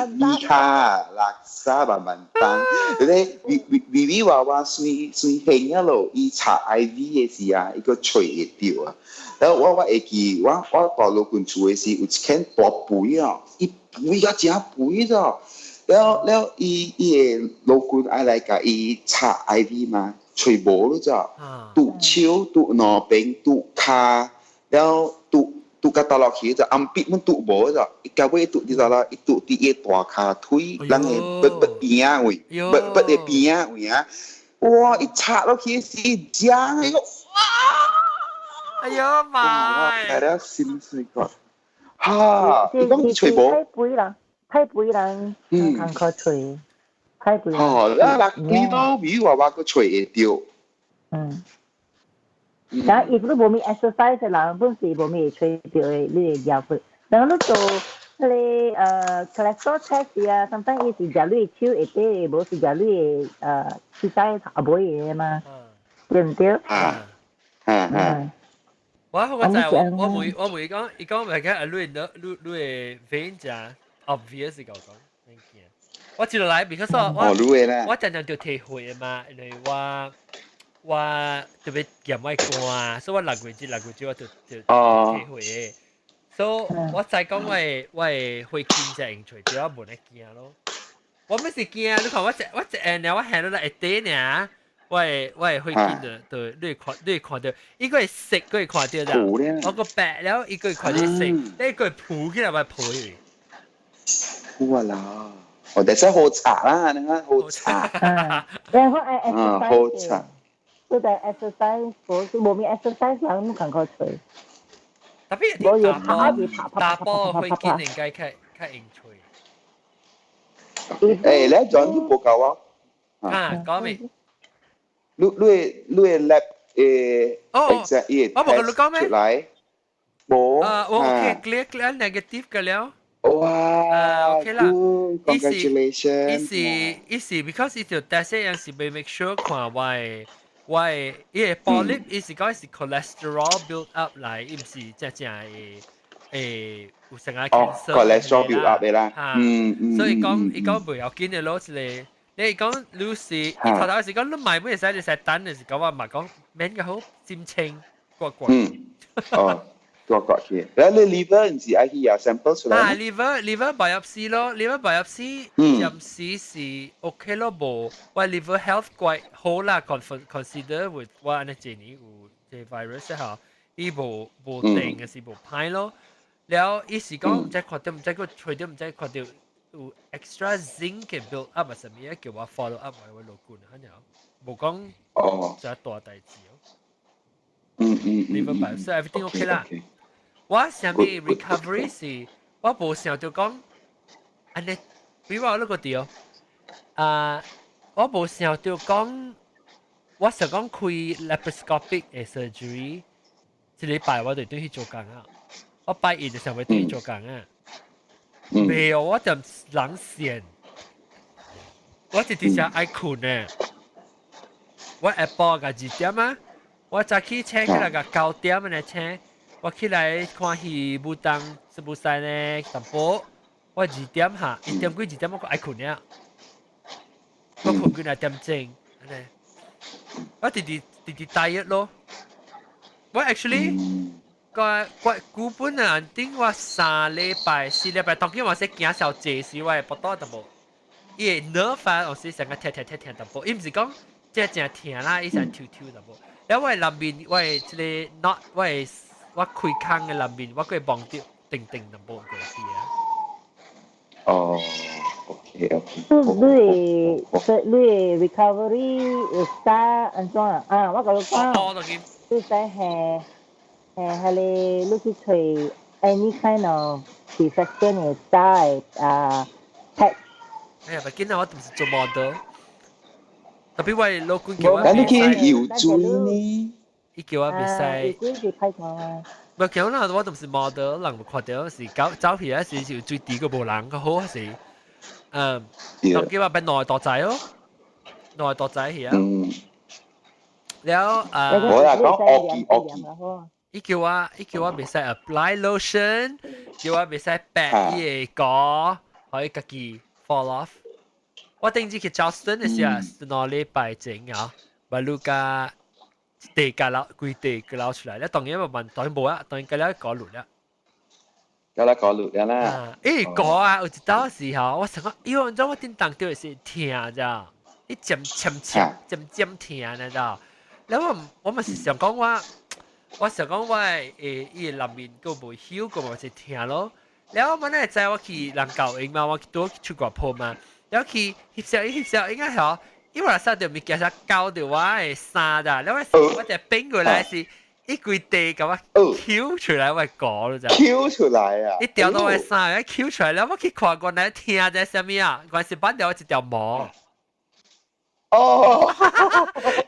米卡叻沙慢慢等，你微微微微娃娃算算興啊咯，伊插 IV 的時啊，伊個揣會著啊。然後我會記，我蹛老君厝的時，有一間大肥啊，伊肥甲誠肥咗。了了，伊伊的老君愛來共伊插 IV 嘛，揣無咯咋？拄手拄兩邊拄跤，了拄拄甲倒落去就暗筆阮拄無咋，伊到尾拄佇倒啦，伊拄佇伊大跤腿，人的筆筆邊仔位，筆筆的邊仔位啊！哇！伊插落去時，漿伊個哇！哎呀媽！來了心碎個，哈！伊講伊揣無。太肥啦，太肥人，艱苦揣，太肥。哦，啊，六幾多米話話個揣會著。嗯。但如果你無咩 exercise 的人，本是無咩會揣著的，你會壓血。但你做彼個cholesterol test 啊，sometimes 伊是食你的手下底，無是食你的膝蓋後尾的嘛，對毋對？啊，啊啊。我知我會我會講，伊講咪講啊，你你你的 vein 誠 obvious 講講，免驚。我接落來，because 我我常常就提血嘛，因為我我特別驗我肝，所以我6月至6月我就就提血。所以我知講我的血筋才用揣著，我無咧驚咯。我毋是驚，你看我一我一按爾，我行落來會短爾。我的血筋就就你會看你會看著，伊個會色，閣會看著咋？我個白了，伊個會看著色，你個會浮起來，我皮。哇啦！我哋真好查啦，你看好查。嗯，我愛嗯，好查。都在 exercise，無無咩 exercise 人毋艱苦揣。特別啲查埔查埔血筋應該較較用揣。誒，你轉你報告啊？啊，講未？你你你的 lab 誒 exact 伊我無共你講咩？出來，無。啊，我 OK clear clear negative 個了。哇啊，OK 啦。，congratulations！伊是伊是 because 伊條 test 有時欲 make sure 看我的伊個 polyp 伊是講是 cholesterol build up 來，伊毋是正正的有啥個 cancer。 cholesterol build up 的啦。所以講伊講袂要緊的咯，一個。你講你是，伊頭頭是講你買會使，你使等，就是講我嘛講免個好心情過過。嗯，哦，過過去。然後你 liver 毋是愛去驗 sample 出來？啊，liver biopsy 咯，liver biopsy 暫時是 OK 咯，無我 liver health quite 好啦，consider with 我按呢這年有這 virus 嚇，伊無無定嘅是無歹咯。了伊是講毋知看到毋知個吹到毋知看到有 extra zinc 嘅 build up 啊，啥物叫我 follow up 我老官，可能無講就大代誌哦。Liver biopsy everything OK 啦。我啥物 recovery 是，我無想到講，按呢，比如我那個地哦，啊，我無想到講，我想講開 laparoscopic 嘅 surgery，這禮拜我就對去做工啊，我拜一就想要對去做工啊，沒有，我就人線，我直直想愛睏呢，我下晡個2點啊，我早起請起來個9點呢請。我起來看戲，武當是無使呢淡薄。我二點下，1點幾2點我閣愛睏了。我睏幾若點鐘，按呢。我直直直直 tired 咯。我 actually 個個古本啊，頂我3禮拜4禮拜，當然我是行小濟時，我會腹肚淡薄。伊會 nerve 啊，有時成個痛痛痛痛淡薄。伊毋是講這正疼啦，伊成抽抽淡薄。了我的內面，我的這个 not，我的。我開空嘅內面，我閣會望到定定淡薄個啲啊。哦，OK OK。你 recovery 會 start 按怎啊？啊，我共你講，你使係係係你你去揣 any kind of infection 會 start 啊 patch。哎呀，咪見到我唔是做 model，特別我老公叫我。咁你去游水呢？伊叫我袂使。游水是歹看嘛？唔叫啦，我都唔是 model，人看到是搞走去啊，是是最低個無人較好是，嗯，當叫我變內大仔哦，內大仔去啊。了啊，我啦講惡記惡記。伊叫我袂使 apply lotion，叫我袂使白伊个膏，可以家己 fall off。我頂次去 Charleston 嘅時候，2禮拜前啊，把路加地架撈規地個撈出來，你當然冇問，當然無啊，當然個了搞落了。搞啦搞落了啦。誒，搞啊！有一道時候，我想講，因為你知我頂當到是疼咋，你尖尖尖尖尖疼，你知道？然後我咪是想講我，我想講我誒，伊內面閣無曉，閣無是疼咯。然後我本來知我去人教營嘛，我去拄出國鋪嘛，然後去翕相，翕相應該係因為我啥條物件啥搞到我的衫咋，然後我就變過來是一規地共我抾出來我的膏咯咋。抾出來啊！一掉到我的衫，一抾出來，然後我去看原來疼在啥物啊？原來是挽掉我一條毛。哦！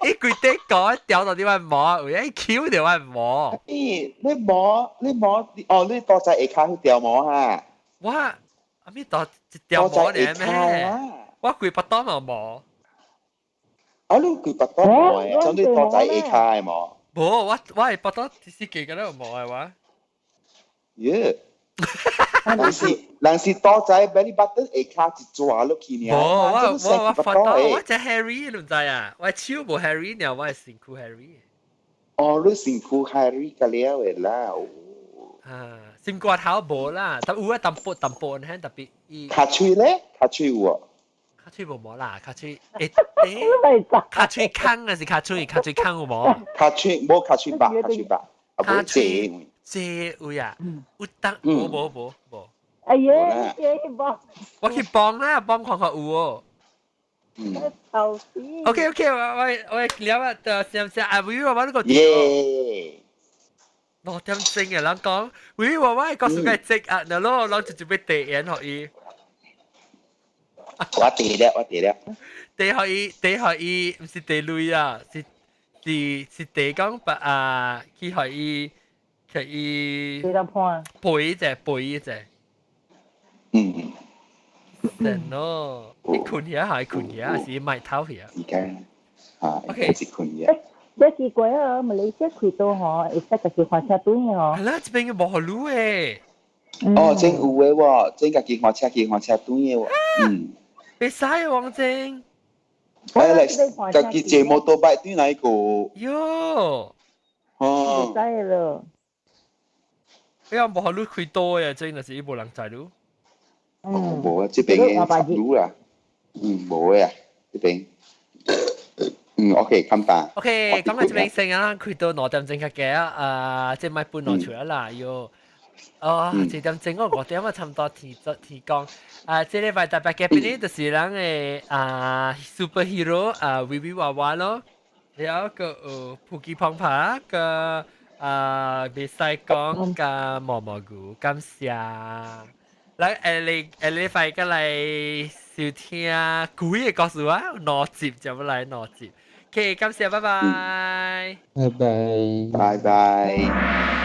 一規地膏掉到你塊毛，有一抾掉我的毛。咦？你毛你毛哦？你多在下跤去掉毛哈？我阿咪多一條毛爾咩？我規腹肚嘛毛。啊！你規腹肚毛的，像你多在下跤的毛。無，我我係腹肚是幾個都有毛的我。耶！人是人是多在 belly button 下跤一抓落去爾。無，我我我腹肚我只 hairy 你毋知啊？我手無 hairy 爾，我係身軀 hairy。哦，你身軀 hairy 個了的啦。啊，心肝頭無啦，但有啊淡薄淡薄輕特別伊。跤喙咧？跤喙有無？跤喙無毛啦，跤喙會跤喙空還是跤喙？跤喙空有無？跤喙無跤喙白，跤喙白，跤喙這有啊？有當無無無無。哎呀，這無。我去幫啦，幫看看有無。頭死。 OK OK，我我我了啊，就先先啊，微我我那個。耶！6點鐘嘅人講，喂我我告訴佢即啊，然後人就準備遞煙予伊。我遞了，我遞了。遞予伊，遞予伊，毋是遞鐳啊，是是是遞講白啊，去予伊，去伊。幾多盤？背一隻，背一隻。神咯，你睏起係睏起，還是賣頭起啊？而家啊，OK，是睏起。這奇怪啊，馬來西亞開刀吼，會使家己換車轉吼。係啦，這邊無予你誒。哦，真有的喎，真家己換車，己換車轉的喎。嗯。袂使王晶。誒，家己坐摩托擺轉來個。喲。哦。袂使咯。哎呀，無予你開刀嘅，真係是伊無人載你。哦，無啊，這邊嘅十路啦。嗯，無的啊，這邊。嗯，OK，感謝。 OK，咁啊，這邊成啊，開到2點鐘較嘅啊，這咪半落出啦，喲。哦，1點鐘我5點啊，差唔多天天光。啊，這禮拜特別嘅邊呢，就是咱的啊 superhero 啊，威威娃娃咯，然後個普吉胖胖個啊，袂使講個毛毛菇，感謝。來，你禮拜過來收聽鬼的故事啊，兩集就要來兩集。OK，感謝，拜拜。拜拜。拜拜。